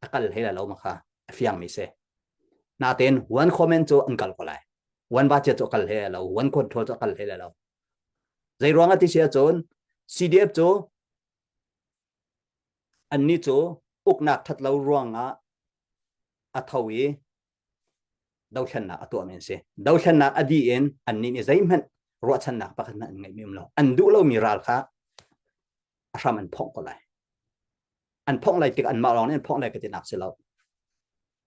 a kal hlei lai lo ma kha a fiang mi si. Natein one comment cu an kal ko lai. One budget cu a kal hlei lai lo. One control cu a kal hlei lai lo. Zei ruang ah ti si ahcun CDF cu annih cu uknak that lo ruangah a tho i dothlennak a tuahmi an si. Dothlennak a dih in annih nih zeihmanh ruahchannak pakhat hmanh an ngeihmi um lo. An duh lomi ral kha a hram an phawngh ko lai. An phongh lai tik anmah lawng nih an phongh lai ka ti nak si lo.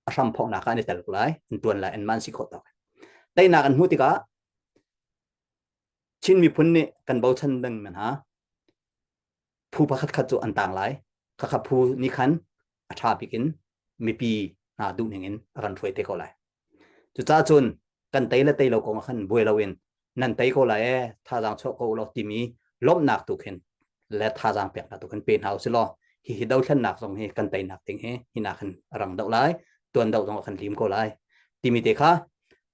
A hram phonghnak ah an i tel ko lai, an tuan lai, an man si khawh tawk. Teinak an hmuh tikah Chin miphun nih kan bochan ding men ha phu pakhat khat cu an tang lai. Khakha phu nih khan a ṭha bik in mipi hna duh ning in a kan hruai te ko lai. Cucaah cun kan tei le tei lo kong ah khan buai loin nan tei ko lai ee thazaang chuah ko law timi lawmhnak tu khin le thazaang peknak tu khin pe hna usih law hihi dothlennak zong hi kan teinak ding hi hinak hin a rang deuh lai tuan deuh zong ah kan lim ko lai timi te kha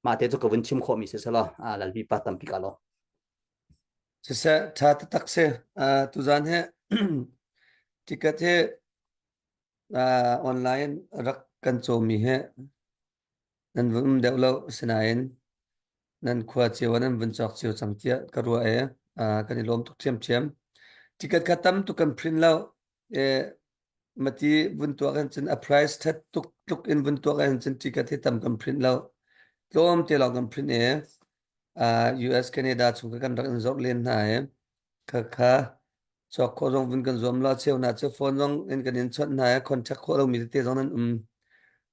mah te cu ka vun chim khawhmi si selaw lalpi pa tampi ka lo. Siseh ṭha taktak si. Tuzaan hi ticket hi online rak kan cawmi hi nan vun um deuh lo sinain nan khua cio ah nan vun cawk cio cang tiah ka ruah i kan i lawm tuk ṭhiamṭhiam. Ticket kha tam tuk kan print lo. E, mati vun tuak hin cun a price that tuk tluk in vun tuak hin cun ticket hi tam kan print lo. Tlawm te lawng kan print i US Canada chung kha kan rak in zorh len hna i kha kha Chuak khawh zong vun kan zuam lo. A cheu hna cu phone zong in kan in chawnh hna i contact khawh lomi tete zong nan um.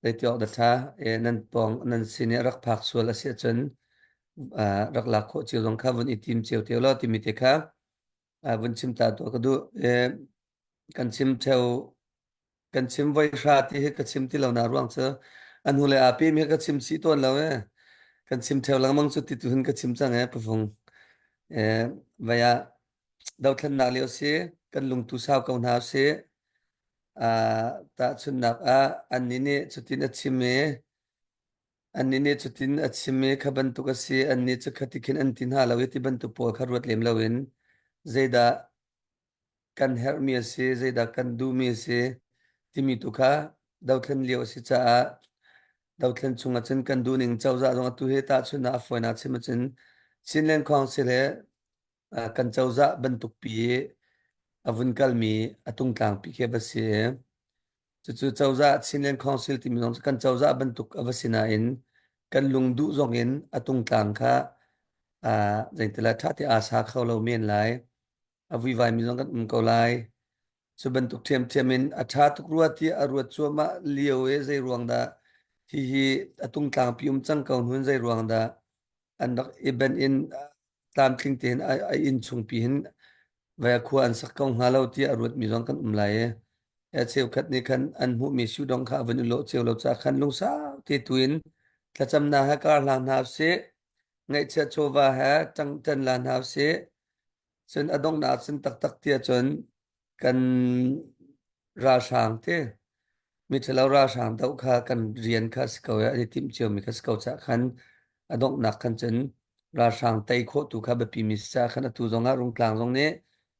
Zeiti awk dah ṭha. E, nan pawng nan sin i a rak phak sual a si ahcun rak lak khawh cio zong kha vun i tim cio te law timi te kha vun chim ta tuah ka duh. E, kan chim theo kan chim voi hra ti hi ka chim ti lo na ruang cu an hu le a pim hi ka chim si tawn lo e kan chim theo lengmang cu ti tu hin ka chim cang e pafung e vaya dothlennak lio si kan lungtu sau ko hna si a tahchunnak ah annih nih cutin a chim i annih nih cutin a chim i kha bantuk a si annih cu khati khin an ti hna lo i ti bantuk pawl kha ruat lem loin zeidah kan herhmi a si, zeidah kan duhmi a si timi tu kha dothlen lio a si caah dothlen chung ahcun kan duhning cozah zong atu hi tahchunhnak a fawinak chim ahcun Chinland Council he kan cozah bantuk pi a vun kalmi a tungtlangpi khi a va si i cucu cozah Chinland Council timi zong cu kan cozah bantuk a va si nain kan lungduh zong in a tungtlang kha zeitila ṭha te aa sa kho lo men lai. A vuivaimi zong kan um ko lai. Cu bantuk ṭhiamṭhiam in a ṭha tuk rua tiah a ruat cuahmah lio i zei ruang dah hihi a tungtlangpi um cang ko hnu in zei ruang dah an rak i benh in tlamtling tein a, a inn chungpi hin vai khua an sak ko hnga lo tiah a ruatmi zong kan um lai i a cheukhat nih khan an hmuhmi sudong kha a vun i lawh cio lo caah khan lungsau te tu in thlacamnak he kar hlang hna usih ngaihchiat chawva he ṭang ṭan la hna usih Cun a donghnak cun taktak tiah cun kan ralhrang te miṭhalo ralhrang doh kha kan rian kha a si ko i an i timh ciomi kha si ko caah khan a donghnak khan cun ralhrang tei khawh tu kha biapimi si caah khan atu zongah Rungtlang zong nih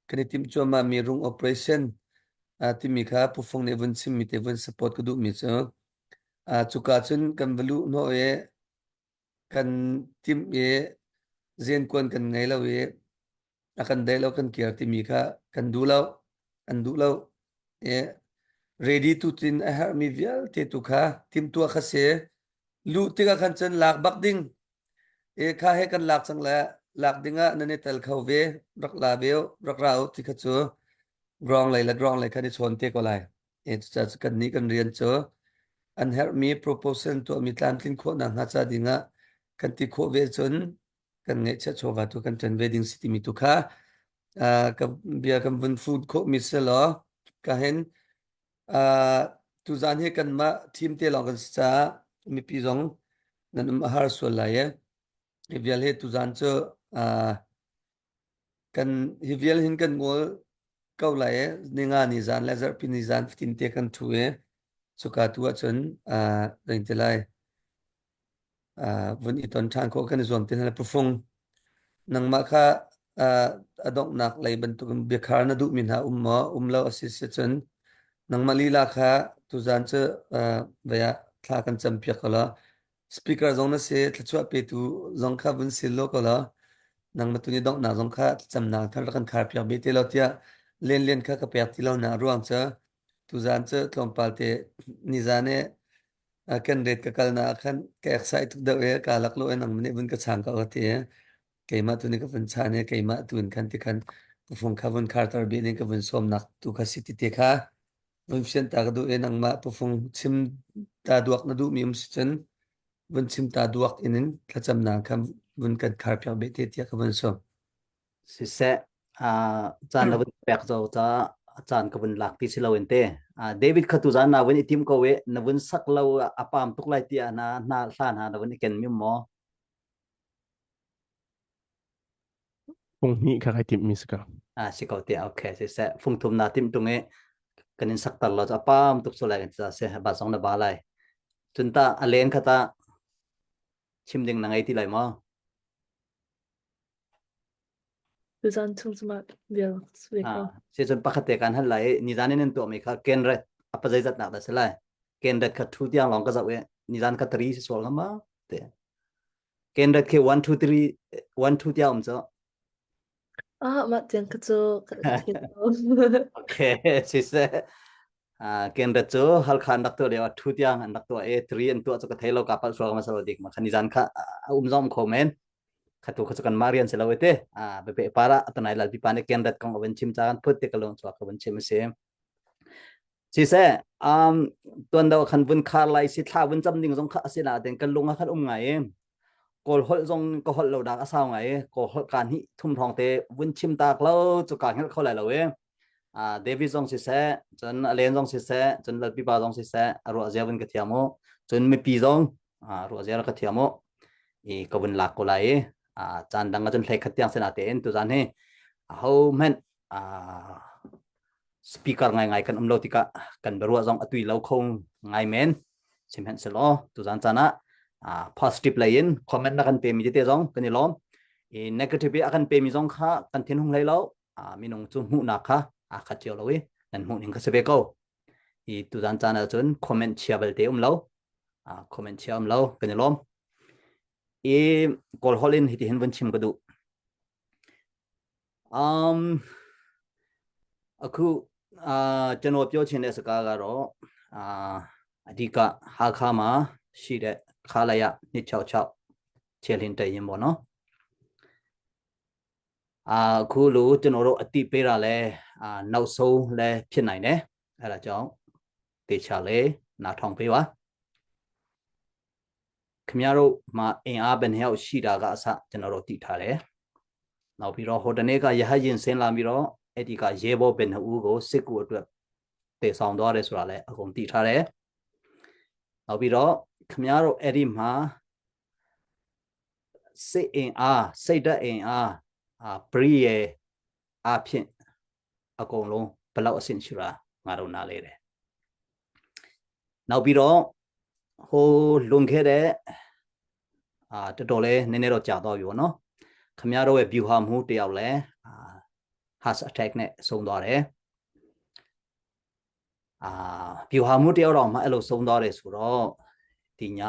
kan i timh cuahmahmi rung operation timi kha Pu Fung nih vun chimmi te vun support ka duhmi cu cuka cun kan va luh hnawh i kan timh i zenkuan kan ngei lo i a kan daih lo kan kir timi kha kan duh lo an duh lo i ready tu tin a herhmi vialte tu kha timhtuah kha si luh tikah khan cun lak bak ding e kha he kan lak cang le lak ding ah nan i tel kho ve rak la ve rak ra u ti kha cu ground lei le ground lei khan i chawn te ko lai E cucaah cu kannih kan rian cu an herhmi proposal tuahmi tlamtlin khawhnak hnga ca dingah kan ti khawh ve cun kan ngeihchiah chawva tu kan ṭan ve ding si timi tu kha ka bia kan vun fun khawhmi si law ka hin tuzaan hi kanmah team te lawng kan si caah mipi zong nan um a har sual lai e hi vial hi tuzaan cu Kan hi vial hin kan ngol ko lai i ninga ni zan le zarhpi ni zan fatin te kan ṭhu i cuka tu ahcun uh, zeiti lai uh, vun i ton ṭhan khawh kan i zuam te hna lai. Pufung nangmah kha uh, a donghnak lei bantukin biakhar na duhmi hna um maw um lo a si si cun nangmah lila kha tuzan cu uh, vei ah thla kan campiak ko law Speaker zong na si, thluachuah petu zong kha vun sil law ko law nangmah tu nih donghnak zong kha thlacamnak khan rak kan khar piak ve te law tiah len len kha ka pek ti lo na ruang cu tuzaan cu tlawmpal te nizaan i kan ret ka kal na khan ka excite tuk deuh i ka lak lo i nangmah nih vun ka chang ko ka ti i keimah tu nih ka vun chan i keimah tu in khan ti khan ka fung kha vun kharter bih ning ka vun sawmnak tu kha si ti te kha. Vun fian ta ka duh i nangmah pufung chim ta duak na duhmi um si cun vun chim ta duak in in thlacamnak kha vun kan khar piak beh te tiah ka vun sawm. Siseh, caan na vun pek zo ca caan ka vun lak ti si lo in te. David kha tu zan na vun i tim ko i na vun sak lo a pam tuk lai tiah na hna hla hna na vun i ken mi maw? Fung hnih kha kai timh mi si ka. Ah si ko te okay siseh fung thum na tim tung i kan in sak tar lo a pam tuk so lai kan ca se ba song na ba lai. Cun ta a len kha ta chim ding na ngei ti lai maw? Tuzan chung cu mah vial ve ko. Ah, si cun pakhat te kan hal lai i nizan in an tuahmi kha kenret a pa zeizat nak dah si lai? Kenret kha thu tiang lawng ka zoh i nizan kha tari si sual hnga ma? Te. Kenret khi 1 2 3 1 2 tiang um cu. Ah, mah tiang kha cu ka thei lo. Okay, si seh. Ah, kenret cu Halkha an rak tuah lio ah thu tiang an rak tuah i three an tuah cu ka thei lo ka palh sual ka ma salo dik ma kha nizan kha a um zong kho men. Khatu kha cu kan mah rian si lo te. Ah, bepe para atanai lal pipa nih kenret kong a van chim ca kan phut te ka lung chuak ka van chim a si. Siseh, um, tuan deuh khan vun khar lai si thla vun cam ding zong kha a si na ten kan lung ah khan um ngai i kawl holh zong ka holh lo dak a sau ngai i kawl holh ka hnih thum hrawng te vun chim tak lo cu ka hngelh kho lai lo i uh, David zong siseh cun Alen zong siseh cun Lalpipa zong siseh a ruah zia vun ka thiam u cun mipi zong uh, ruah zia ka thiam u i ka vun lak ko lai i uh, caan dang ah cun hlei khat tiang sena tein tuzan hi aho hmanh uh, speaker ngaingai kan um lo tikah kan biaruah zong a tui lo kho ngai men sihmanhsehlaw tuzan caan ah uh, positive lei in comment na kan pemi tete zong kan i lawm i negative i a kan pemi zong kha kan thinhung hlei lo uh, minung cu hmuhnak kha aa khat cio lo i nan hmuh ning kha si ve ko i tuzan caan ah cun comment chia belte um lo uh, comment chia um lo kan i lawm i kawl holh in hiti hin vun chim ka duh Um, အခုအာကျွန်တော်ပြောချင်တဲ့စကားကတော့အာအဓိကဟာခါမှာရှိတဲ့ခါလာရ266ခြေလင်းတရင်ပေါ့နော်အာအခုလိုကျွန်တော်တို့အတိပေးတာလဲအာနောက်ဆုံးလဲဖြစ်နိုင်တယ်အဲ့ဒါကြောင့်တေချာလဲနားထောင်ပေးပါ ခင်ဗျားတို့မှာအင်အားဘယ်နှယောက်ရှိတာကအစကျွန်တော်တို့သိထားတယ်။နောက်ပြီးတော့ဟိုတနေ့ကရဟတ်ရင်ဆင်းလာပြီးတော့အဲ့ဒီကရဲဘော်ဘယ်နှဦးကိုစစ်ကူအတွက်တည်ဆောင်သွားတယ်ဆိုတာလည်းအကုန်သိထားတယ်။နောက်ပြီးတော့ခင်ဗျားတို့အဲ့ဒီမှာစိတ်အင်အားစိတ်ဓာတ်အင်အားအာပရိယေအဖြစ်အကုန်လုံးဘလောက်အဆင့်ရှိတာငါတို့နားလေတယ်နောက်ပြီးတော့ဟိုလွန်ခဲ့တဲ့အာတော်တော်လေးနည်းနည်းတော့ကြာသွားပြီပေါ့နော်ခမရတို့ရဲ့ view ဟာမှုတယောက်လဲအာ heart attack နဲ့ဆုံးသွားတယ်အာ view ဟာမှုတယောက်တော့မှအဲ့လိုဆုံးသွားတယ်ဆိုတော့ဒီည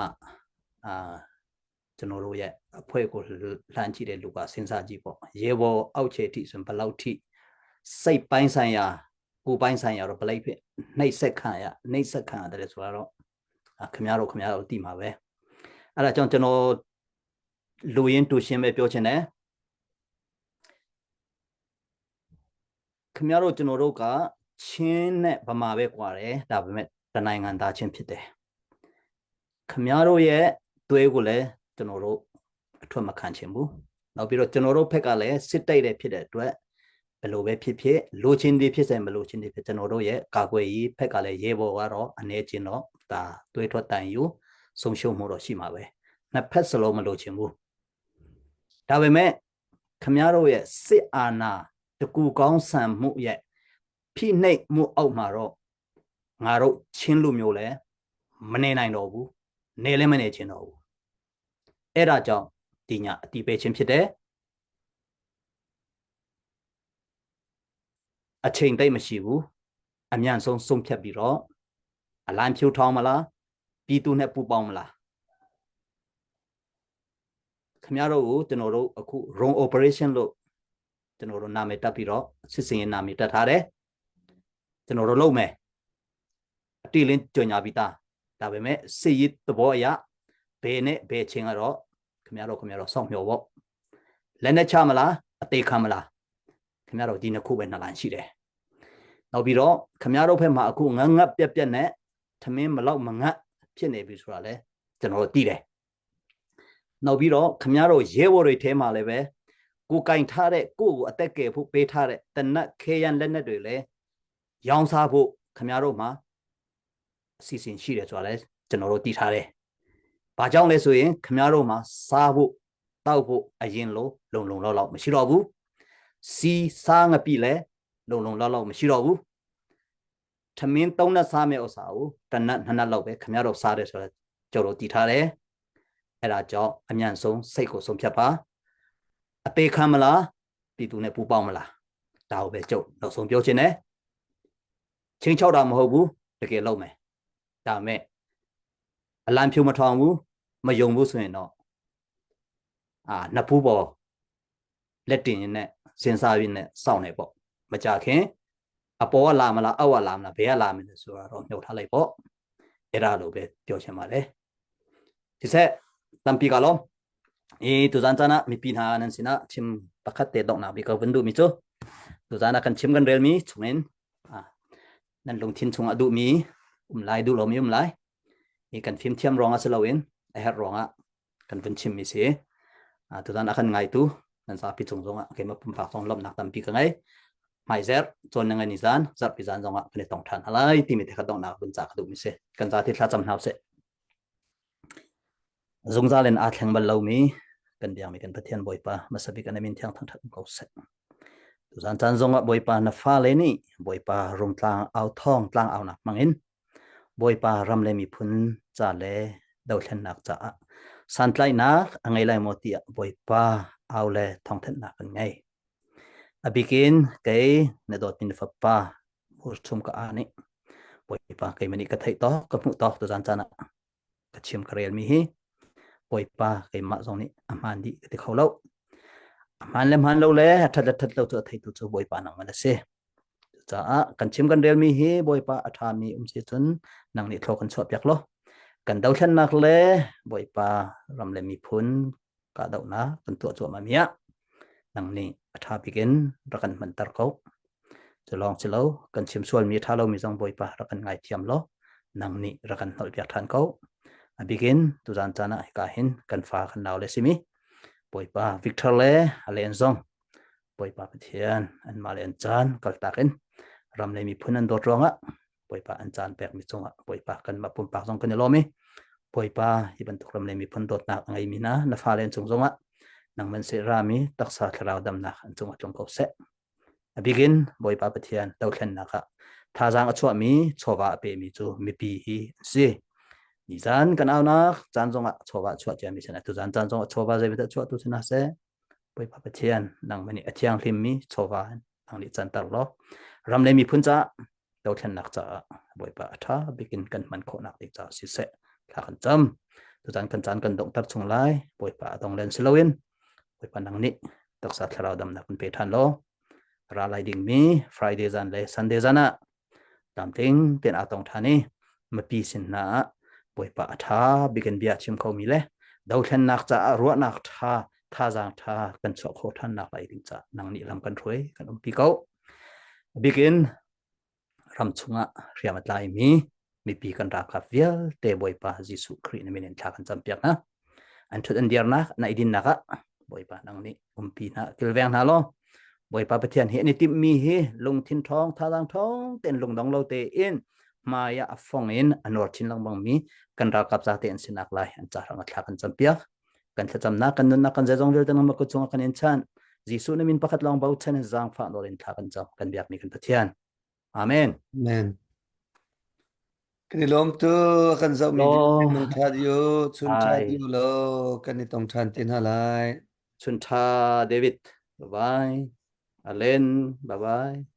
အာ ကျွန်တော်တို့ရဲ့အဖွဲ့ကိုလှမ်းကြည့်တဲ့လူကစဉ်းစားကြည့်ပေါ့ရေဘော်အောက်ခြေထိဆိုရင်ဘယ်လောက်ထိစိတ်ပိုင်းဆိုင်ရာကိုယ်ပိုင်းဆိုင်ရာတော့ဘလိတ်ဖြစ်နှိပ်စက်ခံရနှိပ်စက်ခံရတယ်ဆိုတော့ခင်ဗျားတို့ခင်ဗျားတို့သိမှာပဲအဲ့ဒါကြောင့်ကျွန်တော်လူရင်းတူရှင်းပဲပြောချင်တယ်ခင်ဗျားတို့ကျွန်တော်တို့ကချင်းနဲ့ဗမာပဲကွာတယ်ဒါပေမဲ့တနိုင်ငံသားချင်းဖြစ်တယ် ခင်ဗျားတို့ရဲ့သွေးကိုလည်းကျွန်တော်တို့အထွတ်မခံချင်ဘူးနောက်ပြီးတော့ကျွန်တော်တို့ဖက်ကလည်းစစ်တိုက်တဲ့ဖြစ်တဲ့အတွက်ဘယ်လိုပဲဖြစ်ဖြစ်လိုချင်သည်ဖြစ်စေမလိုချင်သည်ဖြစ်ကျွန်တော်တို့ရဲ့ကာကွယ်ရေးဖက်ကလည်းရေဘော်ကတော့အနေချင်းတော့ဒါသွေးထွက်တန်ယူဆုံးရှုံးမှုတော့ရှိမှာပဲနှစ်ဖက်စလုံးမလိုချင်ဘူးဒါပေမဲ့ခမည်းတော်ရဲ့စစ်အာဏာတကူကောင်းဆန်မှုရဲ့ဖိနှိပ်မှုအောက်မှာတော့ငါတို့ချင်းလူမျိုးလည်း မနေနိုင်တော့ဘူးနေလည်းမနေချင်တော့ဘူးအဲ့ဒါကြောင့်ဒီညအတိပေးခြင်းဖြစ်တယ်အချိန်တိတ်မရှိဘူးအမြန်ဆုံးဆုံးဖြတ်ပြီးတော့အလံဖြူထောင်းမလားပြည်သူနဲ့ပူပေါင်းမလားခင်ဗျားတို့ကိုကျွန်တော်တို့အခု wrong operation လို့ကျွန်တော်တို့နာမည်တပ်ပြီးတော့စစ်စင်ရေးနာမည်တပ်ထားတယ်ကျွန်တော်တို့လုပ်မယ် အတိလင်းကြော်ညာပြီးသားဒါပေမဲ့စစ်ရေးသဘောအရဘယ်နဲ့ဘယ်ချင်းကတော့ခင်ဗျားတို့ခင်ဗျားတို့စောင့်မျှော်ပေါ့လက်နဲ့ချမလားအသေးခံမလားခင်ဗျားတို့ဒီနှစ်ခုပဲနှစ်လမ်းရှိတယ်။ နောက်ပြီးတော့ခမရတို့ဖက်မှာအခုငတ်ငတ်ပြက်ပြက်နဲ့ထမင်းမလောက်မငတ်ဖြစ်နေပြီဆိုတာလဲကျွန်တော်တို့သိတယ်နောက်ပြီးတော့ခမရတို့ရဲဘော်တွေထဲမှာလည်းပဲကိုကင်ထားတဲ့ကိုကိုအသက်ကယ်ဖို့ပေးထားတဲ့တနတ်ခဲရန်လက်နက်တွေလည်းရောင်းစားဖို့ခမရတို့မှာအစီအစဉ်ရှိတယ်ဆိုတာလည်းကျွန်တော်တို့သိထားတယ်။ဘာကြောင့်လဲဆိုရင်ခမရတို့မှာစားဖို့တောက်ဖို့အရင်လိုလုံလုံလောက်လောက်မရှိတော့ဘူး။စီစားငပိလည်းလုံလုံလောက်လောက်မရှိတော့ဘူး။ထမင်းသုံးနဲ့စားမယ့်ဥစ္စာကိုတနတ်နှစ်နတ်လောက်ပဲခမရတို့စားတယ်ဆိုတော့ကျွန်တော်တို့သိထားတယ်။အဲ့ဒါကြောင့်အမြန်ဆုံးစိတ်ကိုဆုံးဖြတ်ပါ။အသေးခံမလားပြည်သူနဲ့ပူးပေါင်းမလားဒါကိုပဲကျုပ်နောက်ဆုံးပြောချင်တယ်။ချင်းချောက်တာမဟုတ်ဘူးတကယ်လုပ်မယ်။ဒါမဲ့အလံဖြူမထောင်ဘူးမယုံဘူးဆိုရင်တော့အာနှစ်ဖူးပေါ်လက်တင်ရင်နဲ့စဉ်းစားရင်းနဲ့စောင့်နေပေါ့မကြခင်အပေါ်ကလာမလားအောက်ကလာမလားဘယ်ကလာမလဲဆိုတာတော့မြုပ်ထားလိုက်ပေါ့အဲ့ဒါလိုပဲပြောချင်ပါတယ်ဒီဆက်တမ်ပီကလောအေးသူဇန်ဇာနာမိပီနာနန်စနာချင်ပခတ်တေတော့နာဘီကဝန်ဒူမီချိုသူဇာနာကန်ချင်ကန်ရဲမီချုံင်အာနန်လုံသင်ချုံအဒူမီอุมไลดูลมอุมไลอีกันฟิมเทียมรองอะสลาวินไอเฮรองอะกันเป็นชิมมีสิอ่าตุตันอาคันไงตูนันซาปิจงจงอะเคมาปุ่มปากซองลบนักตัมปีกันไงไม่เซร์จนยังไงนิซานซับปิซานจงอะกันต้องทันอะไรที่มีแต่ขดองนักบุญจากดูมิเสกันจะที่ท่าจำหาวเส zungzal in aa thleng bal lomi kan biakmi kan Pathian Bawipa hmasa bik an min thiang thangthat ko seh. Tuzan caan zongah Bawipa na fale nih Bawipa rungtlang au thawng tlang au nak hmangin Bawipa ram le miphun ca le dothlennak caah santlaihnak a ngei lai maw tiah Bawipa au le thawngthanhnak kan ngei. A bikin kei na dawtmi na fapa hurchum ka a nih Bawipa keimah nih ka theih tawk ka hmuh tawk tuzan caan ah ka chim ka relmi hi Bawipa keimah zong nih a hmaan dih ka ti kho lo. A hmaan le hmaan lo le a ṭhat le ṭhat lo cu a theitu cu Bawipa nangmah na si. Cucaah kan chim kan relmi hi Bawipa a ṭhami um si cun nang nih thlaw kan chuahpiak law kan dothlennak le Bawipa ram le miphun kahdohnak kan tuah cuahmah mi ah nang nih a ṭha bik in rak kan hmanter ko. Cu lawng si lo, kan chim sualmi a ṭha lomi zong Bawipa rak kan ngaithiam law nang nih rak kan hnolhpiak ṭhan ko. A bik in tuzan caan ah hika hin kan fa kan nau le simi Bawipa Victor le a len zong Bawipa Pathian anmah le an caan kaltak in ram le miphun an dawt ruangah Bawipa an caan pekmi cungah Bawipa kanmah pumpak zong kan i lawm i Bawipa hi bantuk ram le miphun dawtnak a ngeimi hna na fale an cung zongah nang man seh rami taksa thlarau damnak an cungah tlung ko seh. A bikin Bawipa Pathian dothlennak ah thazaang a chuahmi chawva a pemi cu mipi hi an si. Nizan kan aunak caan zongah chawva a chuah ciami sin tuzan caan zongah chawva zeibantuk chuah tu sin seh Bawipa Pathian nangmah nih a thianghlimmi chawva nang nih canter law ram le miphun caah dothlennak caah Bawipa a ṭha bikin kan hman khawhnak ding caah siseh thla kan cam. Tutan kan caan kan donghter chung lai Bawipa a dong len si loin Bawipa nang nih taksa thlarau damnak kan pe ṭhan law ra lai dingmi Friday zan le Sunday zan ah tlamtling tein aa tong ṭhan i mipi sin hna ah Bawipa a ṭha bikin bia chim khomi le dothlennak caah ruahnak ṭha thazaang ṭha kan chuah khawh ṭhannak lai ding caah nang nih lam kan hruai kan umpi ko. Bikin ram chungah hriam a tlaimi mipi kan ralkap vialte Bawipa Jesuh Khrih na min in thla kan campiak hna. An ṭhut an dirnak, na i dinnak ah Bawipa nang nih umpi hna, kilveng hna law Bawipa Pathian hi an i timhmi hi lungthin ṭhawng, thazaang ṭhawng tein lungdong lo tein hmai ah a fong in a nuar chin lengmang mi kan ralkap zate an sinak lai an ca hrang thla kan campiak. Kan thlacamnak, kan nunnak, kan zeizong vialte nangmah kut chungah kan in chan. Jesuh na min pakhat lawng bochan in zaangfah nawl in thla kan cam. Kan biakmi kan Pathian. Amen. Amen. Kan i lawm tu kan zohmi Lo. mang ṭha dio chun ṭha Ai. dio lo kan i tong ṭhan te hna lai. Chun ṭha David. Bye bye. Alen. Bye bye.